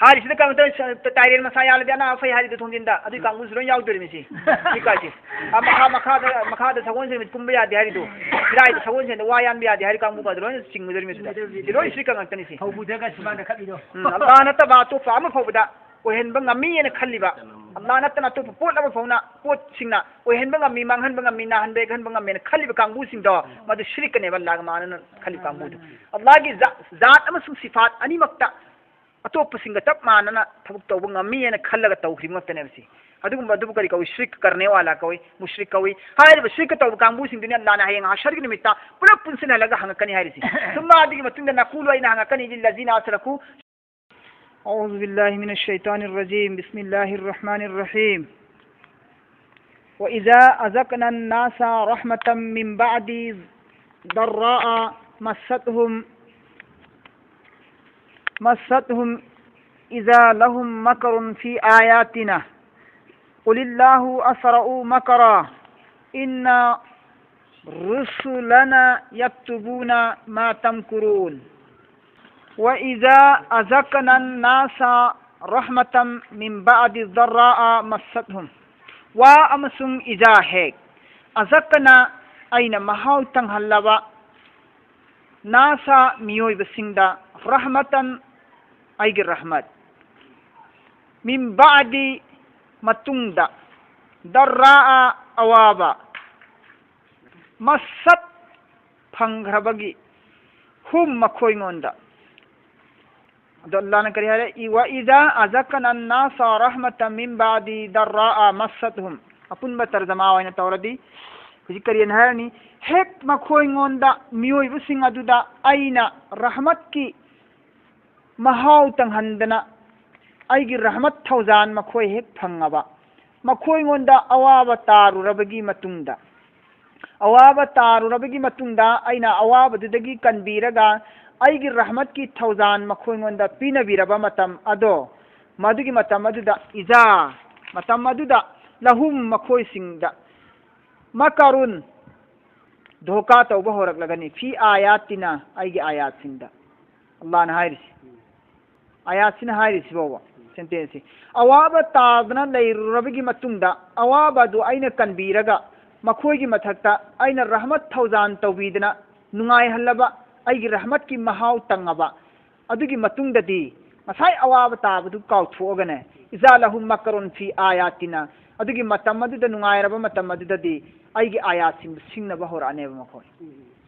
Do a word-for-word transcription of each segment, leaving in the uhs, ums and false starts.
ꯍꯥꯏꯔꯤꯁꯤꯅ ꯀꯩꯅꯣ ꯇꯧꯔꯤ, ꯁ-, ꯇ-, ꯇꯥꯏꯔꯦꯟ ꯃꯁꯥ ꯌꯥꯜꯂꯗꯤ ꯑꯅꯥ ꯑꯐꯩ ꯍꯥꯏꯔꯤꯗꯣ ꯊꯣꯡꯖꯤꯟꯗ, ꯑꯗꯨꯏ ꯀꯥꯡꯕꯨꯁꯨ ꯂꯣꯏ ꯌꯥꯎꯗꯣꯔꯤꯃꯤ ꯁꯤ꯫ ꯁꯤ ꯀꯥꯏꯁꯦ꯫ ꯑꯥ, ꯃꯈꯥ, ꯃꯈꯥꯗ, ꯃꯈꯥꯗ ꯁꯒꯣꯜꯁꯦꯟ ꯅꯨꯃꯤꯠ ꯀꯨꯝꯕ ꯌꯥꯗꯦ ꯍꯥꯏꯔꯤꯗꯣ, ꯐꯤꯔꯥꯏꯗ ꯁꯒꯣꯜꯁꯦꯟꯗ ꯋꯥ ꯌꯥꯟꯕ ꯌꯥꯗꯦ ꯍꯥꯏꯔꯤ ꯀꯥꯡꯕꯨ ꯀꯥꯏꯗꯣ ꯂꯣꯏꯅ ꯆꯤꯡꯒꯗꯣꯔꯤꯃꯤ ꯁꯤꯗ꯫ ꯁꯤ ꯂꯣꯏ ꯁꯤꯔꯤꯛꯀ ꯉꯥꯛꯇꯅꯤ ꯁꯤ꯫ ꯍꯧꯕꯗꯒ ꯁꯨꯃꯥꯡꯗ ꯈꯠꯂꯤꯗꯣ꯫ ꯎꯝ, ꯑꯜꯂꯥꯍ ꯅꯠꯇꯕ ꯑꯇꯣꯞꯄ ꯑꯃ ꯐꯥꯎꯕꯗ ꯑꯣꯏꯍꯟꯕ ꯉꯝꯃꯤ ꯍꯥꯏꯅ ꯈꯜꯂꯤꯕ, ꯑꯜꯂꯥꯍ ꯅꯠꯇꯅ ꯑꯇꯣꯞꯄ ꯄꯣꯠ ꯑꯃ ꯐꯥꯎꯅ, ꯄꯣꯠꯁꯤꯡꯅ ꯑꯣꯏꯍꯟꯕ ꯉꯝꯃꯤ, ꯃꯥꯡꯍꯟꯕ ꯉꯝꯃꯤ, ꯅꯥꯍꯟꯕ ꯌꯦꯛꯍꯟꯕ ꯉꯝꯃꯦꯅ ꯈꯜꯂꯤꯕ ꯀꯥꯡꯕꯨꯁꯤꯡꯗꯣ, ꯃꯗꯨ ꯁꯤꯔꯤꯛꯀꯅꯦꯕ, ꯑꯜꯂꯥꯍꯒ ꯃꯥꯟꯅꯅ ꯈꯜꯂꯤꯕ ꯀꯥꯡꯕꯨꯗꯣ꯫ ꯑꯜꯂꯥꯍꯒꯤ ꯖꯥ-, ꯖꯥꯠ ꯑꯃꯁꯨꯡ ꯁꯤꯐꯥꯠ ꯑꯅꯤꯃꯛꯇ ꯑꯇꯣꯞꯄꯁꯤꯡꯒ ꯆꯞ ꯃꯥꯟꯅꯅ ꯊꯕꯛ ꯇꯧꯕ ꯉꯝꯃꯤ ꯍꯥꯏꯅ ꯈꯜꯂꯒ ꯇꯧꯈꯤꯕ ꯉꯥꯛꯇꯅꯦꯕ ꯁꯤ꯫ ꯑꯗꯨꯒꯨꯝꯕ ꯑꯗꯨꯕꯨ ꯀꯔꯤ ꯀꯧꯏ? ꯁꯤꯔꯤꯛ ꯀꯔꯅꯦ ꯋꯥꯂꯥ ꯀꯧꯏ, ꯃꯨꯁ꯭ꯔꯤꯛ ꯀꯧꯏ꯫ ꯍꯥꯏꯔꯤꯕ ꯁꯤꯔꯤꯛꯀ ꯇꯧꯕ ꯀꯥꯡꯕꯨꯁꯤꯡꯗꯨꯅꯤ ꯑꯜꯂꯥꯍꯅ ꯍꯌꯦꯡ ꯍꯁꯔꯒꯤ ꯅꯨꯃꯤꯠꯇ ꯄꯨꯂꯞ ꯄꯨꯟꯁꯤꯟꯍꯜꯂꯒ ꯍꯪꯉꯛꯀꯅꯤ ꯍꯥꯏꯔꯤꯁꯤ꯫ ثم ꯑꯗꯨꯒꯤ ꯃꯇꯨꯡꯗ نقول ꯑꯩꯅ ꯍꯪꯉꯛꯀꯅꯤ للذين أشركوا أعوذ بالله من الشيطان الرجيم. بسم الله الرحمن الرحيم. وإذا أذقنا الناس رحمة من بعد ضراء مستهم، مستهم إذا لهم مكر في آياتنا. قل الله أسرع مكرا. إن رسلنا يكتبون ما تمكرون. وإذا أذقنا الناس رحمة من بعد ضراء مستهم. ꯋꯥ ꯑꯃꯁꯨꯡ ꯏꯖꯥ ꯍꯦꯛ, ꯑꯖꯛꯀꯅ ꯑꯩꯅ ꯃꯍꯥꯎ ꯇꯪꯍꯜꯂꯕ, ꯅꯥꯁ ꯃꯤꯑꯣꯏꯕꯁꯤꯡꯗ, ꯔꯍꯃꯇꯟ ꯑꯩꯒꯤ ꯔꯍꯃꯠ, ꯃꯤꯝ ꯕꯥꯗꯤ ꯃꯇꯨꯡꯗ, ꯗꯔꯥꯑ ꯑꯋꯥꯕ, ꯃꯁꯠ ꯐꯪꯈ꯭ꯔꯕꯒꯤ, ꯍꯨꯝ ꯃꯈꯣꯏꯉꯣꯟꯗ꯫ ꯑꯗꯣ ꯑꯜꯂꯥꯍꯅ ꯀꯔꯤ ꯍꯥꯏꯔꯦ? ꯏ-, "ꯋ ꯏꯗꯥ ꯑꯖꯛꯀꯅ ꯅꯥꯁ ꯔꯍꯃꯇ ꯃꯤꯝ ꯕꯥꯗꯤ ꯗꯔꯥꯑ ꯃꯁꯠꯍꯨꯝ"꯫ ꯑꯄꯨꯟꯕ ꯇꯔꯖꯃꯥ ꯑꯣꯏꯅ ꯇꯧꯔꯗꯤ ꯍꯧꯖꯤꯛ ꯀꯔꯤꯅ ꯍꯥꯏꯔꯅꯤ? ꯍꯦꯛ ꯃꯈꯣꯏꯉꯣꯟꯗ, ꯃꯤꯑꯣꯏꯕꯁꯤꯡ ꯑꯗꯨꯗ ꯑꯩꯅ ꯔꯍꯃꯠꯀꯤ ꯃꯍꯥꯎ ꯇꯪꯍꯟꯗꯅ ꯑꯩꯒꯤ ꯔꯍꯃꯠ ꯊꯧꯖꯥꯟ ꯃꯈꯣꯏ ꯍꯦꯛ ꯐꯪꯉꯕ, ꯃꯈꯣꯏꯉꯣꯟꯗ ꯑꯋꯥꯕ ꯇꯥꯔꯨꯔꯕꯒꯤ ꯃꯇꯨꯡꯗ, ꯑꯋꯥꯕ ꯇꯥꯔꯨꯔꯕꯒꯤ ꯃꯇꯨꯡꯗ ꯑꯩꯅ ꯑꯋꯥꯕꯗꯨꯗꯒꯤ ꯀꯟꯕꯤꯔꯒ ꯑꯩꯒꯤ ꯔꯍꯃꯠꯀꯤ ꯊꯧꯖꯥꯟ ꯃꯈꯣꯏꯉꯣꯟꯗ ꯄꯤꯅꯕꯤꯔꯕ ꯃꯇꯝ ꯑꯗꯣ, ꯃꯗꯨꯒꯤ ꯃꯇꯝ ꯑꯗꯨꯗ ꯏꯖꯥ, ꯃꯇꯝ ꯑꯗꯨꯗ ꯂꯍꯨꯝ ꯃꯈꯣꯏꯁꯤꯡꯗ ꯃꯀꯔꯨꯟ ꯙꯣꯀꯥ ꯇꯧꯕ ꯍꯧꯔꯛꯂꯒꯅꯤ꯫ ꯐꯤ ꯑꯥꯌꯥꯇꯤꯅ ꯑꯩꯒꯤ ꯑꯥꯌꯥꯠꯁꯤꯡꯗ꯫ ꯑꯜꯂꯥꯍꯅ ꯍꯥꯏꯔꯤꯁꯤ꯫ ꯑꯥꯌꯥꯠꯁꯤꯅ ꯍꯥꯏꯔꯤꯁꯤꯕꯣꯕ, ꯁꯦꯟꯇꯦꯟꯁꯁꯤ꯫ ꯑꯋꯥꯕ ꯇꯥꯗꯅ ꯂꯩꯔꯨꯔꯕꯒꯤ ꯃꯇꯨꯡꯗ, ꯑꯋꯥꯕ ꯑꯗꯨ ꯑꯩꯅ ꯀꯟꯕꯤꯔꯒ, ꯃꯈꯣꯏꯒꯤ ꯃꯊꯛꯇ ꯑꯩꯅ ꯔꯍꯃꯠ ꯊꯧꯖꯥꯟ ꯇꯧꯕꯤꯗꯅ, ꯅꯨꯡꯉꯥꯏꯍꯜꯂꯕ, ꯑꯩꯒꯤ ꯔꯍꯃꯠꯀꯤ ꯃꯍꯥꯎ ꯇꯪꯉꯕ, ꯑꯗꯨꯒꯤ ꯃꯇꯨꯡꯗꯗꯤ, ꯉꯁꯥꯏ ꯑꯋꯥꯕ ꯇꯥꯕꯗꯨ ꯀꯥꯎꯊꯣꯛꯑꯒꯅꯦ, "ꯏꯖꯥ ꯂꯍꯨꯝ ꯃꯀꯔꯨꯟ ꯐꯤ ꯑꯥꯌꯥꯇꯤꯅ", ꯑꯗꯨꯒꯤ ꯃꯇꯝ ꯑꯗꯨꯗ, ꯅꯨꯡꯉꯥꯏꯔꯕ ꯃꯇꯝ ꯑꯗꯨꯗꯗꯤ, ꯑꯩꯒꯤ ꯑꯥꯌꯥꯠꯁꯤꯡꯕꯨ ꯁꯤꯡꯅꯕ ꯍꯧꯔꯛꯑꯅꯦꯕ ꯃꯈꯣꯏ꯫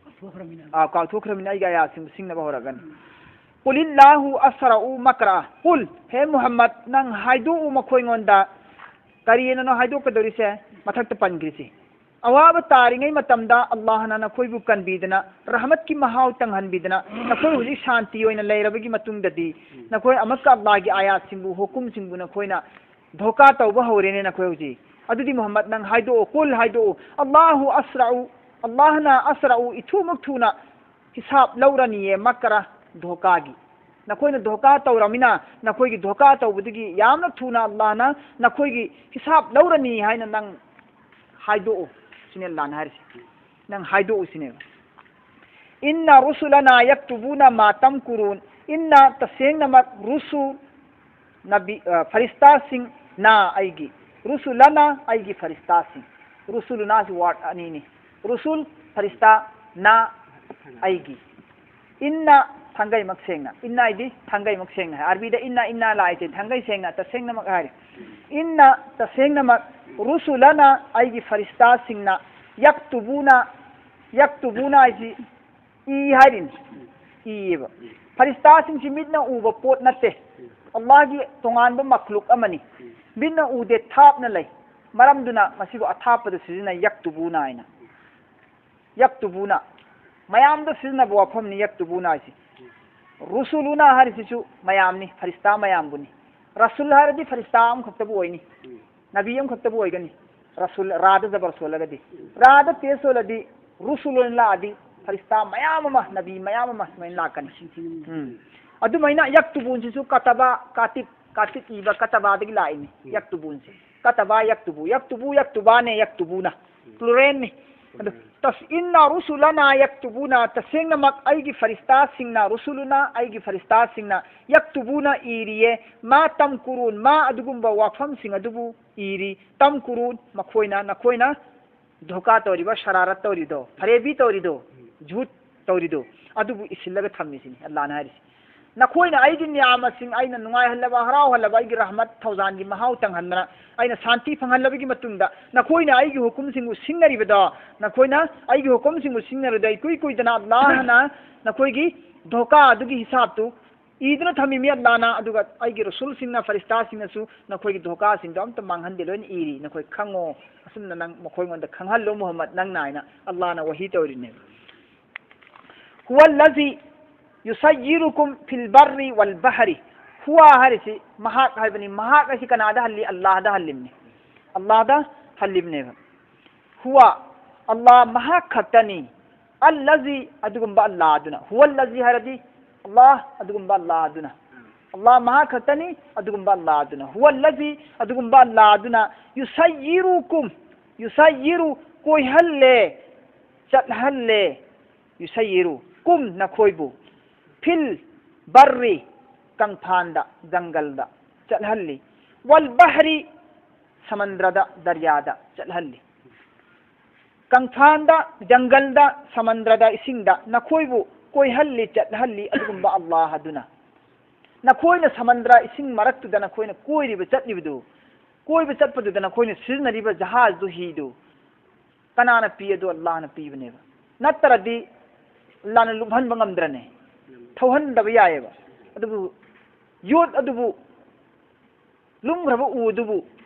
ꯀꯥꯎꯊꯣꯛꯈ꯭ꯔꯃꯤꯅ꯫ ꯑꯥ, ꯀꯥꯎꯊꯣꯛꯈ꯭ꯔꯃꯤꯅ ꯑꯩꯒꯤ ꯑꯥꯌꯥꯠꯁꯤꯡꯕꯨ ꯁꯤꯡꯅꯕ ꯍꯧꯔꯛꯑꯅꯤ꯫ "ꯀꯨꯂꯤꯜꯂꯥꯍꯨ ꯑꯁꯔꯎ ꯃꯀ꯭ꯔꯥ"꯫ ꯀꯨꯜ, ꯍꯦ ꯃꯨꯍꯝꯃꯗ, ꯅꯪ ꯍꯥꯏꯗꯣꯛꯎ ꯃꯈꯣꯏꯉꯣꯟꯗ꯫ ꯀꯔꯤꯅꯅꯣ ꯍꯥꯏꯗꯣꯛꯀꯗꯧꯔꯤꯁꯦ? ꯃꯊꯛꯇ ꯄꯟꯈ꯭ꯔꯤꯁꯤ꯫ ꯑꯋꯥꯕ ꯇꯥꯔꯤꯉꯩ ꯃꯇꯝꯗ ꯑꯜꯂꯥꯍꯅ ꯅꯈꯣꯏꯕꯨ ꯀꯟꯕꯤꯗꯅ, ꯔꯍꯃꯠꯀꯤ ꯃꯍꯥꯎ ꯇꯪꯍꯟꯕꯤꯗꯅ, ꯅꯈꯣꯏ ꯍꯧꯖꯤꯛ ꯁꯥꯟꯇꯤ ꯑꯣꯏꯅ ꯂꯩꯔꯕꯒꯤ ꯃꯇꯨꯡꯗꯗꯤ, ꯅꯈꯣꯏ ꯑꯃꯨꯛꯀ ꯑꯜꯂꯥꯍꯒꯤ ꯑꯥꯌꯥꯠꯁꯤꯡꯕꯨ, ꯍꯨꯀꯨꯝꯁꯤꯡꯕꯨ ꯅꯈꯣꯏꯅ ꯙꯣꯀꯥ ꯇꯧꯕ ꯍꯧꯔꯦꯅꯦ ꯅꯈꯣꯏ ꯍꯧꯖꯤꯛ꯫ ꯑꯗꯨꯗꯤ ꯃꯨꯍꯝꯃꯗ, ꯅꯪ ꯍꯥꯏꯗꯣꯛꯑꯣ, ꯀꯨꯜ, ꯍꯥꯏꯗꯣꯛꯑꯣ, "ꯑꯜꯂꯥꯍꯨ ꯑꯁꯔꯎ", ꯑꯜꯂꯥꯍꯅ ꯑꯁꯔꯎ, ꯏꯊꯨꯃꯛ ꯊꯨꯅ ꯍꯤꯁꯥꯕ ꯂꯧꯔꯅꯤꯌꯦ, ꯃꯀꯔ, ꯙꯣꯀꯥꯒꯤ꯫ ꯅꯈꯣꯏꯅ ꯙꯣꯀꯥ ꯇꯧꯔꯃꯤꯅ, ꯅꯈꯣꯏꯒꯤ ꯙꯣꯀꯥ ꯇꯧꯕꯗꯨꯒꯤ ꯌꯥꯝꯅ ꯊꯨꯅ ꯑꯜꯂꯥꯍꯅ ꯅꯈꯣꯏꯒꯤ ꯍꯤꯁꯥꯕ ꯂꯧꯔꯅꯤ ꯍꯥꯏꯅ ꯅꯪ ꯍꯥꯏꯗꯣꯛꯎ ꯁꯤꯅꯦ ꯑꯜꯂꯥꯍꯅ ꯍꯥꯏꯔꯤꯁꯦ꯫ ꯅꯪ ꯍꯥꯏꯗꯣꯛꯎ ꯁꯤꯅꯦꯕ꯫ "ꯏꯟꯅ ꯔꯨꯁꯨꯂꯅꯥ ꯌꯛꯇꯨꯕꯨꯅ ꯃꯥ ꯇꯝꯀꯨꯔꯨꯟ", ꯏꯟꯅ, ꯇꯁꯦꯡꯅꯃꯛ, ꯔꯨꯁꯨ, ꯅꯕꯤ, ꯑ, ꯐꯔꯤꯁꯇꯥꯁꯤꯡꯅ ꯑꯩꯒꯤ, ꯔꯨꯁꯨꯂꯅ, ꯑꯩꯒꯤ ꯐꯔꯤꯁꯇꯥꯁꯤꯡ꯫ ꯔꯨꯁꯨꯂꯨꯅꯥꯁꯤ ꯋꯥꯔꯗ ꯑꯅꯤꯅꯤ꯫ ꯔꯨꯁꯨꯜ, ꯐꯔꯤꯁꯇꯥ, ꯅ, ꯑꯩꯒꯤ꯫ ꯏꯟꯅ, ꯊꯥꯡꯒꯩꯃꯛ ꯁꯦꯡꯅ꯫ ꯏꯟꯅ ꯍꯥꯏꯗꯤ ꯊꯥꯡꯒꯩꯃꯛ ꯁꯦꯡꯅ ꯍꯥꯏ꯫ ꯑꯔꯕꯤꯗ ꯏꯟꯅ, ꯏꯟꯅ ꯂꯥꯛꯏꯁꯦ ꯊꯥꯡꯒꯩ ꯁꯦꯡꯅ, ꯇꯁꯦꯡꯅꯃꯛ ꯍꯥꯏꯔꯦ꯫ ꯏꯟꯅ, ꯇꯁꯦꯡꯅꯃꯛ, ꯔꯨꯁꯨꯂꯅ, ꯑꯩꯒꯤ ꯐꯔꯤꯁꯇꯥꯁꯤꯡꯅ, ꯌꯛꯇꯨꯕꯨꯅ, ꯌꯛꯇꯨꯕꯨꯅ ꯍꯥꯏꯁꯤ ꯏ ꯍꯥꯏꯔꯤꯅꯤ꯫ ꯏꯌꯦꯕ꯫ ꯐꯔꯤꯁꯇꯥꯁꯤꯡꯁꯤ ꯃꯤꯠꯅ ꯎꯕ ꯄꯣꯠ ꯅꯠꯇꯦ꯫ ꯑꯜꯂꯥꯍꯒꯤ ꯇꯣꯉꯥꯟꯕ ꯃꯈꯂꯨꯛ ꯑꯃꯅꯤ꯫ ꯃꯤꯠꯅ ꯎꯗꯦ, ꯊꯥꯞꯅ ꯂꯩ꯫ ꯃꯔꯝꯗꯨꯅ ꯃꯁꯤꯕꯨ ꯑꯊꯥꯞꯄꯗ ꯁꯤꯖꯤꯟꯅꯩ, ꯌꯛꯇꯨꯕꯨꯅ ꯍꯥꯏꯅ꯫ ꯌꯛꯇꯨꯕꯨꯅ꯫ ꯃꯌꯥꯝꯗ ꯁꯤꯖꯤꯟꯅꯕ ꯋꯥꯐꯝꯅꯤ ꯌꯛꯇꯨꯕꯨꯅ ꯍꯥꯏꯁꯤ꯫ ꯔꯨꯁꯨꯂꯨꯅ ꯍꯥꯏꯔꯤꯁꯤꯁꯨ ꯃꯌꯥꯝꯅꯤ, ꯐꯔꯤꯁꯇꯥ ꯃꯌꯥꯝꯕꯨꯅꯤ꯫ ꯔꯁꯨꯜ ꯍꯥꯏꯔꯗꯤ ꯐꯔꯤꯁꯇꯥ ꯑꯃꯈꯛꯇꯕꯨ ꯑꯣꯏꯅꯤ꯫ ꯅꯕꯤ ꯑꯃꯈꯛꯇꯕꯨ ꯑꯣꯏꯒꯅꯤ꯫ ꯔꯁꯨꯜ, ꯔꯥꯗ ꯖꯕꯔ ꯁꯣꯜꯂꯒꯗꯤ꯫ ꯔꯥꯗ ꯇꯦ ꯁꯣꯜꯂꯗꯤ, ꯔꯨꯁꯨꯜ ꯑꯣꯏꯅ ꯂꯥꯛꯑꯗꯤ, ꯐꯔꯤꯁꯇꯥ ꯃꯌꯥꯝ ꯑꯃ, ꯅꯕꯤ ꯃꯌꯥꯝ ꯑꯃ ꯁꯨꯃꯥꯏꯅ ꯂꯥꯛꯀꯅꯤ꯫ ꯎꯝ꯫ ꯑꯗꯨꯃꯥꯏꯅ ꯌꯛꯇꯨꯕꯨꯟꯁꯤꯁꯨ ꯀꯇꯕ, ꯀꯥꯇꯤꯕ, ꯀꯥꯇꯤꯕ ꯏꯕ ꯀꯇꯕꯗꯒꯤ ꯂꯥꯛꯏꯅꯤ, ꯎꯝ꯫ ꯌꯛꯇꯨꯕꯨꯟꯁꯦ꯫ ꯀꯇꯕ ꯌꯛꯇꯨꯕꯨ꯫ ꯌꯛꯇꯨꯕꯨ, ꯌꯛꯇꯨꯕꯥꯅꯦ, ꯌꯛꯇꯨꯕꯨꯅ꯫ ꯎꯝ꯫ ꯄ꯭ꯂꯨꯔꯦꯜꯅꯤ꯫ ꯑꯗꯨ, ꯇꯁ-, "ꯏꯟꯅ ꯔꯨꯁꯨꯂꯅꯥ ꯌꯛꯇꯨꯕꯨꯅ", ꯇꯁꯦꯡꯅꯃꯛ ꯑꯩꯒꯤ ꯐꯔꯤꯁꯇꯥꯁꯤꯡꯅ, ꯔꯨꯁꯨꯂꯨꯅ, ꯑꯩꯒꯤ ꯐꯔꯤꯁꯇꯥꯁꯤꯡꯅ, "ꯌꯛꯇꯨꯕꯨꯅ", ꯏꯔꯤꯌꯦ, "ꯃꯥ ꯇꯝꯀꯨꯔꯨꯟ", ꯃꯥ, ꯑꯗꯨꯒꯨꯝꯕ ꯋꯥꯐꯝꯁꯤꯡ ꯑꯗꯨꯕꯨ ꯏꯔꯤ, "ꯇꯝꯀꯨꯔꯨꯟ", ꯃꯈꯣꯏꯅ, ꯅꯈꯣꯏꯅ ꯙꯣꯀꯥ ꯇꯧꯔꯤꯕ, ꯁꯔꯥꯔꯠ ꯇꯧꯔꯤꯗꯣ, ꯐꯔꯦꯕꯤ ꯇꯧꯔꯤꯗꯣ, ꯖꯨꯠ ꯇꯧꯔꯤꯗꯣ, ꯑꯗꯨꯕꯨ ꯏꯁꯤꯜꯂꯒ ꯊꯝꯃꯤꯁꯤꯅꯤ ꯑꯜꯂꯥꯅ ꯍꯥꯏꯔꯤꯁꯤ꯫ "ꯅꯈꯣꯏꯅ ꯑꯩꯒꯤ ꯅꯤꯌꯥꯃꯁꯤꯡ, ꯑꯩꯅ ꯅꯨꯡꯉꯥꯏꯍꯜꯂꯕ, ꯍꯔꯥꯎꯍꯜꯂꯕ, ꯑꯩꯒꯤ ꯔꯍꯃꯠ ꯊꯧꯖꯥꯟꯒꯤ ꯃꯍꯥꯎ ꯇꯪꯍꯟꯗꯅ, ꯑꯩꯅ ꯁꯥꯟꯇꯤ ꯐꯪꯍꯜꯂꯕꯒꯤ ꯃꯇꯨꯡꯗ, ꯅꯈꯣꯏꯅ ꯑꯩꯒꯤ ꯍꯨꯀꯨꯝꯁꯤꯡꯕꯨ ꯁꯤꯟꯅꯔꯤꯕꯗꯣ, ꯅꯈꯣꯏꯅ ꯑꯩꯒꯤ ꯍꯨꯀꯨꯝꯁꯤꯡꯕꯨ ꯁꯤꯟꯅꯔꯨꯗ ꯏꯀꯨꯏ ꯀꯨꯏꯗꯅ ꯑꯜꯂꯥꯍꯅ ꯅꯈꯣꯏꯒꯤ ꯙꯣꯀꯥ ꯑꯗꯨꯒꯤ ꯍꯤꯁꯥꯕꯇꯨ ꯏꯗꯨꯅ ꯊꯝꯃꯤꯃꯤ ꯑꯜꯂꯥꯅ, ꯑꯗꯨꯒ ꯑꯩꯒꯤ ꯔꯁꯨꯜꯁꯤꯡꯅ, ꯐꯔꯤꯁꯇꯥꯁꯤꯡꯅꯁꯨ ꯅꯈꯣꯏꯒꯤ ꯙꯣꯀꯥꯁꯤꯡꯗꯣ ꯑꯝꯇ ꯃꯥꯡꯍꯟꯗꯦ, ꯂꯣꯏꯅ ꯏꯔꯤ, ꯅꯈꯣꯏ ꯈꯪꯉꯣ, ꯑꯁꯨꯝꯅ ꯅꯪ ꯃꯈꯣꯏꯉꯣꯟꯗ ꯈꯪꯍꯜꯂꯣ ꯃꯨꯍꯝꯃꯗ ꯅꯪꯅ" ꯍꯥꯏꯅ ꯑꯜꯂꯥꯅ ꯋꯥꯍꯤ ꯇꯧꯔꯤꯅꯦꯕ꯫ "ꯍꯨꯋꯜꯂꯖꯤ ꯌꯨꯁꯩꯌꯤꯔꯨꯀꯨꯝ ꯐꯤꯜ ꯕꯔꯔꯤ ꯋꯜ ꯕꯍꯔꯤ"꯫ "ꯍꯨꯋꯥ" ꯍꯥꯏꯔꯤꯁꯤ ꯃꯍꯥꯛ ꯍꯥꯏꯕꯅꯤ꯫ ꯃꯍꯥꯛ ꯑꯁꯤ ꯀꯅꯥꯗ ꯍꯜꯂꯤ? ꯑꯜꯂꯥꯍꯗ ꯍꯜꯂꯤꯕꯅꯤ꯫ ꯑꯜꯂꯥꯍꯗ ꯍꯜꯂꯤꯕꯅꯦꯕ꯫ "ꯍꯨꯋꯥ", ꯑꯜꯂꯥꯍ ꯃꯍꯥꯛ ꯈꯛꯇꯅꯤ꯫ "ꯑꯜꯂꯖꯤ", ꯑꯗꯨꯒꯨꯝꯕ ꯑꯜꯂꯥꯍ ꯑꯗꯨꯅ꯫ "ꯍꯨꯋꯜꯂꯖꯤ" ꯍꯥꯏꯔꯗꯤ ꯑꯜꯂꯥꯍ, ꯑꯗꯨꯒꯨꯝꯕ ꯑꯜꯂꯥꯍ ꯑꯗꯨꯅ꯫ ꯑꯜꯂꯥꯍ ꯃꯍꯥꯛ ꯈꯛꯇꯅꯤ, ꯑꯗꯨꯒꯨꯝꯕ ꯑꯜꯂꯥꯍ ꯑꯗꯨꯅ꯫ "ꯍꯨꯋꯜꯂꯖꯤ", ꯑꯗꯨꯒꯨꯝꯕ ꯑꯜꯂꯥꯍ ꯑꯗꯨꯅ, "ꯌꯨꯁꯩꯌꯤꯔꯨꯀꯨꯝ", ꯌꯨꯁꯩꯌꯤꯔꯨ, ꯀꯣꯏꯍꯜꯂꯦ, ꯆꯠꯍꯜꯂꯦ, "ꯌꯨꯁꯩꯌꯤꯔꯨ", ꯀꯨꯝ, ꯅꯈꯣꯏꯕꯨ, "ꯐꯤꯜ ꯕꯔꯔꯤ", ꯀꯪꯐꯥꯟꯗ, ꯖꯪꯒꯜꯗ ꯆꯠꯍꯜꯂꯤ, "ꯋꯜ ꯕꯍꯔꯤ", ꯁꯃꯨꯗ꯭ꯔꯗ, ꯗꯔꯌꯥꯗ ꯆꯠꯍꯜꯂꯤ꯫ ꯀꯪꯐꯥꯟꯗ, ꯖꯪꯒꯜꯗ, ꯁꯃꯨꯗ꯭ꯔꯗ, ꯏꯁꯤꯡꯗ ꯅꯈꯣꯏꯕꯨ ꯀꯣꯏꯍꯜꯂꯤ, ꯆꯠꯍꯜꯂꯤ, ꯑꯗꯨꯒꯨꯝꯕ ꯑꯜꯂꯥꯍ ꯑꯗꯨꯅ꯫ ꯅꯈꯣꯏꯅ ꯁꯃꯨꯗ꯭ꯔ ꯏꯁꯤꯡ ꯃꯔꯛꯇꯨꯗ ꯅꯈꯣꯏꯅ ꯀꯣꯏꯔꯤꯕ, ꯆꯠꯂꯤꯕꯗꯨ, ꯀꯣꯏꯕ ꯆꯠꯄꯗꯨꯗ ꯅꯈꯣꯏꯅ ꯁꯤꯖꯤꯟꯅꯔꯤꯕ ꯖꯍꯥꯖꯗꯨ, ꯍꯤꯗꯨ, ꯀꯅꯥꯅ ꯄꯤ? ꯑꯗꯨ ꯑꯜꯂꯥꯍꯅ ꯄꯤꯕꯅꯦꯕ꯫ ꯅꯠꯇ꯭ꯔꯗꯤ ꯑꯜꯂꯥꯍꯅ ꯂꯨꯞꯍꯟꯕ ꯉꯝꯗ꯭ꯔꯅꯦ? ꯊꯧꯍꯟꯗꯕ ꯌꯥꯏꯑꯕ꯫ ꯑꯗꯨꯕꯨ ꯌꯣꯠ ꯑꯗꯨꯕꯨ, ꯂꯨꯝꯈ꯭ꯔꯕ ꯎ ꯑꯗꯨꯕꯨ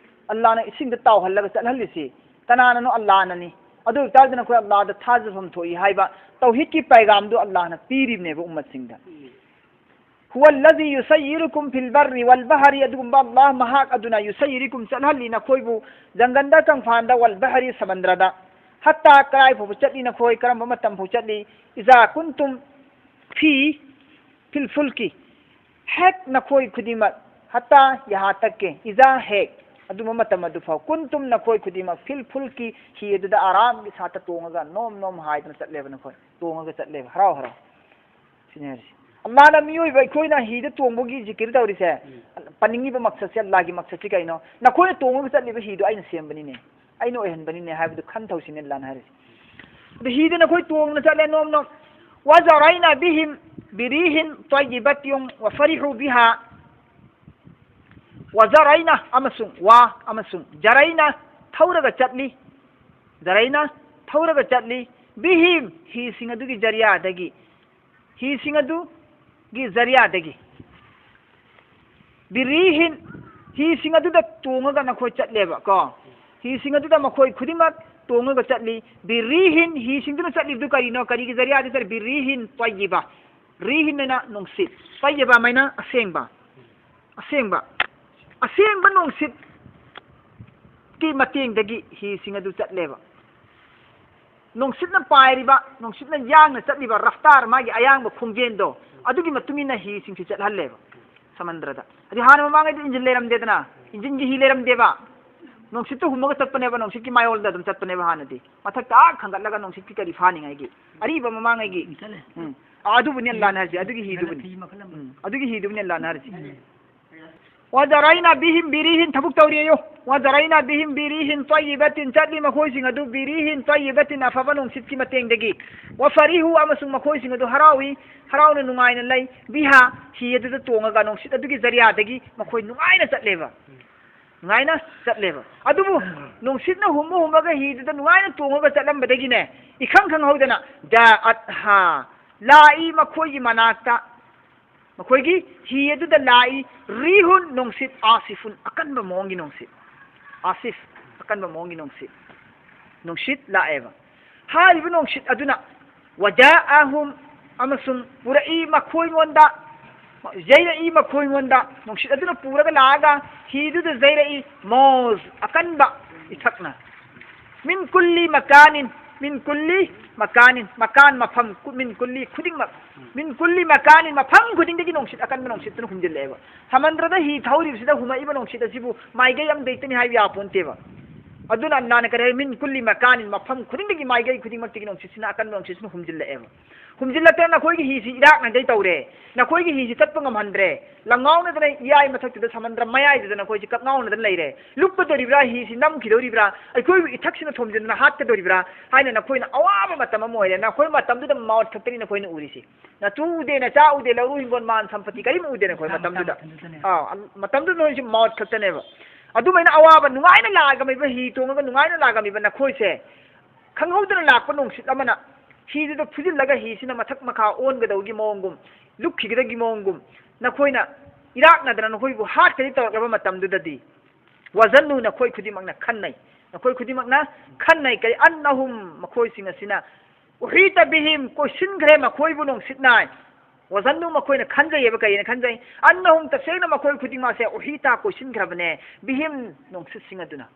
ꯑꯜꯂꯥꯍꯅ ꯏꯁꯤꯡꯗ ꯇꯥꯎꯍꯜꯂꯒ ꯆꯠꯍꯜꯂꯤꯁꯤ ꯀꯅꯥꯅꯅꯣ? ꯑꯜꯂꯥꯍꯅꯅꯤ꯫ ꯑꯗꯨ ꯑꯣꯏꯇꯥꯔꯗꯤ ꯅꯈꯣꯏ ꯑꯜꯂꯥꯍꯗ ꯊꯥꯖꯐꯝ ꯊꯣꯛꯏ ꯍꯥꯏꯕ ꯇꯧꯍꯤꯗꯀꯤ ꯄꯩꯒꯥꯝꯗꯨ ꯑꯜꯂꯥꯍꯅ ꯄꯤꯔꯤꯕꯅꯦꯕ ꯎꯝꯃꯠꯁꯤꯡꯗ꯫ "ꯍꯨꯋꯜꯂꯖꯤ ꯌꯨꯁꯩꯌꯤꯔꯨꯀꯨꯝ ꯐꯤꯜ ꯕꯔꯔꯤ ꯋꯜ ꯕꯍꯔꯤ", ꯑꯗꯨꯒꯨꯝꯕ ꯑꯜꯂꯥꯍ ꯃꯍꯥꯛ ꯑꯗꯨꯅ, "ꯌꯨꯁꯩꯌꯤꯔꯨꯀꯨꯝ", ꯆꯠꯍꯜꯂꯤ ꯅꯈꯣꯏꯕꯨ, "ꯖꯪꯒꯜꯗ", ꯀꯪꯐꯥꯟꯗ, "ꯋꯜ ꯕꯍꯔꯤ", ꯁꯃꯨꯗ꯭ꯔꯗ꯫ "ꯍꯠꯇꯥ", ꯀꯗꯥꯏ ꯐꯥꯎꯕ ꯆꯠꯂꯤ ꯅꯈꯣꯏ, ꯀꯔꯝꯕ ꯃꯇꯝ ꯐꯥꯎ ꯆꯠꯂꯤ? "ꯏꯖꯥ ꯀꯨꯟꯇꯨꯝ ꯐꯤ ꯐꯤꯜ ꯐꯨꯜꯀꯤ", ꯍꯦꯛ ꯅꯈꯣꯏ ꯈꯨꯗꯤꯡꯃꯛ, "ꯍꯠꯇꯥ", ꯌꯍꯥ ꯇꯛꯀꯦ, "ꯏꯖꯥ", ꯍꯦꯛ, ꯑꯗꯨꯝꯕ ꯃꯇꯝ ꯑꯗꯨ ꯐꯥꯎ ꯀꯨꯟꯇꯨꯝ ꯅꯈꯣꯏ ꯈꯨꯗꯤꯡꯃꯛ ꯐꯤꯜ ꯐꯨꯜꯀꯤ ꯍꯤ ꯑꯗꯨꯗ ꯑꯔꯥꯝꯒꯤ ꯁꯥꯠꯇ ꯇꯣꯡꯉꯒ ꯅꯣꯝ ꯅꯣꯝ ꯍꯥꯏꯗꯅ ꯆꯠꯂꯦꯕ ꯅꯈꯣꯏ꯫ ꯇꯣꯡꯉꯒ ꯆꯠꯂꯦꯕ ꯍꯔꯥꯎ ꯍꯔꯥꯎ꯫ ꯁꯤꯅꯤ ꯍꯥꯏꯔꯤꯁꯦ꯫ ꯑꯜꯂꯥꯅ ꯃꯤꯑꯣꯏꯕ ꯑꯩꯈꯣꯏꯅ ꯍꯤꯗ ꯇꯣꯡꯕꯒꯤ ꯖꯤꯀꯤꯔ ꯇꯧꯔꯤꯁꯦ, ꯎꯝ꯫ ꯄꯟꯅꯤꯡꯉꯤꯕ ꯃꯛꯁꯠꯁꯦ, ꯑꯜꯂꯥꯒꯤ ꯃꯛꯁꯠꯁꯤ ꯀꯩꯅꯣ? ꯅꯈꯣꯏꯅ ꯇꯣꯡꯉꯒ ꯆꯠꯂꯤꯕ ꯍꯤꯗꯣ ꯑꯩꯅ ꯁꯦꯝꯕꯅꯤꯅꯦ, ꯑꯩꯅ ꯑꯣꯏꯍꯟꯕꯅꯤꯅꯦ ꯍꯥꯏꯕꯗꯨ ꯈꯟꯊꯧꯁꯤꯅꯦ ꯑꯜꯂꯥꯅ ꯍꯥꯏꯔꯤꯁꯦ꯫ ꯑꯗꯨ ꯍꯤꯗ ꯅꯈꯣꯏ ꯇꯣꯡꯅ ꯆꯠꯂꯦ ꯅꯣꯝ ꯅꯣꯝ꯫ وجرين بهم بريح طيبة وفرحوا بها. وجرين ꯑꯃꯁꯨꯡ وا ꯑꯃꯁꯨꯡ جرين ꯊꯧꯔꯒ ꯆꯠꯂꯤ꯫ جرين ꯊꯧꯔꯒ ꯆꯠꯂꯤ꯫ بهم ꯍꯤꯁꯤꯡ ꯑꯗꯨꯒꯤ ꯖꯔꯤꯌꯥꯗꯒꯤ꯫ ꯍꯤꯁꯤꯡ ꯑꯗꯨꯒꯤ ꯖꯔꯤꯌꯥꯗꯒꯤ꯫ بريح ꯍꯤꯁꯤꯡ ꯑꯗꯨꯗ ꯇꯣꯡꯉꯒ ꯅꯈꯣꯏ ꯆꯠꯂꯦꯕ ꯀꯣ꯫ ꯍꯤꯁꯤꯡ ꯑꯗꯨꯗ ꯃꯈꯣꯏ ꯈꯨꯗꯤꯡꯃꯛ ꯇꯣꯡꯉꯒ ꯆꯠꯂꯤ꯫ بريح ꯍꯤꯁꯤꯡꯗꯨꯅ ꯆꯠꯂꯤꯕꯗꯨ ꯀꯔꯤꯅꯣ? ꯀꯔꯤꯒꯤ ꯖꯔꯤꯌꯥꯗ ꯆꯠꯂꯤ? بريح طيبة. ريح ꯍꯥꯏꯅ ꯅꯨꯡꯁꯤꯠ꯫ طيبة ꯍꯥꯏꯅ ꯑꯁꯦꯡꯕ꯫ ꯑꯁꯦꯡꯕ꯫ ꯑꯁꯦꯡꯕ ꯅꯨꯡꯁꯤꯠꯀꯤ ꯃꯇꯦꯡꯗꯒꯤ ꯍꯤꯁꯤꯡ ꯑꯗꯨ ꯆꯠꯂꯦꯕ꯫ ꯅꯨꯡꯁꯤꯠꯅ ꯄꯥꯏꯔꯤꯕ, ꯅꯨꯡꯁꯤꯠꯅ ꯌꯥꯡꯅ ꯆꯠꯂꯤꯕ ꯔꯐꯇꯥꯔ, ꯃꯥꯒꯤ ꯑꯌꯥꯡꯕ ꯈꯣꯡꯖꯦꯜꯗꯣ, ꯑꯗꯨꯒꯤ ꯃꯇꯨꯡ ꯏꯟꯅ ꯍꯤꯁꯤꯡꯁꯤ ꯆꯠꯍꯜꯂꯦꯕ ꯁꯃꯨꯗ꯭ꯔꯗ꯫ ꯑꯗꯨ ꯍꯥꯟꯅ ꯃꯃꯥꯡꯉꯩꯗꯤ ꯏꯟꯖꯤꯟ ꯂꯩꯔꯝꯗꯦꯗꯅ, ꯏꯟꯖꯤꯟꯒꯤ ꯍꯤ ꯂꯩꯔꯝꯗꯦꯕ, ꯅꯨꯡꯁꯤꯠꯇ ꯍꯨꯝꯃꯒ ꯆꯠꯄꯅꯦꯕ, ꯅꯨꯡꯁꯤꯠꯀꯤ ꯃꯥꯌꯣꯜꯗ ꯑꯗꯨꯝ ꯆꯠꯄꯅꯦꯕ ꯍꯥꯟꯅꯗꯤ꯫ ꯃꯊꯛꯇ ꯑꯥ ꯈꯟꯒꯠꯂꯒ ꯅꯨꯡꯁꯤꯠꯀꯤ ꯀꯔꯤ ꯐꯥꯅꯤꯡꯉꯥꯏꯒꯤ, ꯑꯔꯤꯕ ꯃꯃꯥꯡꯉꯩꯒꯤ꯫ ꯎꯝ꯫ ꯑꯥ, ꯑꯗꯨꯕꯨꯅꯤ ꯑꯜꯂꯥꯅ ꯍꯥꯏꯁꯦ, ꯑꯗꯨꯒꯤ ꯍꯤꯗꯨꯕꯨꯅꯤ꯫ ꯎꯝ, ꯑꯗꯨꯒꯤ ꯍꯤꯗꯨꯕꯨꯅꯤ ꯑꯜꯂꯥꯅ ꯍꯥꯏꯔꯤꯁꯦ꯫ وجرين بهم بريح ꯊꯕꯛ ꯇꯧꯔꯤ ꯑꯌꯣ꯫ وجرين بهم بريح طيبة ꯆꯠꯂꯤ ꯃꯈꯣꯏꯁꯤꯡ ꯑꯗꯨ بريح طيبة ꯑꯐꯕ ꯅꯨꯡꯁꯤꯠꯀꯤ ꯃꯇꯦꯡꯗꯒꯤ꯫ وفرحوا ꯑꯃꯁꯨꯡ ꯃꯈꯣꯏꯁꯤꯡ ꯑꯗꯨ ꯍꯔꯥꯎꯏ, ꯍꯔꯥꯎꯅ ꯅꯨꯡꯉꯥꯏꯅ ꯂꯩ꯫ بها ꯍꯤ ꯑꯗꯨꯗ ꯇꯣꯡꯉꯒ ꯅꯨꯡꯁꯤꯠ ꯑꯗꯨꯒꯤ ꯖꯔꯤꯌꯥꯗꯒꯤ ꯃꯈꯣꯏ ꯅꯨꯡꯉꯥꯏꯅ ꯆꯠꯂꯦꯕ꯫ ꯅꯨꯡꯉꯥꯏꯅ ꯆꯠꯂꯦꯕ꯫ ꯑꯗꯨꯕꯨ ꯅꯨꯡꯁꯤꯠꯅ ꯍꯨꯝꯃ ꯍꯨꯝꯃꯒ ꯍꯤꯗꯨꯗ ꯅꯨꯡꯉꯥꯏꯅ ꯇꯣꯡꯉꯒ ꯆꯠꯂꯝꯕꯗꯒꯤꯅꯦ, ꯏꯈꯪ ꯈꯪꯍꯧꯗꯅ جاءتها ꯂꯥꯛꯏ ꯃꯈꯣꯏꯒꯤ ꯃꯅꯥꯛꯇ꯫ ꯃꯈꯣꯏꯒꯤ ꯍꯤ ꯑꯗꯨꯗ ꯂꯥꯛꯏ ꯔꯤꯍꯨꯟ ꯅꯨꯡꯁꯤꯠ ꯑꯥꯁꯤꯐꯨꯟ ꯑꯀꯟꯕ ꯃꯑꯣꯡꯒꯤ ꯅꯨꯡꯁꯤꯠ꯫ ꯑꯥꯁꯤꯐ ꯑꯀꯟꯕ ꯃꯑꯣꯡꯒꯤ ꯅꯨꯡꯁꯤꯠ꯫ ꯅꯨꯡꯁꯤꯠ ꯂꯥꯛꯑꯦꯕ꯫ ꯍꯥꯏꯔꯤꯕ ꯅꯨꯡꯁꯤꯠ ꯑꯗꯨꯅ ꯋꯥꯖꯥꯑꯍꯨꯝ ꯑꯃꯁꯨꯡ ꯄꯨꯔꯛꯏ ꯃꯈꯣꯏꯉꯣꯟꯗ, ꯌꯩꯔꯛꯏ ꯃꯈꯣꯏꯉꯣꯟꯗ꯫ ꯅꯨꯡꯁꯤꯠ ꯑꯗꯨꯅ ꯄꯨꯔꯒ ꯂꯥꯛꯑꯒ ꯍꯤꯗꯨꯗ ꯌꯩꯔꯛꯏ ꯃꯣꯖ ꯑꯀꯟꯕ ꯏꯊꯛꯅ꯫ ꯃꯤꯟ ꯀꯨꯜꯂꯤ ꯃꯀꯥꯅꯤꯟ ꯃꯤꯟ ꯀꯨꯜꯂꯤ ꯃꯀꯥꯅꯤꯟ, ꯃꯀꯥꯟ ꯃꯐꯝ, ꯀꯨ-, ꯃꯤꯟ ꯀꯨꯜꯂꯤ ꯈꯨꯗꯤꯡꯃꯛ, ꯃꯤꯟ ꯀꯨꯜꯂꯤ ꯃꯀꯥꯅꯤꯟ ꯃꯐꯝ ꯈꯨꯗꯤꯡꯗꯒꯤ ꯅꯨꯡꯁꯤꯠ, ꯑꯀꯟꯕ ꯅꯨꯡꯁꯤꯠꯇꯨꯅ ꯍꯨꯝꯖꯤꯜꯂꯛꯑꯦꯕ꯫ ꯁꯃꯟꯗ꯭ꯔꯗ ꯍꯤ ꯊꯧꯔꯤꯕꯁꯤꯗ ꯍꯨꯝꯃꯛꯏꯕ ꯅꯨꯡꯁꯤꯠ ꯑꯁꯤꯕꯨ ꯃꯥꯏꯀꯩ ꯑꯃꯗ ꯍꯦꯛꯇꯅꯤ ꯍꯥꯏꯕ ꯌꯥꯄꯣꯟꯇꯦꯕ꯫ ꯑꯗꯨꯅ ꯑꯜꯂꯥꯅ ꯀꯔꯤ ꯍꯥꯏ? ꯃꯤꯟ ꯀꯨꯜꯂꯤ ꯃꯀꯥꯅꯤꯟ, ꯃꯐꯝ ꯈꯨꯗꯤꯡꯗꯒꯤ, ꯃꯥꯏꯀꯩ ꯈꯨꯗꯤꯡꯃꯛꯇꯒꯤ ꯅꯨꯡꯁꯤꯠꯁꯤꯅ, ꯑꯀꯟꯕ ꯅꯨꯡꯁꯤꯠꯁꯤꯅ ꯍꯨꯝꯖꯤꯜꯂꯛꯑꯦꯕ꯫ ꯍꯨꯝꯖꯤꯜꯂꯛꯇꯅ ꯅꯈꯣꯏꯒꯤ ꯍꯤꯁꯤ ꯏꯔꯥꯛꯅꯒꯩ ꯇꯧꯔꯦ, ꯅꯈꯣꯏꯒꯤ ꯍꯤꯁꯤ ꯆꯠꯄ ꯉꯝꯍꯟꯗ꯭ꯔꯦ, ꯂꯪꯉꯥꯎꯅꯗꯅ ꯏꯌꯥꯏ ꯃꯊꯛꯇꯨꯗ ꯁꯃꯟꯗ꯭ꯔ ꯃꯌꯥꯏꯗꯨꯗ ꯅꯈꯣꯏꯁꯤ ꯀꯛꯉꯥꯎꯅꯗꯅ ꯂꯩꯔꯦ, ꯂꯨꯞꯀꯗꯧꯔꯤꯕ꯭ꯔꯥ, ꯍꯤꯁꯤ ꯅꯝꯈꯤꯗꯧꯔꯤꯕ꯭ꯔꯥ, ꯑꯩꯈꯣꯏꯕꯨ ꯏꯊꯛꯁꯤꯅ ꯊꯣꯝꯖꯤꯟꯗꯅ ꯍꯥꯠꯀꯗꯧꯔꯤꯕ꯭ꯔꯥ ꯍꯥꯏꯅ ꯅꯈꯣꯏꯅ ꯑꯋꯥꯕ ꯃꯇꯝ ꯑꯃ ꯑꯣꯏꯔꯦ꯫ ꯅꯈꯣꯏ ꯃꯇꯝꯗꯨꯗ ꯃꯥꯎꯠ ꯈꯛꯇꯅꯤ ꯅꯈꯣꯏꯅ ꯎꯔꯤꯁꯤ꯫ ꯅꯆꯨ ꯎꯗꯦ, ꯅꯆꯥ ꯎꯗꯦ, ꯂꯧꯔꯨ ꯍꯤꯡꯒꯣꯜ, ꯃꯥꯟ ꯁꯝꯄꯇꯤ ꯀꯔꯤꯝ ꯎꯗꯦ ꯅꯈꯣꯏ ꯃꯇꯝꯗꯨꯗ꯫ ꯑꯥ, ꯃꯇꯝꯗꯨꯗ ꯅꯈꯣꯏꯁꯤ ꯃꯥꯎꯠ ꯈꯛꯇꯅꯦꯕ꯫ ꯑꯗꯨꯃꯥꯏꯅ ꯑꯋꯥꯕ ꯅꯨꯡꯉꯥꯏꯅ ꯂꯥꯛꯑꯝꯃꯤꯕ, ꯍꯤ ꯇꯣꯡꯉꯒ ꯅꯨꯡꯉꯥꯏꯅ ꯂꯥꯛꯑꯝꯃꯤꯕ ꯅꯈꯣꯏꯁꯦ, ꯈꯪꯍꯧꯗꯅ ꯂꯥꯛꯄ ꯅꯨꯡꯁꯤꯠ ꯑꯃꯅ ꯍꯤꯗꯨꯗ ꯐꯨꯖꯤꯜꯂꯒ ꯍꯤꯁꯤꯅ ꯃꯊꯛ ꯃꯈꯥ ꯑꯣꯟꯒꯗꯧꯒꯤ ꯃꯑꯣꯡꯒꯨꯝ, ꯂꯨꯞꯈꯤꯒꯗꯧꯒꯤ ꯃꯑꯣꯡꯒꯨꯝ, ꯅꯈꯣꯏꯅ ꯏꯔꯥꯛꯅꯗꯅ ꯅꯈꯣꯏꯕꯨ ꯍꯥꯠꯀꯅꯤ ꯇꯧꯔꯛꯂꯕ ꯃꯇꯝꯗꯨꯗꯗꯤ, ꯋꯥꯖꯟꯅꯨ, ꯅꯈꯣꯏ ꯈꯨꯗꯤꯡꯃꯛꯅ ꯈꯟꯅꯩ, ꯅꯈꯣꯏ ꯈꯨꯗꯤꯡꯃꯛꯅ ꯈꯟꯅꯩ꯫ ꯀꯔꯤ? ꯑꯟꯅꯍꯨꯝ, ꯃꯈꯣꯏꯁꯤꯡ ꯑꯁꯤꯅ, ꯎꯍꯤꯇ ꯕꯤꯍꯤꯝ, ꯀꯣꯏꯁꯤꯟꯈ꯭ꯔꯦ ꯃꯈꯣꯏꯕꯨ ꯅꯨꯡꯁꯤꯠꯅ꯫ ꯋꯥꯖꯟꯅꯨ, ꯃꯈꯣꯏꯅ ꯈꯟꯖꯩꯌꯦꯕ, ꯀꯩꯅ ꯈꯟꯖꯩ? ꯑꯟꯅꯍꯨꯝ, ꯇꯁꯦꯡꯅ ꯃꯈꯣꯏ ꯈꯨꯗꯤꯡꯃꯛꯁꯦ, ꯎꯍꯤꯇ, ꯀꯣꯏꯁꯤꯟꯈ꯭ꯔꯕꯅꯦ, ꯕꯤꯍꯤꯝ, ꯅꯨꯡꯁꯤꯠꯁꯤꯡ ꯑꯗꯨꯅ꯫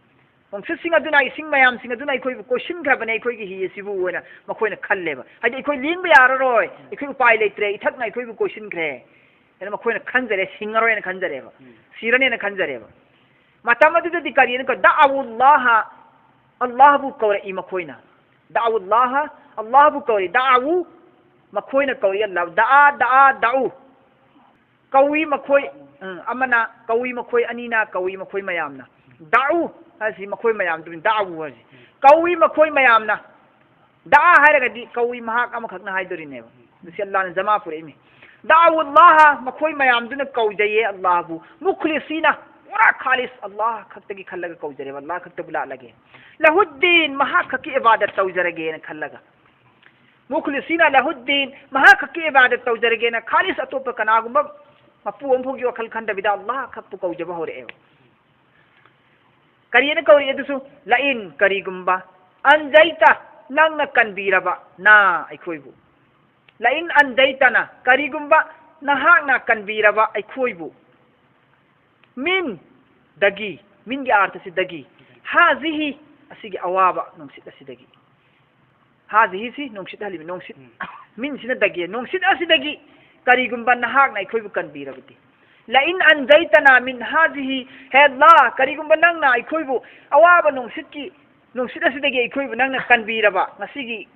ꯅꯨꯡꯁꯤꯠꯁꯤꯡ ꯑꯗꯨꯅ, ꯏꯁꯤꯡ ꯃꯌꯥꯝꯁꯤꯡ ꯑꯗꯨꯅ ꯑꯩꯈꯣꯏꯕꯨ ꯀꯣꯏꯁꯤꯟꯈ꯭ꯔꯕꯅꯦ, ꯑꯩꯈꯣꯏꯒꯤ ꯍꯤ ꯑꯁꯤꯕꯨ ꯍꯥꯏꯅ ꯃꯈꯣꯏꯅ ꯈꯜꯂꯦꯕ꯫ ꯍꯥꯏꯗꯤ, ꯑꯩꯈꯣꯏ ꯂꯦꯡꯕ ꯌꯥꯔꯔꯣꯏ, ꯑꯩꯈꯣꯏ ꯎꯄꯥꯏ ꯂꯩꯇ꯭ꯔꯦ, ꯏꯊꯛꯅ ꯑꯩꯈꯣꯏꯕꯨ ꯀꯣꯏꯁꯤꯟꯈ꯭ꯔꯦ ꯍꯥꯏꯅ ꯃꯈꯣꯏꯅ ꯈꯟꯖꯔꯦ, ꯁꯤꯡꯉꯔꯣꯏꯅ ꯈꯟꯖꯔꯦꯕ, ꯎꯝ꯫ ꯁꯤꯔꯅꯦꯅ ꯈꯟꯖꯔꯦꯕ꯫ ꯃꯇꯝ ꯑꯗꯨꯗꯗꯤ ꯀꯔꯤꯅ ꯀꯧ-, ꯗꯥꯎꯜꯂꯥꯍ, ꯑꯜꯂꯥꯍꯕꯨ ꯀꯧꯔꯛꯏ ꯃꯈꯣꯏꯅ꯫ ꯗꯥꯎꯜꯂꯥꯍ, ꯑꯜꯂꯥꯍꯕꯨ ꯀꯧꯔꯤ꯫ ꯗꯥꯎ, ꯃꯈꯣꯏꯅ ꯀꯧꯔꯤ ꯑꯜꯂꯥꯍ꯫ ꯗꯥ, ꯗꯥ, ꯗꯥꯎ꯫ ꯀꯧꯏ ꯃꯈꯣꯏ, ꯎꯝ, ꯑꯃꯅ ꯀꯧꯏ ꯃꯈꯣꯏ ꯑꯅꯤꯅ ꯀꯧꯏ ꯃꯈꯣꯏ ꯃꯌꯥꯝꯅ꯫ ꯗꯥꯎ ꯍꯥꯏꯁꯤ ꯃꯈꯣꯏ ꯃꯌꯥꯝꯗꯨꯅꯤ, ꯗꯥꯎ ꯍꯥꯏꯁꯤ꯫ ꯀꯧꯏ ꯃꯈꯣꯏ ꯃꯌꯥꯝꯅ꯫ ꯗꯥ ꯍꯥꯏꯔꯒꯗꯤ ꯀꯧꯏ ꯃꯍꯥꯛ ꯑꯃꯈꯛꯅ ꯍꯥꯏꯗꯣꯔꯤꯅꯦꯕ꯫ ꯃꯁꯤ ꯑꯜꯂꯥꯍꯅ ꯖꯃꯥ ꯄꯨꯔꯛꯏꯃꯤ꯫ ꯗꯥꯎꯜꯂꯥꯍ, ꯃꯈꯣꯏ ꯃꯌꯥꯝꯗꯨꯅ ꯀꯧꯖꯩꯌꯦ ꯑꯜꯂꯥꯍꯕꯨ꯫ ꯃꯨꯈꯂꯤꯁꯤꯅ, ꯄꯨꯔꯥ ꯈꯥꯂꯤꯁ ꯑꯜꯂꯥꯍ ꯈꯛꯇꯒꯤ ꯈꯜꯂꯒ ꯀꯧꯖꯔꯦꯕ, ꯑꯜꯂꯥꯍ ꯈꯛꯇꯕꯨ ꯂꯥꯠꯂꯒꯦ꯫ ꯂꯍꯨꯗꯗꯤꯟ, ꯃꯍꯥꯛ ꯈꯛꯀꯤ ꯏꯕꯥꯗꯠ ꯇꯧꯖꯔꯒꯦꯅ ꯈꯜꯂꯒ꯫ ꯃꯨꯈꯂꯤꯁꯤꯅ ꯂꯍꯨꯗꯗꯤꯟ, ꯃꯍꯥꯛ ꯈꯛꯀꯤ ꯏꯕꯥꯗꯠ ꯇꯧꯖꯔꯒꯦꯅ ꯈꯥꯂꯤꯁ ꯑꯇꯣꯞꯄ ꯀꯅꯥꯒꯨꯝꯕ ꯃꯄꯨ ꯑꯃꯐꯥꯎꯒꯤ ꯋꯥꯈꯜ ꯈꯟꯗꯕꯤꯗ ꯑꯜꯂꯥꯍ ꯈꯛꯄꯨ ꯀꯧꯖꯕ ꯍꯧꯔꯛꯑꯦꯕ꯫ ꯀꯔꯤꯅ ꯀꯧꯔꯤ ꯑꯗꯨꯁꯨ? ꯂꯥꯏꯟ, ꯀꯔꯤꯒꯨꯝꯕ, ꯑꯟꯖꯩꯇ, ꯅꯪꯅ ꯀꯟꯕꯤꯔꯕ, ꯅ, ꯑꯩꯈꯣꯏꯕꯨ꯫ ꯂꯥꯏꯟ ꯑꯟꯖꯩꯇꯅ, ꯀꯔꯤꯒꯨꯝꯕ ꯅꯍꯥꯛꯅ ꯀꯟꯕꯤꯔꯕ ꯑꯩꯈꯣꯏꯕꯨ꯫ ꯃꯤꯟ, ꯗꯒꯤ, ꯃꯤꯟꯒꯤ ꯑꯥꯔꯊꯁꯤ ꯗꯒꯤ꯫ ꯍꯥꯖꯤꯍꯤ, ꯑꯁꯤꯒꯤ ꯑꯋꯥꯕ ꯅꯨꯡꯁꯤꯠ ꯑꯁꯤꯗꯒꯤ꯫ ꯍꯥꯖꯤꯍꯤꯁꯤ ꯅꯨꯡꯁꯤꯠ ꯍꯜꯂꯤꯕ ꯅꯨꯡꯁꯤꯠ꯫ ꯎꯝ꯫ ꯃꯤꯟꯁꯤꯅ ꯗꯒꯤ, ꯅꯨꯡꯁꯤꯠ ꯑꯁꯤꯗꯒꯤ ꯀꯔꯤꯒꯨꯝꯕ ꯅꯍꯥꯛꯅ ꯑꯩꯈꯣꯏꯕꯨ ꯀꯟꯕꯤꯔꯕꯗꯤ꯫ ꯂꯥꯏꯟ ꯑꯟꯖꯩꯇꯅꯥ ꯃꯤꯟ ꯍꯥꯖꯤꯍꯤ, ꯍꯦ ꯑꯜꯂꯥ, ꯀꯔꯤꯒꯨꯝꯕ ꯅꯪꯅ ꯑꯩꯈꯣꯏꯕꯨ ꯑꯋꯥꯕ ꯅꯨꯡꯁꯤꯠꯀꯤ, ꯅꯨꯡꯁꯤꯠ ꯑꯁꯤꯗꯒꯤ ꯑꯩꯈꯣꯏꯕꯨ ꯅꯪꯅ ꯀꯟꯕꯤꯔꯕ, ꯉꯁꯤꯒꯤ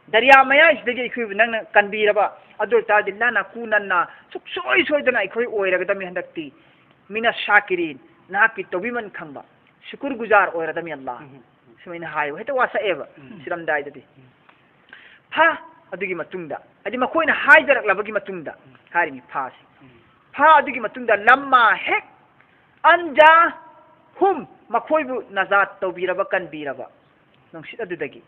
ꯗꯔꯤꯌꯥ ꯃꯌꯥꯏꯁꯤꯗꯒꯤ ꯑꯩꯈꯣꯏꯕꯨ ꯅꯪꯅ ꯀꯟꯕꯤꯔꯕ, ꯑꯗꯨ ꯑꯣꯏꯇꯥꯔꯗꯤ ꯂꯅꯥꯀꯨꯅꯟꯅ, ꯁꯨꯛꯁꯣꯏ ꯁꯣꯏꯗꯅ ꯑꯩꯈꯣꯏ ꯑꯣꯏꯔꯒꯗꯕꯅꯤ ꯍꯟꯗꯛꯇꯤ, ꯃꯤꯅ ꯁꯥꯀꯤꯔꯤꯟ, ꯅꯍꯥꯛꯀꯤ ꯇꯧꯕꯤꯃꯟ ꯈꯪꯕ, ꯁꯨꯀꯨꯔ ꯒꯨꯖꯥꯔ ꯑꯣꯏꯔꯗꯕꯅꯤ ꯑꯜꯂꯥ꯫ ꯎꯝ꯫ ꯁꯨꯃꯥꯏꯅ ꯍꯥꯏꯌꯦꯕ, ꯍꯦꯛꯇ ꯋꯥꯁꯛꯑꯦꯕ꯫ ꯎꯝ꯫ ꯁꯤꯔꯝꯗꯥꯏꯗꯗꯤ꯫ ꯎꯝ꯫ ꯐ ꯑꯗꯨꯒꯤ ꯃꯇꯨꯡꯗ, ꯍꯥꯏꯗꯤ ꯃꯈꯣꯏꯅ ꯍꯥꯏꯖꯔꯛꯂꯕꯒꯤ ꯃꯇꯨꯡꯗ ꯎꯝ꯫ ꯍꯥꯏꯔꯤꯅꯤ ꯐꯥꯁꯤ꯫ ꯎꯝ꯫ ꯐ ꯑꯗꯨꯒꯤ ꯃꯇꯨꯡꯗ ꯂꯝꯃꯥ ꯍꯦꯛ ꯑꯟꯖꯥ ꯍꯨꯝ ꯃꯈꯣꯏꯕꯨ ꯅꯖꯥꯠ ꯇꯧꯕꯤꯔꯕ, ꯀꯟꯕꯤꯔꯕ ꯅꯨꯡꯁꯤꯠ ꯑꯗꯨꯗꯒꯤ꯫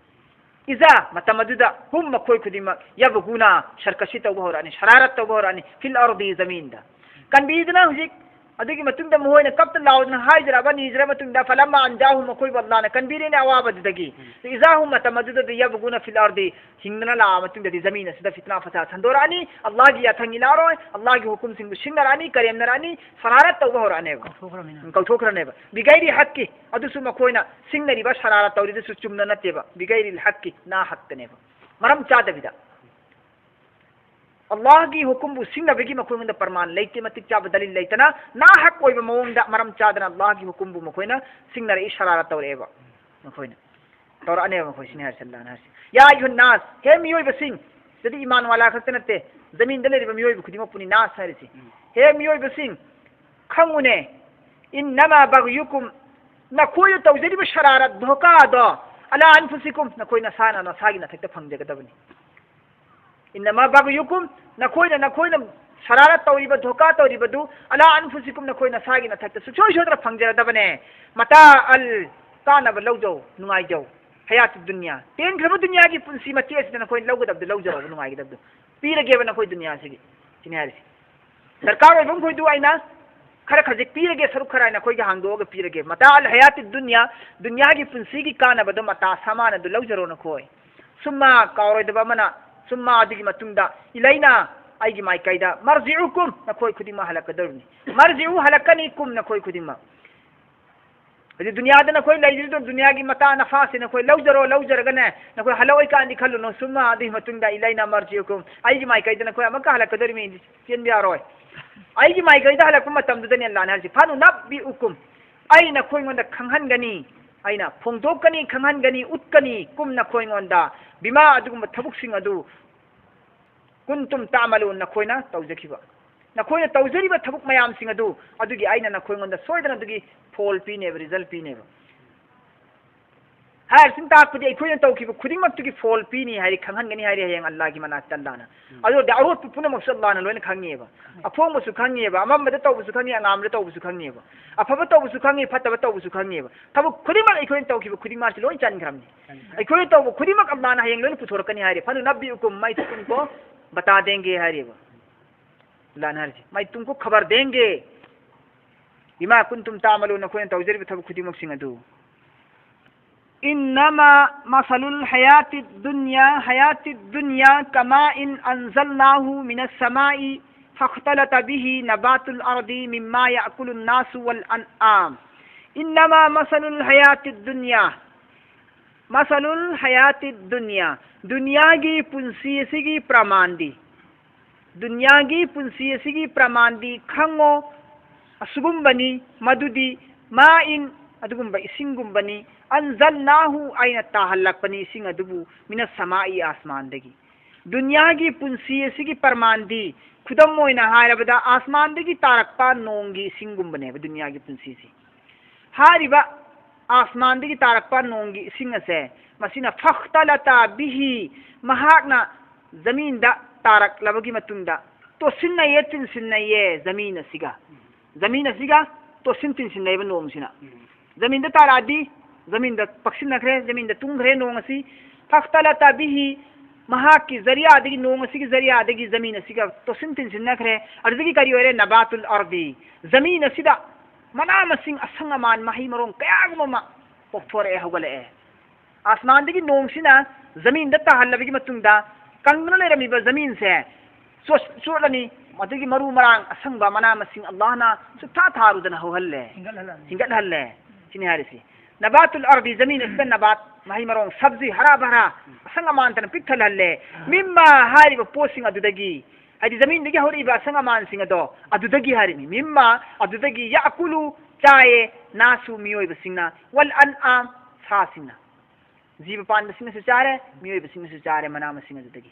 ꯏꯖꯥ ꯃꯇꯝ ꯑꯗꯨꯗ ꯍꯨꯝ ꯃꯈꯣꯏ ꯈꯨꯗꯤꯡꯃꯛ ꯌꯕꯒꯨꯅ ꯁꯔꯀꯁꯤ ꯇꯧꯕ ꯍꯧꯔꯛꯑꯅꯤ, ꯁꯔꯥꯔꯠ ꯇꯧꯕ ꯍꯧꯔꯛꯑꯅꯤ, ꯐꯤꯜ ꯑꯔꯗꯤ ꯖꯃꯤꯟꯗ꯫ ꯀꯟꯕꯤꯗꯨꯅ ꯍꯧꯖꯤꯛ ꯑꯗꯨꯒꯤ ꯃꯇꯨꯡꯗ ꯃꯈꯣꯏꯅ ꯀꯞꯇ ꯂꯥꯎꯗꯅ ꯍꯥꯏꯖꯔꯕ, ꯅꯤꯖꯔꯕ ꯃꯇꯨꯡꯗ ꯐꯂꯝꯃ ꯑꯟꯖꯥꯍꯨꯝ ꯃꯈꯣꯏꯕꯨ ꯑꯜꯂꯥꯅ ꯀꯟꯕꯤꯔꯦꯅꯦ ꯑꯋꯥꯕꯗꯨꯗꯒꯤ꯫ ꯎꯝ꯫ ꯏꯖꯥꯍꯨꯝ ꯃꯇꯝ ꯑꯗꯨꯗꯗꯤ ꯌꯕꯒꯨꯅ ꯐꯤꯜ ꯑꯔꯗꯤ ꯍꯤꯡꯗꯅ ꯂꯥꯛꯑ ꯃꯇꯨꯡꯗꯗꯤ ꯖꯃꯤꯟ ꯑꯁꯤꯗ ꯐꯤꯇꯅꯥ ꯐꯁꯥꯗ ꯁꯟꯗꯣꯔꯛꯑꯅꯤ, ꯑꯜꯂꯥꯍꯒꯤ ꯌꯥꯊꯪ ꯏꯜꯂꯛꯑꯔꯣꯏ, ꯑꯜꯂꯥꯍꯒꯤ ꯍꯨꯀꯨꯝꯁꯤꯡꯕꯨ ꯁꯤꯡꯅꯔꯛꯑꯅꯤ, ꯀꯔꯦꯝꯅꯔꯛꯑꯅꯤ, ꯁꯔꯥꯔꯠ ꯇꯧꯕ ꯍꯧꯔꯛꯑꯅꯦꯕ꯫ ꯀꯥꯎꯊꯣꯛꯈ꯭ꯔꯃꯤꯅ꯫ ꯎꯝ, ꯀꯥꯎꯊꯣꯛꯈ꯭ꯔꯅꯦꯕ꯫ ꯕꯤꯒꯩꯔꯤ ꯍꯛꯀꯤ, ꯑꯗꯨꯁꯨ ꯃꯈꯣꯏꯅ ꯁꯤꯡꯅꯔꯤꯕ ꯁꯔꯥꯔꯠ ꯇꯧꯔꯤꯗꯨꯁꯨ ꯆꯨꯝꯅ ꯅꯠꯇꯦꯕ, ꯕꯤꯒꯩꯔꯤ ꯍꯛꯀꯤ, ꯅꯥ ꯍꯛꯇꯅꯦꯕ꯫ ꯃꯔꯝ ꯆꯥꯗꯕꯤꯗ꯫ ꯑꯜꯂꯥꯍꯒꯤ ꯍꯨꯀꯨꯝꯕꯨ ꯁꯤꯡꯅꯕꯒꯤ ꯃꯈꯣꯏꯉꯣꯟꯗ ꯄ꯭ꯔꯃꯥꯟ ꯂꯩꯇꯦ, ꯃꯇꯤꯛ ꯆꯥꯕ ꯗꯂꯤꯜ ꯂꯩꯇꯅ, ꯅꯥꯍꯛ ꯑꯣꯏꯕ ꯃꯑꯣꯡꯗ ꯃꯔꯝ ꯆꯥꯗꯅ ꯑꯜꯂꯥꯍꯒꯤ ꯍꯨꯀꯨꯝꯕꯨ ꯃꯈꯣꯏꯅ ꯁꯤꯡꯅꯔꯛꯏ, ꯁꯔꯥꯔꯠ ꯇꯧꯔꯛꯑꯦꯕ꯫ ꯃꯈꯣꯏꯅ ꯇꯧꯔꯛꯑꯅꯦꯕ, ꯃꯈꯣꯏ ꯁꯤꯅꯤ ꯍꯥꯏꯔꯤꯁꯦ ꯑꯜꯂꯥꯍꯅ ꯍꯥꯏꯔꯤꯁꯦ꯫ ꯌꯥ ꯑꯌꯨꯍꯟ ꯅꯥꯁ, ꯍꯦ ꯃꯤꯑꯣꯏꯕꯁꯤꯡ, ꯁꯤꯗꯤ ꯏꯃꯥꯟ ꯋꯥꯂꯥ ꯈꯛꯇ ꯅꯠꯇꯦ, ꯖꯃꯤꯟꯗ ꯂꯩꯔꯤꯕ ꯃꯤꯑꯣꯏꯕ ꯈꯨꯗꯤꯡꯃꯛꯄꯨꯅꯤ ꯅꯥꯁ ꯍꯥꯏꯔꯤꯁꯤ꯫ ꯎꯝ꯫ ꯍꯦ ꯃꯤꯑꯣꯏꯕꯁꯤꯡ, ꯈꯪꯉꯨꯅꯦ, ꯏꯟꯅꯃꯥ ꯕꯒꯌꯨꯀꯨꯝ, ꯅꯈꯣꯏꯅ ꯇꯧꯖꯔꯤꯕ ꯁꯔꯥꯔꯠ ꯙꯣꯀꯥꯗꯣ, ꯑꯂꯥ ꯑꯟꯐꯨꯁꯤꯀꯨꯝ, ꯅꯈꯣꯏ ꯅꯁꯥꯅ ꯅꯁꯥꯒꯤ ꯅꯊꯛꯇ ꯐꯪꯖꯒꯗꯕꯅꯤ꯫ ꯏꯟꯅꯃꯥ ꯕꯒꯌꯨꯀꯨꯝ, ꯅꯈꯣꯏꯅ, ꯅꯈꯣꯏꯅ ꯁꯔꯥꯔꯠ ꯇꯧꯔꯤꯕ, ꯙꯣꯀꯥ ꯇꯧꯔꯤꯕꯗꯨ, ꯑꯂꯥ ꯑꯟꯐꯨꯁꯤꯀꯨꯝ, ꯅꯈꯣꯏ ꯅꯁꯥꯒꯤ ꯅꯊꯛꯇ ꯁꯨꯡꯁꯣꯏ ꯁꯣꯏꯗꯅ ꯐꯪꯖꯔꯗꯕꯅꯦ꯫ ꯃꯇꯥ ꯑꯜ, ꯀꯥꯟꯅꯕ ꯂꯧꯖꯧ, ꯅꯨꯡꯉꯥꯏꯖꯧ꯫ ꯍꯌꯥꯇꯨ ꯗꯨꯅꯤꯌꯥ, ꯇꯦꯟꯈ꯭ꯔꯕ ꯗꯨꯅꯤꯌꯥꯒꯤ ꯄꯨꯟꯁꯤ ꯃꯆꯦꯠ ꯑꯁꯤꯗ ꯅꯈꯣꯏꯅ ꯂꯧꯒꯗꯕꯗꯨ ꯂꯧꯖꯔꯣꯕ, ꯅꯨꯡꯉꯥꯏꯒꯗꯕꯗꯨ ꯄꯤꯔꯒꯦꯕ ꯅꯈꯣꯏ ꯗꯨꯅꯤꯌꯥꯁꯤꯒꯤ꯫ ꯁꯤꯅꯤ ꯍꯥꯏꯔꯤꯁꯤ꯫ ꯗꯔꯀꯥꯔ ꯑꯣꯏꯕ ꯃꯈꯣꯏꯗꯨ ꯑꯩꯅ ꯈꯔ ꯈꯖꯤꯛ ꯄꯤꯔꯒꯦ, ꯁꯔꯨꯛ ꯈꯔ ꯑꯩꯅ ꯑꯩꯈꯣꯏꯒꯤ ꯍꯥꯡꯗꯣꯛꯑꯒ ꯄꯤꯔꯒꯦ꯫ ꯃꯇꯥ ꯑꯜ ꯍꯌꯥꯇꯤ ꯗꯨꯅꯤꯌꯥ, ꯗꯨꯅꯤꯌꯥꯒꯤ ꯄꯨꯟꯁꯤꯒꯤ ꯀꯥꯟꯅꯕꯗꯣ ꯃꯇꯥ ꯁꯥꯃꯥꯟ ꯑꯗꯨ ꯂꯧꯖꯔꯣ ꯅꯈꯣꯏ꯫ ꯁꯨꯝꯃ ꯀꯥꯎꯔꯣꯏꯗꯕ ꯑꯃꯅ, ꯁꯨꯝꯃ ꯑꯗꯨꯒꯤ ꯃꯇꯨꯡꯗ, ꯏꯂꯩꯅ ꯑꯩꯒꯤ ꯃꯥꯏꯀꯩꯗ, ꯃꯔꯖꯤꯎꯀꯨꯝ ꯅꯈꯣꯏ ꯈꯨꯗꯤꯡꯃꯛ ꯍꯜꯂꯛꯀꯗꯧꯔꯤꯕꯅꯤ꯫ ꯃꯔꯖꯤꯎ ꯍꯜꯂꯛꯀꯅꯤ, ꯀꯨꯝ ꯅꯈꯣꯏ ꯈꯨꯗꯤꯡꯃꯛ꯫ ꯑꯗꯨ ꯗꯨꯅꯤꯌꯥꯗ ꯅꯈꯣꯏ ꯂꯩꯔꯤꯗꯣ, ꯗꯨꯅꯤꯌꯥꯒꯤ ꯃꯇꯥ ꯅꯐꯥꯁꯦ ꯅꯈꯣꯏ ꯂꯧꯖꯔꯣ, ꯂꯧꯖꯔꯒꯅꯦ ꯅꯈꯣꯏ ꯍꯜꯂꯛꯑꯣꯏ ꯀꯥꯟꯗꯤ ꯈꯜꯂꯨꯅꯨ꯫ ꯁꯨꯝꯃ ꯑꯗꯨꯒꯤ ꯃꯇꯨꯡꯗ ꯏꯂꯩꯅ ꯃꯔꯖꯤꯎꯀꯨꯝ, ꯑꯩꯒꯤ ꯃꯥꯏꯀꯩꯗ ꯅꯈꯣꯏ ꯑꯃꯨꯛꯀ ꯍꯜꯂꯛꯀꯗꯧꯔꯤꯃꯤ, ꯆꯦꯟꯕ ꯌꯥꯔꯣꯏ꯫ ꯑꯩꯒꯤ ꯃꯥꯏꯀꯩꯗ ꯍꯜꯂꯛꯄ ꯃꯇꯝꯗꯨꯗꯅꯦ ꯑꯜꯂꯥꯍꯅ ꯍꯥꯏꯔꯤꯁꯦ, ꯐꯅꯨꯅꯕꯤꯎꯀꯨꯝ, ꯑꯩ ꯅꯈꯣꯏꯉꯣꯟꯗ ꯈꯪꯍꯟꯒꯅꯤ, ꯑꯩꯅ ꯐꯣꯡꯗꯣꯛꯀꯅꯤ, ꯈꯪꯍꯟꯒꯅꯤ, ꯎꯠꯀꯅꯤ, ꯀꯨꯝ ꯅꯈꯣꯏꯉꯣꯟꯗ, ꯕꯤꯃꯥ, ꯑꯗꯨꯒꯨꯝꯕ ꯊꯕꯛꯁꯤꯡ ꯑꯗꯨ, ꯀꯨꯟꯇꯨꯝ ꯇꯥꯃꯂꯨꯟ, ꯅꯈꯣꯏꯅ ꯇꯧꯖꯈꯤꯕ, ꯅꯈꯣꯏꯅ ꯇꯧꯖꯔꯤꯕ ꯊꯕꯛ ꯃꯌꯥꯝꯁꯤꯡ ꯑꯗꯨ, ꯑꯗꯨꯒꯤ ꯑꯩꯅ ꯅꯈꯣꯏꯉꯣꯟꯗ ꯁꯣꯏꯗꯅ ꯑꯗꯨꯒꯤ ꯐꯣꯜ ꯄꯤꯅꯦꯕ, ꯔꯤꯖꯜ ꯄꯤꯅꯦꯕ꯫ ꯍꯥꯏꯔꯤꯁꯤꯅ ꯇꯥꯛꯄꯗꯤ ꯑꯩꯈꯣꯏꯅ ꯇꯧꯈꯤꯕ ꯈꯨꯗꯤꯡꯃꯛꯇꯨꯒꯤ ꯐꯣꯜ ꯄꯤꯅꯤ ꯍꯥꯏꯔꯤ, ꯈꯪꯍꯟꯒꯅꯤ ꯍꯥꯏꯔꯤ ꯍꯌꯦꯡ ꯑꯜꯂꯥꯍꯒꯤ ꯃꯅꯥꯛꯇ ꯑꯜꯂꯥꯍꯅ꯫ ꯑꯗꯨꯗꯤ ꯑꯔꯣꯠꯄ ꯄꯨꯝꯅꯃꯛꯁꯨ ꯑꯜꯂꯥꯍꯅ ꯂꯣꯏꯅ ꯈꯪꯉꯦꯕ꯫ ꯑꯐꯣꯡꯕꯁꯨ ꯈꯪꯉꯦꯕ, ꯑꯃꯝꯕꯗ ꯇꯧꯕꯁꯨ ꯈꯪꯉꯤ, ꯑꯉꯥꯟꯕꯗ ꯇꯧꯕꯁꯨ ꯈꯪꯉꯦꯕ, ꯑꯐꯕ ꯇꯧꯕꯁꯨ ꯈꯪꯉꯤ, ꯐꯠꯇꯕ ꯇꯧꯕꯁꯨ ꯈꯪꯉꯦꯕ꯫ ꯊꯕꯛ ꯈꯨꯗꯤꯡꯃꯛ ꯑꯩꯈꯣꯏꯅ ꯇꯧꯈꯤꯕ ꯈꯨꯗꯤꯡꯃꯛꯁꯤ ꯂꯣꯏ ꯆꯟꯈ꯭ꯔꯕꯅꯤ꯫ ꯑꯩꯈꯣꯏꯅ ꯇꯧꯕ ꯈꯨꯗꯤꯡꯃꯛ ꯑꯜꯂꯥꯍꯅ ꯍꯌꯦꯡ ꯂꯣꯏꯅ ꯄꯨꯊꯣꯔꯛꯀꯅꯤ ꯍꯥꯏꯔꯤ꯫ ꯐꯅꯨꯅꯕꯤꯎꯀꯨꯝ, ꯃꯩ ꯇꯨꯝꯀꯣ ꯕꯇꯥ ꯗꯦꯡꯒꯦ ꯍꯥꯏꯔꯤꯕ꯫ ꯑꯜꯂꯥꯍꯅ ꯍꯥꯏꯔꯤꯁꯦ, ꯃꯩ ꯇꯨꯝꯀꯣ ꯈꯕꯔ ꯗꯦꯡꯒꯦ꯫ ꯕꯤꯃꯥ ꯀꯨꯟꯇꯨꯝ ꯇꯥꯃꯂꯨꯟ, ꯅꯈꯣꯏꯅ ꯇꯧꯖꯔꯤꯕ ꯊꯕꯛ ꯈꯨꯗꯤꯡꯃꯛꯁꯤꯡ ꯑꯗꯨ꯫ إنما مثل الحياة الدنيا، حياة الدنيا كماء أنزلناه من السماء فاختلط به نبات الأرض مما يأكل الناس والأنعام. إنما مثل الحياة الدنيا، مثل الحياة الدنيا, ꯗꯨꯅꯤꯌꯥꯒꯤ ꯄꯨꯟꯁꯤ ꯑꯁꯤꯒꯤ ꯄ꯭ꯔꯃꯥꯟꯗꯤ, ꯗꯨꯅꯤꯌꯥꯒꯤ ꯄꯨꯟꯁꯤ ꯑꯁꯤꯒꯤ ꯄ꯭ꯔꯃꯥꯟꯗꯤ ꯈꯪꯉꯣ, ꯑꯁꯤꯒꯨꯝꯕꯅꯤ, ꯃꯗꯨꯗꯤ ꯃꯥꯏꯟ, ꯑꯗꯨꯒꯨꯝꯕ ꯏꯁꯤꯡꯒꯨꯝꯕꯅꯤ, ꯑꯟꯖꯜꯅꯥꯍꯨ, ꯑꯩꯅ ꯇꯥꯍꯜꯂꯛꯄꯅꯤ ꯏꯁꯤꯡ ꯑꯗꯨꯕꯨ, ꯃꯤꯅ ꯁꯃꯥꯏ, ꯑꯥꯁꯃꯥꯟꯗꯒꯤ꯫ ꯗꯨꯅꯤꯌꯥꯒꯤ ꯄꯨꯟꯁꯤ ꯑꯁꯤꯒꯤ ꯄ꯭ꯔꯃꯥꯟꯗꯤ, ꯈꯨꯗꯝ ꯑꯣꯏꯅ ꯍꯥꯏꯔꯕꯗ, ꯑꯥꯁꯃꯥꯟꯗꯒꯤ ꯇꯥꯔꯛꯄ ꯅꯣꯡꯒꯤ ꯏꯁꯤꯡꯒꯨꯝꯕꯅꯦꯕ ꯗꯨꯅꯤꯌꯥꯒꯤ ꯄꯨꯟꯁꯤꯁꯤ꯫ ꯍꯥꯏꯔꯤꯕ ꯑꯥꯁꯃꯥꯟꯗꯒꯤ ꯇꯥꯔꯛꯄ ꯅꯣꯡꯒꯤ ꯏꯁꯤꯡ ꯑꯁꯦ, ꯃꯁꯤꯅ ꯐꯈꯇꯂꯇ ꯕꯤꯍꯤ, ꯃꯍꯥꯛꯅ ꯖꯃꯤꯟꯗ ꯇꯥꯔꯛꯂꯕꯒꯤ ꯃꯇꯨꯡꯗ, ꯇꯣꯠꯁꯤꯟꯅꯩꯌꯦ, ꯇꯤꯟꯁꯤꯟꯅꯩꯌꯦ ꯖꯃꯤꯟ ꯑꯁꯤꯒ꯫ ꯖꯃꯤꯟ ꯑꯁꯤꯒ ꯇꯣꯠꯁꯤꯟ ꯇꯤꯟꯁꯤꯟꯅꯩꯕ ꯅꯣꯡꯁꯤꯅ꯫ ꯖꯃꯤꯟꯗ ꯇꯥꯔꯛꯑꯗꯤ, ꯖꯃꯤꯟꯗ ꯄꯛꯁꯤꯟꯅꯈ꯭ꯔꯦ, ꯖꯃꯤꯟꯗ ꯇꯨꯡꯈ꯭ꯔꯦ ꯅꯣꯡ ꯑꯁꯤ꯫ ꯐꯈꯇꯂꯇ ꯕꯤꯍꯤ, ꯃꯍꯥꯛꯀꯤ ꯖꯔꯤꯌꯥꯗꯒꯤ, ꯅꯣꯡ ꯑꯁꯤꯒꯤ ꯖꯔꯤꯌꯥꯗꯒꯤ ꯖꯃꯤꯟ ꯑꯁꯤꯒ ꯇꯣꯠꯁꯤꯟ ꯇꯤꯟꯁꯤꯟꯅꯈ꯭ꯔꯦ꯫ ꯑꯗꯨꯗꯒꯤ ꯀꯔꯤ ꯑꯣꯏꯔꯦ? ꯅꯕꯥꯇꯨꯜ ꯑꯔꯗꯤ, ꯖꯃꯤꯟ ꯑꯁꯤꯗ ꯃꯅꯥ ꯃꯁꯤꯡ, ꯑꯁꯪ ꯑꯃꯥꯟ, ꯃꯍꯩ ꯃꯔꯣꯡ ꯀꯌꯥꯒꯨꯝꯕ ꯑꯃ ꯄꯣꯛꯊꯣꯔꯛꯑꯦ, ꯍꯧꯒꯠꯂꯛꯑꯦ꯫ ꯑꯥꯁꯃꯥꯟꯗꯒꯤ ꯅꯣꯡꯁꯤꯅ ꯖꯃꯤꯟꯗ ꯇꯥꯍꯜꯂꯕꯒꯤ ꯃꯇꯨꯡꯗ, ꯀꯪꯗꯅ ꯂꯩꯔꯝꯃꯤꯕ ꯖꯃꯤꯟꯁꯦ ꯆꯣꯠ-, ꯆꯣꯠꯂꯅꯤ꯫ ꯃꯗꯨꯒꯤ ꯃꯔꯨ ꯃꯔꯥꯡ, ꯑꯁꯪꯕ ꯃꯅꯥ ꯃꯁꯤꯡ ꯑꯜꯂꯥꯍꯅ ꯁꯨꯛꯊꯥ ꯊꯥꯔꯨꯗꯅ ꯍꯧꯍꯜꯂꯦ, ꯍꯤꯡꯒꯠꯍꯜꯂꯅꯤ꯫ ꯍꯤꯡꯒꯠꯍꯜꯂꯦ꯫ ꯁꯤꯅꯤ ꯍꯥꯏꯔꯤꯁꯤ꯫ ꯅꯕꯥꯇꯨꯜ ꯑꯔꯗꯤ, ꯖꯃꯤꯟ ꯑꯁꯤꯗ ꯅꯕꯥꯠ, ꯃꯍꯩ ꯃꯔꯣꯡ, ꯁꯕꯖꯤ, ꯍꯔꯥ ꯚꯔꯥ, ꯑꯁꯪ ꯑꯃꯥꯟꯇꯅ ꯄꯤꯛ ꯊꯜꯍꯜꯂꯦ꯫ ꯃꯤꯝꯃꯥ ꯍꯥꯏꯔꯤꯕ ꯄꯣꯠꯁꯤꯡ ꯑꯗꯨꯗꯒꯤ, ꯍꯥꯏꯗꯤ ꯖꯃꯤꯟꯗꯒꯤ ꯍꯧꯔꯛꯏꯕ ꯑꯁꯪ ꯑꯃꯥꯟꯁꯤꯡ ꯑꯗꯣ, ꯑꯗꯨꯗꯒꯤ ꯍꯥꯏꯔꯤꯅꯤ꯫ ꯃꯤꯝꯃꯥ, ꯑꯗꯨꯗꯒꯤ, ꯌꯥꯀꯨꯂꯨ, ꯆꯥꯏꯌꯦ, ꯅꯥꯁꯨ, ꯃꯤꯑꯣꯏꯕꯁꯤꯡꯅ, ꯋꯜ ꯑꯟꯑꯥꯝ, ꯁꯥꯁꯤꯡꯅ꯫ ꯖꯤꯕ ꯄꯥꯟꯕꯁꯤꯡꯅꯁꯨ ꯆꯥꯔꯦ, ꯃꯤꯑꯣꯏꯕꯁꯤꯡꯅꯁꯨ ꯆꯥꯔꯦ ꯃꯅꯥ ꯃꯁꯤꯡ ꯑꯗꯨꯗꯒꯤ꯫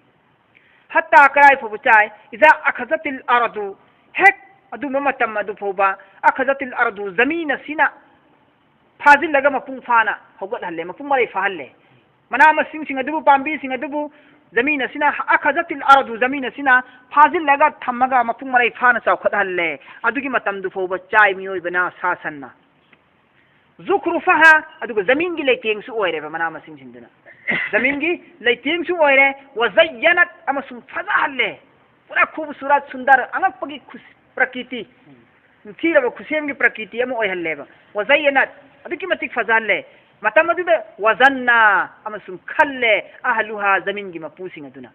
ꯍꯠꯇꯥ, ꯀꯔꯥꯏ ꯐꯥꯎꯕ ꯆꯥꯏ? ꯏꯖꯥ ꯑꯈꯖꯇꯤꯜ ꯑꯔꯗꯨ, ꯍꯦꯛ ꯑꯗꯨꯝꯕ ꯃꯇꯝ ꯑꯗꯨ ꯐꯥꯎꯕ, ꯑꯈꯖꯇꯤꯜ ꯑꯔꯗꯨ, ꯖꯃꯤꯟ ꯑꯁꯤꯅ ꯐꯥꯖꯤꯜꯂꯒ ꯃꯄꯨꯡ ꯐꯥꯅ ꯍꯧꯒꯠꯍꯜꯂꯦ, ꯃꯄꯨꯡ ꯃꯔꯩ ꯐꯥꯍꯜꯂꯦ꯫ ꯃꯅꯥ ꯃꯁꯤꯡꯁꯤꯡ ꯑꯗꯨꯕꯨ, ꯄꯥꯝꯕꯤꯁꯤꯡ ꯑꯗꯨꯕꯨ ꯖꯃꯤꯟ ꯑꯁꯤꯅ, ꯑꯈꯖꯇꯤꯜ ꯑꯔꯗꯨ, ꯖꯃꯤꯟ ꯑꯁꯤꯅ ꯐꯥꯖꯤꯜꯂꯒ ꯊꯝꯃꯒ ꯃꯄꯨꯡ ꯃꯔꯩ ꯐꯥꯅ ꯆꯥꯎꯈꯠꯍꯜꯂꯦ꯫ ꯑꯗꯨꯒꯤ ꯃꯇꯝꯗꯨ ꯐꯥꯎꯕ ꯆꯥꯏ ꯃꯤꯑꯣꯏꯕꯅ, ꯁꯥ ꯁꯟꯅ꯫ ꯖꯨꯈ꯭ꯔꯨꯐꯍꯥ, ꯑꯗꯨꯒ ꯖꯃꯤꯟꯒꯤ ꯂꯩꯇꯦꯡꯁꯨ ꯑꯣꯏꯔꯦꯕ ꯃꯅꯥ ꯃꯁꯤꯡꯁꯤꯡꯗꯨꯅ꯫ ꯖꯃꯤꯟꯒꯤ ꯂꯩꯇꯦꯡꯁꯨ ꯑꯣꯏꯔꯦ, ꯋꯖꯌꯅꯠ, ꯑꯃꯁꯨꯡ ꯐꯖꯍꯜꯂꯦ꯫ ꯄꯨꯔꯥ ꯈꯨꯕꯁꯨꯔꯠ, ꯁꯨꯟꯗꯔ, ꯑꯉꯛꯄꯒꯤ ꯈꯨꯁ-, ꯄ꯭ꯔꯀꯤꯇꯤ, ꯅꯤꯡꯊꯤꯔꯕ ꯈꯨꯁꯦꯝꯒꯤ ꯄ꯭ꯔꯀꯤꯇꯤ ꯑꯃ ꯑꯣꯏꯍꯜꯂꯦꯕ꯫ ꯋꯖꯌꯅꯠ, ꯑꯗꯨꯛꯀꯤ ꯃꯇꯤꯛ ꯐꯖꯍꯜꯂꯦ꯫ ꯃꯇꯝ ꯑꯗꯨꯗ ꯋꯖꯟꯅꯥ, ꯑꯃꯁꯨꯡ ꯈꯜꯂꯦ, ꯑꯍꯂꯨꯍꯥ, ꯖꯃꯤꯟꯒꯤ ꯃꯄꯨꯁꯤꯡ ꯑꯗꯨꯅ꯫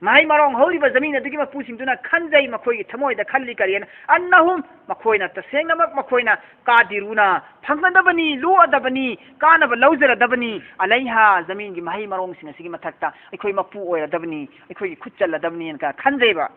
ꯃꯍꯩ ꯃꯔꯣꯡ ꯍꯧꯔꯤꯕ ꯖꯃꯤꯟ ꯑꯗꯨꯒꯤ ꯃꯄꯨꯁꯤꯡꯗꯨꯅ ꯈꯟꯖꯩ, ꯃꯈꯣꯏꯒꯤ ꯊꯃꯣꯏꯗ ꯈꯜꯂꯤ ꯀꯔꯤꯅ? ꯑꯟꯅꯍꯨꯝ, ꯃꯈꯣꯏꯅ, ꯇꯁꯦꯡꯅꯃꯛ ꯃꯈꯣꯏꯅ, ꯀꯥꯗꯤꯔꯨꯅ, ꯐꯪꯒꯗꯕꯅꯤ, ꯂꯣꯛꯑꯗꯕꯅꯤ, ꯀꯥꯟꯅꯕ ꯂꯧꯖꯔꯗꯕꯅꯤ, ꯑꯂꯩꯍꯥ, ꯖꯃꯤꯟꯒꯤ ꯃꯍꯩ ꯃꯔꯣꯡꯁꯤꯡ ꯑꯁꯤꯒꯤ ꯃꯊꯛꯇ ꯑꯩꯈꯣꯏ ꯃꯄꯨ ꯑꯣꯏꯔꯗꯕꯅꯤ, ꯑꯩꯈꯣꯏꯒꯤ ꯈꯨꯠ ꯆꯜꯂꯗꯕꯅꯤꯅ ꯈꯟꯖꯩꯕ꯫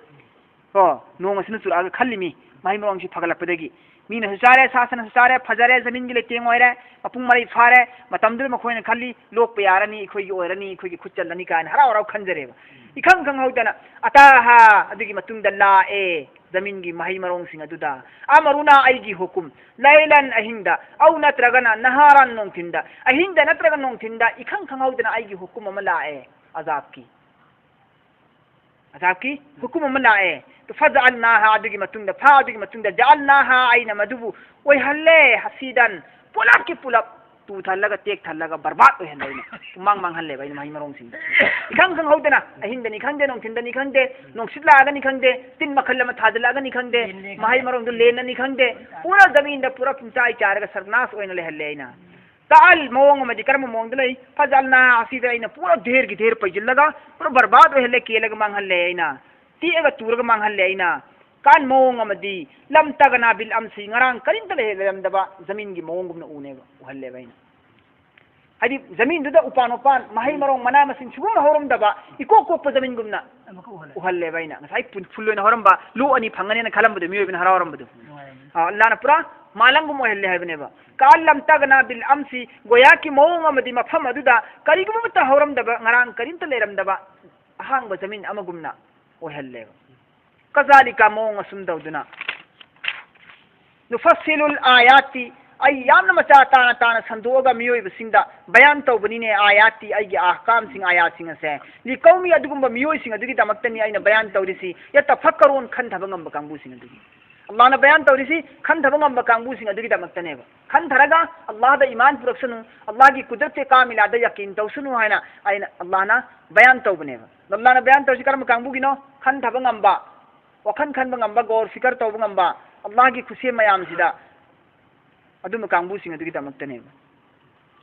ꯀꯣ, ꯅꯣꯡ ꯑꯁꯤꯅ ꯆꯨꯔꯛꯑꯒ ꯈꯜꯂꯤꯃꯤ, ꯃꯍꯩ ꯃꯔꯣꯡꯁꯤ ꯐꯒꯠꯂꯛꯄꯗꯒꯤ꯫ ꯃꯤꯅꯁꯨ ꯆꯥꯔꯦ, ꯁꯥ ꯁꯟꯅꯁꯨ ꯆꯥꯔꯦ, ꯐꯖꯔꯦ, ꯖꯃꯤꯟꯒꯤ ꯂꯩꯇꯦꯡ ꯑꯣꯏꯔꯦ, ꯃꯄꯨꯡ ꯃꯔꯩ ꯐꯥꯔꯦ꯫ ꯃꯇꯝꯗꯨꯗ ꯃꯈꯣꯏꯅ ꯈꯜꯂꯤ, ꯂꯣꯛꯄ ꯌꯥꯔꯅꯤ, ꯑꯩꯈꯣꯏꯒꯤ ꯑꯣꯏꯔꯅꯤ, ꯑꯩꯈꯣꯏꯒꯤ ꯈꯨꯠ ꯆꯜꯂꯅꯤ ꯀꯥꯏꯅ ꯍꯔꯥꯎ ꯍꯔꯥꯎ ꯈꯟꯖꯔꯦꯕ꯫ ꯏꯈꯪ ꯈꯪꯍꯧꯗꯅ, ꯑꯇꯥꯍꯥ, ꯑꯗꯨꯒꯤ ꯃꯇꯨꯡꯗ ꯂꯥꯛꯑꯦ, ꯖꯃꯤꯟꯒꯤ ꯃꯍꯩ ꯃꯔꯣꯡꯁꯤꯡ ꯑꯗꯨꯗ꯫ ꯑꯃꯔꯨꯅ, ꯑꯩꯒꯤ ꯍꯨꯀꯨꯝ, ꯂꯩꯂꯟ, ꯑꯍꯤꯡꯗ, ꯑꯧ ꯅꯠꯇ꯭ꯔꯒꯅ ꯅꯍꯥꯔꯥꯟ, ꯅꯨꯡꯊꯤꯟꯗ, ꯑꯍꯤꯡꯗ ꯅꯠꯇ꯭ꯔꯒ ꯅꯨꯡꯊꯤꯟꯗ, ꯏꯈꯪ ꯈꯪꯍꯧꯗꯅ ꯑꯩꯒꯤ ꯍꯨꯀꯨꯝ ꯑꯃ ꯂꯥꯛꯑꯦ, ꯑꯖꯥꯕꯀꯤ꯫ ꯑꯖꯥꯕꯀꯤ ꯍꯨꯀꯨꯝ ꯑꯃ ꯂꯥꯛꯑꯦ꯫ ꯐꯖꯑꯜꯅꯥꯍꯥ, ꯑꯗꯨꯒꯤ ꯃꯇꯨꯡꯗ, ꯐꯥ, ꯑꯗꯨꯒꯤ ꯃꯇꯨꯡꯗ, ꯖꯑꯜꯅꯥꯍꯥ, ꯑꯩꯅ ꯃꯗꯨꯕꯨ ꯑꯣꯏꯍꯜꯂꯦ, ꯍꯁꯤꯗꯟ, ꯄꯨꯂꯞꯀꯤ ꯄꯨꯂꯞ ꯇꯨꯊꯜꯂꯒ, ꯇꯦꯛꯊꯜꯂꯒ, ꯕꯔꯕꯥꯗ ꯑꯣꯏꯍꯜꯂꯦ ꯑꯩꯅ꯫ ꯄꯨꯡꯃꯥꯡ ꯃꯥꯡꯍꯜꯂꯦꯕ ꯑꯩꯅ ꯃꯍꯩ ꯃꯔꯣꯡꯁꯤꯡꯗꯣ꯫ ꯏꯈꯪ ꯈꯪꯍꯧꯗꯅ, ꯑꯍꯤꯡꯗꯅꯤ ꯈꯪꯗꯦ, ꯅꯨꯡꯊꯤꯟꯗꯅꯤ ꯈꯪꯗꯦ, ꯅꯨꯡꯁꯤꯠ ꯂꯥꯛꯑꯒꯅꯤ ꯈꯪꯗꯦ, ꯇꯤꯟ ꯃꯈꯜ ꯑꯃ ꯊꯥꯖꯤꯜꯂꯛꯑꯒꯅꯤ ꯈꯪꯗꯦ, ꯃꯍꯩ ꯃꯔꯣꯡꯗꯣ ꯂꯦꯟꯅꯅꯤ ꯈꯪꯗꯦ, ꯄꯨꯔꯥ ꯖꯃꯤꯟꯗ ꯄꯨꯔꯥ ꯄꯨꯝꯆꯥꯏ ꯆꯥꯏꯔꯒ ꯁꯔꯅꯥꯁ ꯑꯣꯏꯅ ꯂꯩꯍꯜꯂꯦ ꯑꯩꯅ꯫ ꯇꯥꯜ ꯃꯑꯣꯡ ꯑꯃꯗꯤ ꯀꯔꯝꯕ ꯃꯑꯣꯡꯗ ꯂꯩ? ꯐꯖꯜꯅꯥ ꯑꯁꯤꯗ ꯑꯩꯅ ꯄꯨꯔꯥ ꯙꯦꯔꯒꯤ ꯙꯦꯔ ꯄꯩꯁꯤꯜꯂꯒ ꯄꯨꯔꯥ ꯕꯔꯕꯥꯗ ꯑꯣꯏꯍꯜꯂꯦ, ꯀꯦꯜꯂꯒ ꯃꯥꯡꯍꯜꯂꯦ ꯑꯩꯅ, ꯇꯦꯛꯑꯒ ꯇꯨꯔꯒ ꯃꯥꯡꯍꯜꯂꯦ ꯑꯩꯅ꯫ ꯀꯥꯟ ꯃꯑꯣꯡ ꯑꯃꯗꯤ ꯂꯝ ꯇꯒꯅꯥ ꯕꯤꯜ ꯑꯝꯁꯤ, ꯉꯔꯥꯡ ꯀꯔꯤꯝꯇ ꯂꯩ-, ꯂꯩꯔꯝꯗꯕ ꯖꯃꯤꯟꯒꯤ ꯃꯑꯣꯡꯒꯨꯝꯅ ꯎꯅꯦꯕ, ꯎꯍꯜꯂꯦꯕ ꯑꯩꯅ꯫ ꯍꯥꯏꯗꯤ ꯖꯃꯤꯟꯗꯨꯗ ꯎꯄꯥꯟ ꯋꯥꯄꯥꯟ, ꯃꯍꯩ ꯃꯔꯣꯡ, ꯃꯅꯥ ꯃꯁꯤꯡ ꯁꯨꯒꯨꯝꯅ ꯍꯧꯔꯝꯗꯕ, ꯏꯀꯣꯛ ꯀꯣꯛꯄ ꯖꯃꯤꯟꯒꯨꯝꯅ ꯑꯃꯨꯛꯀ ꯎꯍꯜꯂꯦ꯫ ꯎꯍꯜꯂꯦꯕ ꯑꯩꯅ꯫ ꯉꯁꯥꯏ ꯐꯨꯜ, ꯐꯨꯜ ꯑꯣꯏꯅ ꯍꯧꯔꯝꯕ ꯂꯣꯛ ꯑꯅꯤ ꯐꯪꯒꯅꯦꯅ ꯈꯜꯂꯝꯕꯗꯣ, ꯃꯤꯑꯣꯏꯕꯅ ꯍꯔꯥꯎꯔꯝꯕꯗꯣ꯫ ꯅꯨꯡꯉꯥꯏꯔꯝꯃꯤ꯫ ꯑꯥ, ꯑꯜꯂꯥꯅ ꯄꯨꯔꯥ ꯃꯥꯂꯪꯒꯨꯝ ꯑꯣꯏꯍꯜꯂꯦ ꯍꯥꯏꯕꯅꯦꯕ꯫ ꯀꯥꯟ ꯂꯝ ꯇꯒꯅꯥ ꯕꯤꯜ ꯑꯝꯁꯤ, ꯒꯣꯌꯥꯀꯤ ꯃꯑꯣꯡ ꯑꯃꯗꯤ ꯃꯐꯝ ꯑꯗꯨꯗ ꯀꯔꯤꯒꯨꯝꯕ ꯑꯃꯠꯇ ꯍꯧꯔꯝꯗꯕ, ꯉꯔꯥꯡ ꯀꯔꯤꯝꯇ ꯂꯩꯔꯝꯗꯕ ꯑꯍꯥꯡꯕ ꯖꯃꯤꯟ ꯑꯃꯒꯨꯝꯅ ꯑꯣꯏꯍꯜꯂꯦꯕ꯫ ꯀꯖꯥꯂꯤꯀꯥ, ꯃꯑꯣꯡ ꯑꯁꯨꯝ ꯇꯧꯗꯨꯅ, ꯅꯨꯐꯁꯤꯂꯨꯜ ꯑꯥꯌꯥꯇꯤ, ꯑꯩ ꯌꯥꯝꯅ ꯃꯆꯥ ꯇꯥꯅ ꯇꯥꯅ ꯁꯟꯗꯣꯛꯑꯒ ꯃꯤꯑꯣꯏꯕꯁꯤꯡꯗ ꯕꯌꯥꯟ ꯇꯧꯕꯅꯤꯅꯦ, ꯑꯥꯌꯥꯇꯤ, ꯑꯩꯒꯤ ꯑꯍꯀꯥꯝꯁꯤꯡ, ꯑꯥꯌꯥꯠꯁꯤꯡ ꯑꯁꯦ, ꯂꯤꯀꯧꯃꯤ, ꯑꯗꯨꯒꯨꯝꯕ ꯃꯤꯑꯣꯏꯁꯤꯡ ꯑꯗꯨꯒꯤꯗꯃꯛꯇꯅꯤ ꯑꯩꯅ ꯕꯌꯥꯟ ꯇꯧꯔꯤꯁꯤ, ꯌꯇꯐꯛꯀꯔꯨꯟ, ꯈꯟꯊꯕ ꯉꯝꯕ ꯀꯥꯡꯕꯨꯁꯤꯡ ꯑꯗꯨꯒꯤ꯫ ꯑꯜꯂꯥꯍꯅ ꯕꯌꯥꯟ ꯇꯧꯔꯤꯁꯤ ꯈꯟꯊꯕ ꯉꯝꯕ ꯀꯥꯡꯕꯨꯁꯤꯡ ꯑꯗꯨꯒꯤꯗꯃꯛꯇꯅꯦꯕ꯫ ꯈꯟꯊꯔꯒ ꯑꯜꯂꯥꯍꯗ ꯏꯃꯥꯟ ꯄꯨꯔꯛꯁꯅꯨ, ꯑꯜꯂꯥꯍꯒꯤ ꯀꯨꯗꯔꯠꯁꯦ ꯀꯥꯃꯤꯂꯥꯗ ꯌꯀꯤꯟ ꯇꯧꯁꯅꯨ ꯍꯥꯏꯅ ꯑꯩꯅ, ꯑꯜꯂꯥꯍꯅ ꯕꯌꯥꯟ ꯇꯧꯕꯅꯦꯕ꯫ ꯑꯜꯂꯥꯍꯅ ꯕꯌꯥꯟ ꯇꯧꯔꯤꯁꯤ ꯀꯔꯝꯕ ꯀꯥꯡꯕꯨꯒꯤꯅꯣ? ꯈꯟꯊꯕ ꯉꯝꯕ, ꯋꯥꯈꯜ ꯈꯟꯕ ꯉꯝꯕ, ꯒꯧꯔ ꯐꯤꯀꯔ ꯇꯧꯕ ꯉꯝꯕ, ꯑꯜꯂꯥꯍꯒꯤ ꯈꯨꯠꯁꯦꯝ ꯃꯌꯥꯝꯁꯤꯗ ꯑꯗꯨꯝꯕ ꯀꯥꯡꯕꯨꯁꯤꯡ ꯑꯗꯨꯒꯤꯗꯃꯛꯇꯅꯦꯕ꯫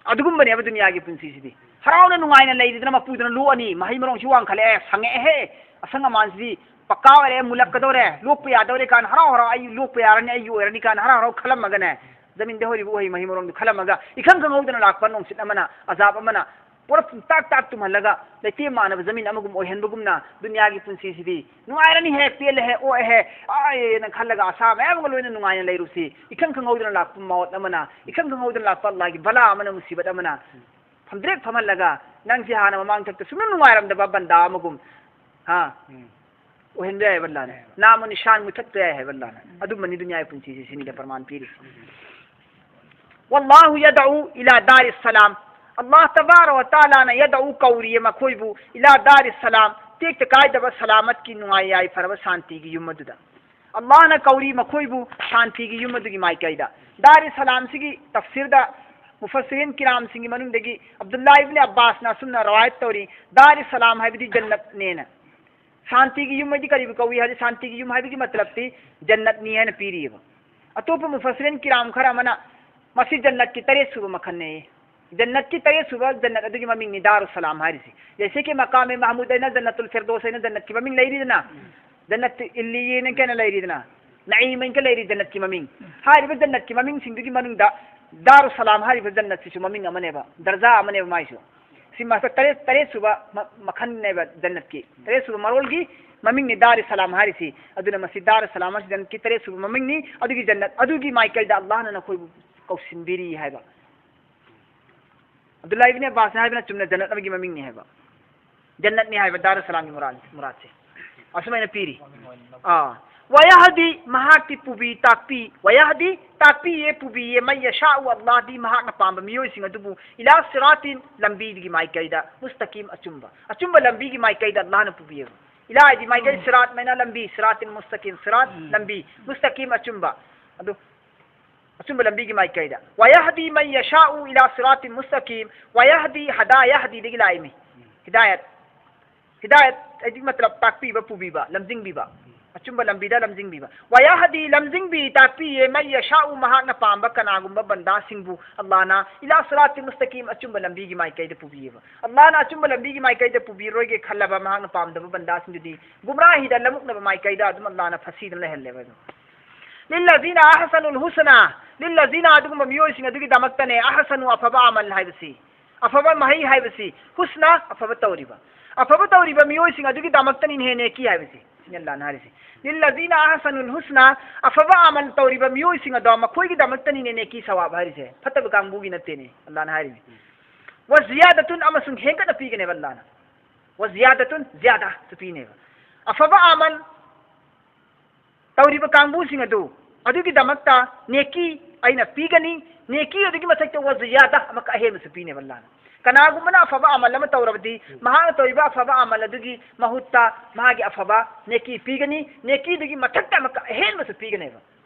ꯑꯗꯨꯒꯨꯝꯕꯅꯦꯕ ꯗꯨꯅꯤꯌꯥꯒꯤ ꯄꯨꯟꯁꯤꯁꯤꯗꯤ꯫ ꯍꯔꯥꯎꯅ ꯅꯨꯡꯉꯥꯏꯅ ꯂꯩꯔꯤꯗꯅ ꯃꯄꯨꯗꯨꯅ ꯂꯣꯛꯑꯅꯤ, ꯃꯍꯩ ꯃꯔꯣꯡꯁꯤ ꯋꯥꯡꯈꯠꯂꯛꯑꯦ, ꯁꯪꯉꯛꯑꯦꯍꯦ, ꯑꯁꯪ ꯑꯃꯥꯟꯁꯤꯗꯤ ꯄꯛꯀꯥ ꯑꯣꯏꯔꯦ, ꯃꯨꯜꯂꯛꯀꯗꯧꯔꯦ, ꯂꯣꯛꯄ ꯌꯥꯗꯧꯔꯦ ꯀꯥꯏꯅ ꯍꯔꯥꯎ ꯍꯔꯥꯎ, "ꯑꯩ ꯂꯣꯛꯄ ꯌꯥꯔꯅꯤ, ꯑꯩꯒꯤ ꯑꯣꯏꯔꯅꯤ" ꯀꯥꯏꯅ ꯍꯔꯥꯎ ꯍꯔꯥꯎ ꯈꯜꯂꯝꯃꯒꯅꯦ, ꯖꯃꯤꯟꯗ ꯍꯧꯔꯤꯕ ꯎꯍꯩ ꯃꯍꯩ ꯃꯔꯣꯡꯗꯨ ꯈꯜꯂꯝꯃꯒ, ꯏꯈꯪ ꯈꯪꯍꯧꯗꯅ ꯂꯥꯛꯄ ꯅꯨꯡꯁꯤꯠ ꯑꯃꯅ, ꯑꯖꯥꯕ ꯑꯃꯅ ꯄꯨꯔꯥ ꯄꯨꯡꯇꯥꯛ ꯇꯥꯛ ꯇꯨꯝꯍꯜꯂꯒ, ꯂꯩꯇꯦꯝ ꯃꯥꯟꯅꯕ ꯖꯃꯤꯟ ꯑꯃꯒꯨꯝ ꯑꯣꯏꯍꯟꯕꯒꯨꯝꯅ, ꯗꯨꯅꯤꯌꯥꯒꯤ ꯄꯨꯟꯁꯤꯁꯤꯗꯤ ꯅꯨꯡꯉꯥꯏꯔꯅꯤꯍꯦ, ꯄꯦꯜꯂꯦꯍꯦ, ꯑꯣꯛꯑꯦꯍꯦ, ꯑꯥꯏꯅ ꯈꯜꯂꯒ ꯑꯁꯥ ꯃꯌꯥꯝꯒ ꯂꯣꯏꯅ ꯅꯨꯡꯉꯥꯏꯅ ꯂꯩꯔꯨꯁꯤ꯫ ꯏꯈꯪ ꯈꯪꯍꯧꯗꯅ ꯂꯥꯛꯄ ꯃꯥꯎꯠ ꯑꯃꯅ, ꯏꯈꯪ ꯈꯪꯍꯧꯗꯅ ꯂꯥꯛꯄ ꯑꯜꯂꯥꯍꯒꯤ ꯕꯂꯥ ꯑꯃꯅ, ꯃꯨꯁꯤꯕꯠ ꯑꯃꯅ ꯐꯝꯗ꯭ꯔꯦꯛ ꯐꯝꯍꯜꯂꯒ, ꯅꯪꯁꯦ ꯍꯥꯟꯅ ꯃꯃꯥꯡ ꯊꯛꯇ ꯁꯨꯡꯅꯨꯡ ꯅꯨꯡꯉꯥꯏꯔꯝꯗꯕ ꯕꯟꯗꯥ ꯑꯃꯒꯨꯝ, ꯍꯥ? ꯎꯝ꯫ ꯑꯣꯏꯍꯟꯕ ꯌꯥꯏ ꯍꯥꯏꯕ ꯑꯜꯂꯥꯍꯅ꯫ ꯌꯥꯏ ꯍꯥꯏꯕ꯫ ꯅꯥꯃ ꯅꯤꯁꯥꯟ ꯃꯨꯊꯠꯄ ꯌꯥꯏ ꯍꯥꯏꯕ ꯑꯜꯂꯥꯍꯅ꯫ ꯎꯝ꯫ ꯑꯗꯨꯝꯕꯅꯤ ꯗꯨꯅꯤꯌꯥꯒꯤ ꯄꯨꯟꯁꯤꯁꯦ, ꯁꯤꯅꯤꯗ ꯄ꯭ꯔꯃꯥꯟ ꯄꯤꯔꯤꯁꯦ꯫ ꯎꯝ꯫ ꯋꯥꯜꯂꯥꯍꯨ ꯌꯗꯎ ꯏꯂꯥ ꯗꯥꯔꯤꯁ ꯁꯂꯥꯝ꯫ ꯑꯜꯂꯥꯍ ꯇꯕꯥꯔꯛ ꯋ ꯇꯥꯂꯥꯅ ꯌꯗꯎ, ꯀꯧꯔꯤꯌꯦ ꯃꯈꯣꯏꯕꯨ, ꯏꯂꯥ ꯗꯥꯔꯤꯁ ꯁꯂꯥꯝ, ꯇꯦꯛꯇ ꯀꯥꯏꯗꯕ ꯁꯂꯥꯃꯠꯀꯤ ꯅꯨꯡꯉꯥꯏ ꯌꯥꯏꯐꯔꯕ ꯁꯥꯟꯇꯤꯒꯤ ꯌꯨꯝ ꯑꯗꯨꯗ꯫ ꯑꯜꯂꯥꯍꯅ ꯀꯧꯔꯤ ꯃꯈꯣꯏꯕꯨ ꯁꯥꯟꯇꯤꯒꯤ ꯌꯨꯝ ꯑꯗꯨꯒꯤ ꯃꯥꯏꯀꯩꯗ꯫ ꯗꯥꯔꯤꯁ ꯁꯂꯥꯝꯁꯤꯒꯤ ꯇꯐꯁꯤꯔꯗ ꯃꯨꯐꯁꯤꯔꯤꯟ ꯀꯤꯔꯥꯝꯁꯤꯡꯒꯤ ꯃꯅꯨꯡꯗꯒꯤ ꯑꯕꯗꯨꯜꯂꯥꯍ ꯏꯕꯅꯤ ꯑꯕꯕꯥꯁꯅ ꯑꯁꯨꯝꯅ ꯔꯋꯥꯌꯠ ꯇꯧꯔꯤ, ꯗꯥꯔꯤꯁ ꯁꯂꯥꯝ ꯍꯥꯏꯕꯗꯤ ꯖꯟꯅꯠꯅꯦꯅ꯫ ꯁꯥꯟꯇꯤꯒꯤ ꯌꯨꯝ ꯍꯥꯏꯗꯤ ꯀꯔꯤꯕꯨ ꯀꯧꯏ ꯍꯥꯏꯗꯤ, ꯁꯥꯟꯇꯤꯒꯤ ꯌꯨꯝ ꯍꯥꯏꯕꯒꯤ ꯃꯇꯂꯕꯇꯤ ꯖꯟꯅꯠꯅꯤ ꯍꯥꯏꯅ ꯄꯤꯔꯤꯑꯕ꯫ ꯑꯇꯣꯞꯄ ꯃꯨꯐꯁꯤꯔꯤꯟ ꯀꯤꯔꯥꯝ ꯈꯔ ꯑꯃꯅ ꯃꯁꯤ ꯖꯟꯅꯠꯀꯤ ꯇꯔꯦꯠ ꯁꯨꯕ ꯃꯈꯜꯅꯦ꯫ ꯖꯟꯅꯠꯀꯤ ꯇꯔꯦꯠ ꯁꯨꯕ ꯖꯟꯅꯠ ꯑꯗꯨꯒꯤ ꯃꯃꯤꯡꯅꯤ ꯗꯥꯔꯨ ꯁꯂꯥꯝ ꯍꯥꯏꯔꯤꯁꯤ꯫ ꯖꯩꯁꯦ ꯀꯤ ꯃꯀꯥꯃꯦ ꯃꯍꯃꯨꯗ ꯍꯥꯏꯅ ꯖꯟꯅꯇꯨꯜ ꯐꯤꯔꯗꯣꯁ ꯍꯥꯏꯅ ꯖꯟꯅꯠꯀꯤ ꯃꯃꯤꯡ ꯂꯩꯔꯤꯗꯅ, ꯖꯟꯅꯠꯇꯤ ꯏꯜꯂꯤꯌꯤꯟ ꯀꯥꯏꯅ ꯂꯩꯔꯤꯗꯅ, ꯅꯏꯝ ꯀꯥꯏꯅ ꯂꯩꯔꯤ ꯖꯟꯅꯠꯀꯤ ꯃꯃꯤꯡ꯫ ꯍꯥꯏꯔꯤꯕ ꯖꯟꯅꯠꯀꯤ ꯃꯃꯤꯡꯁꯤꯡꯗꯨꯒꯤ ꯃꯅꯨꯡꯗ ꯗꯥꯔꯨ ꯁꯂꯥꯝ ꯍꯥꯏꯔꯤꯕ ꯖꯟꯅꯠꯁꯤꯁꯨ ꯃꯃꯤꯡ ꯑꯃꯅꯦꯕ, ꯗꯔꯖꯥ ꯑꯃꯅꯦꯕ ꯃꯥꯏꯁꯨ꯫ ꯁꯤ ꯃꯊꯛ ꯇꯔꯦꯠ, ꯇꯔꯦꯠ ꯁꯨꯕ ꯃ-, ꯃꯈꯜꯅꯦꯕ ꯖꯟꯅꯠꯀꯤ꯫ ꯇꯔꯦꯠ ꯁꯨꯕ ꯃꯔꯣꯜꯒꯤ ꯃꯃꯤꯡꯅꯤ ꯗꯥꯔꯨ ꯁꯂꯥꯝ ꯍꯥꯏꯔꯤꯁꯤ꯫ ꯑꯗꯨꯅ ꯃꯁꯤ ꯗꯥꯔꯨ ꯁꯂꯥꯝ ꯍꯥꯏꯁꯤ ꯖꯟꯅꯠꯀꯤ ꯇꯔꯦꯠ ꯁꯨꯕ ꯃꯃꯤꯡꯅꯤ꯫ ꯑꯗꯨꯒꯤ ꯖꯟꯅꯠ ꯑꯗꯨꯒꯤ ꯃꯥꯏꯀꯩꯗ ꯑꯜꯂꯥꯍꯅ ꯅꯈꯣꯏꯕꯨ ꯀꯧꯁꯤꯟꯕꯤꯔꯤ ꯍꯥꯏꯕ꯫ ꯑꯕꯗꯨꯜꯂꯥꯍ ꯏꯕꯅꯤ ꯑꯕꯥꯁꯅ ꯍꯥꯏꯕꯅ ꯆꯨꯝꯅ ꯖꯟꯅꯠ ꯑꯃꯒꯤ ꯃꯃꯤꯡꯅꯤ ꯍꯥꯏꯕ꯫ ꯖꯟꯅꯠꯅꯤ ꯍꯥꯏꯕ ꯗꯥꯔꯨ ꯁꯂꯥꯝꯒꯤ ꯃꯨꯔꯥꯗ-, ꯃꯨꯔꯥꯗꯁꯦ꯫ ꯑꯁꯨꯃꯥꯏꯅ ꯄꯤꯔꯤ꯫ ꯑꯥ꯫ ꯋꯌꯍꯗꯤ, ꯃꯍꯥꯛꯇꯤ ꯄꯨꯕꯤ, ꯇꯥꯛꯄꯤ꯫ ꯋꯌꯍꯗꯤ, ꯇꯥꯛꯄꯤꯌꯦ, ꯄꯨꯕꯤꯌꯦ꯫ ꯃꯟ ꯌꯁꯥꯎ, ꯑꯜꯂꯥꯍꯗꯤ ꯃꯍꯥꯛꯅ ꯄꯥꯝꯕ ꯃꯤꯑꯣꯏꯁꯤꯡ ꯑꯗꯨꯕꯨ, ꯏꯂꯥ ꯁꯤꯔꯥꯇꯤꯟ, ꯂꯝꯕꯤꯒꯤ ꯃꯥꯏꯀꯩꯗ, ꯃꯨꯁꯇꯀꯤꯝ, ꯑꯆꯨꯝꯕ꯫ ꯑꯆꯨꯝꯕ ꯂꯝꯕꯤꯒꯤ ꯃꯥꯏꯀꯩꯗ ꯑꯜꯂꯥꯍꯅ ꯄꯨꯕꯤꯌꯦꯕ꯫ ꯏꯂꯥ ꯍꯥꯏꯗꯤ ꯃꯥꯏꯀꯩ, ꯁꯤꯔꯥꯠ ꯃꯥꯏꯅ ꯂꯝꯕꯤ, ꯁꯤꯔꯥꯇꯤꯟ ꯃꯨꯁꯇꯀꯤꯝ, ꯁꯤꯔꯥꯠ, ꯂꯝꯕꯤ, ꯃꯨꯁꯇꯀꯤꯝ, ꯑꯆꯨꯝꯕ꯫ ꯑꯗꯨ ꯑꯆꯨꯝꯕ ꯂꯝꯕꯤꯒꯤ ꯃꯥꯏꯀꯩꯗ꯫ ꯋꯌꯍꯗꯤ ꯃꯟ ꯌꯁꯥꯎ ꯏꯂꯥ ꯁꯤꯔꯥꯇꯤꯟ ꯃꯨꯁꯇꯀꯤꯝ꯫ ꯋꯌꯍꯗꯤ, ꯍꯗꯥ ꯌꯍꯗꯤꯗꯒꯤ ꯂꯥꯛꯏꯃꯤ꯫ ꯍꯤꯗꯥꯌꯠ꯫ ꯍꯤꯗꯥꯌꯠ ꯍꯥꯏꯗꯤ ꯃꯇꯂꯕ ꯇꯥꯛꯄꯤꯕ, ꯄꯨꯕꯤꯕ, ꯂꯝꯖꯤꯡꯕꯤꯕ꯫ ꯑꯆꯨꯝꯕ ꯂꯝꯕꯤꯗ ꯂꯝꯖꯤꯡꯕꯤꯕ꯫ ꯋꯌꯍꯗꯤ, ꯂꯝꯖꯤꯡꯕꯤ, ꯇꯥꯛꯄꯤꯌꯦ, ꯃꯟ ꯌꯁꯥꯎ, ꯃꯍꯥꯛꯅ ꯄꯥꯝꯕ ꯀꯅꯥꯒꯨꯝꯕ ꯕꯟꯗꯥꯁꯤꯡꯕꯨ ꯑꯜꯂꯥꯍꯅ, ꯏꯂꯥ ꯁꯤꯔꯥꯇꯤꯟ ꯃꯨꯁꯇꯀꯤꯝ, ꯑꯆꯨꯝꯕ ꯂꯝꯕꯤꯒꯤ ꯃꯥꯏꯀꯩꯗ ꯄꯨꯕꯤꯌꯦꯕ꯫ ꯑꯜꯂꯥꯍꯅ ꯑꯆꯨꯝꯕ ꯂꯝꯕꯤꯒꯤ ꯃꯥꯏꯀꯩꯗ ꯄꯨꯕꯤꯔꯣꯏꯒꯦ ꯈꯜꯂꯕ ꯃꯍꯥꯛꯅ ꯄꯥꯝꯗꯕ ꯕꯟꯗꯥꯁꯤꯡꯗꯨꯗꯤ ꯒꯨꯝꯔꯥꯍꯤꯗ, ꯂꯃꯨꯛꯅꯕ ꯃꯥꯏꯀꯩꯗ ꯑꯗꯨꯝ ꯑꯜꯂꯥꯍꯅ ꯐꯥꯁꯤꯗꯅ ꯂꯩꯍꯜꯂꯦꯕ ꯑꯗꯨꯝ꯫ ꯂꯤꯜꯂꯖꯤꯅ ꯑꯍꯁꯅꯨꯜ ꯍꯨꯁꯅꯥ, ꯂꯤꯜꯂꯖꯤꯅ ꯑꯗꯨꯒꯨꯝꯕ ꯃꯤꯑꯣꯏꯁꯤꯡ ꯑꯗꯨꯒꯤꯗꯃꯛꯇꯅꯦ, ꯑꯍꯁꯅꯨ ꯑꯐꯕ ꯑꯃꯜ ꯍꯥꯏꯕꯁꯤ, ꯑꯐꯕ ꯃꯍꯩ ꯍꯥꯏꯕꯁꯤ, ꯍꯨꯁꯅꯥ ꯑꯐꯕ ꯇꯧꯔꯤꯕ, ꯑꯐꯕ ꯇꯧꯔꯤꯕ ꯃꯤꯑꯣꯏꯁꯤꯡ ꯑꯗꯨꯒꯤꯗꯃꯛꯇꯅꯤꯅꯦ ꯅꯦꯀꯤ ꯍꯥꯏꯕꯁꯤ꯫ ꯁꯤꯅꯤ ꯑꯜꯂꯥꯍꯅ ꯍꯥꯏꯔꯤꯁꯦ꯫ ꯂꯤꯜꯂꯖꯤꯅ ꯑꯍꯁꯅꯨꯜ ꯍꯨꯁꯅꯥ, ꯑꯐꯕ ꯑꯃꯜ ꯇꯧꯔꯤꯕ ꯃꯤꯑꯣꯏꯁꯤꯡ ꯑꯗꯣ ꯃꯈꯣꯏꯒꯤꯗꯃꯛꯇꯅꯤꯅꯦ ꯅꯦꯀꯤ ꯁꯋꯥꯕ ꯍꯥꯏꯔꯤꯁꯦ, ꯐꯠꯇꯕ ꯀꯥꯡꯕꯨꯒꯤ ꯅꯠꯇꯦꯅꯦ ꯑꯜꯂꯥꯍꯅ ꯍꯥꯏꯔꯤꯅꯦ꯫ ꯋ ꯖꯤꯌꯥꯗꯇꯨꯟ, ꯑꯃꯁꯨꯡ ꯍꯦꯟꯒꯠꯅ ꯄꯤꯒꯅꯦꯕ ꯑꯜꯂꯥꯍꯅ꯫ ꯋ ꯖꯤꯌꯥꯗꯇꯨꯟ, ꯖꯤꯌꯥꯗꯥꯁꯨ ꯄꯤꯅꯦꯕ꯫ ꯑꯐꯕ ꯑꯃꯜ ꯇꯧꯔꯤꯕ ꯀꯥꯡꯕꯨꯁꯤꯡ ꯑꯗꯨ, ꯑꯗꯨꯒꯤꯗꯃꯛꯇ ꯅꯦꯀꯤ ꯑꯩꯅ ꯄꯤꯒꯅꯤ, ꯅꯦꯀꯤ ꯑꯗꯨꯒꯤ ꯃꯊꯛꯇ ꯋ ꯖꯤꯌꯥꯗꯥ ꯑꯃꯨꯛꯀ ꯑꯍꯦꯟꯕꯁꯨ ꯄꯤꯅꯦꯕ ꯑꯜꯂꯥꯍꯅ꯫ ꯀꯅꯥꯒꯨꯝꯕꯅ ꯑꯐꯕ ꯑꯃꯜ ꯑꯃ ꯇꯧꯔꯕꯗꯤ, ꯃꯍꯥꯛꯅ ꯇꯧꯔꯤꯕ ꯑꯐꯕ ꯑꯃꯜ ꯑꯗꯨꯒꯤ ꯃꯍꯨꯠꯇ ꯃꯥꯒꯤ ꯑꯐꯕ ꯅꯦꯀꯤ ꯄꯤꯒꯅꯤ, ꯅꯦꯀꯤꯗꯨꯒꯤ ꯃꯊꯛꯇ ꯑꯃꯨꯛꯀ ꯑꯍꯦꯟꯕꯁꯨ ꯄꯤꯒꯅꯦꯕ,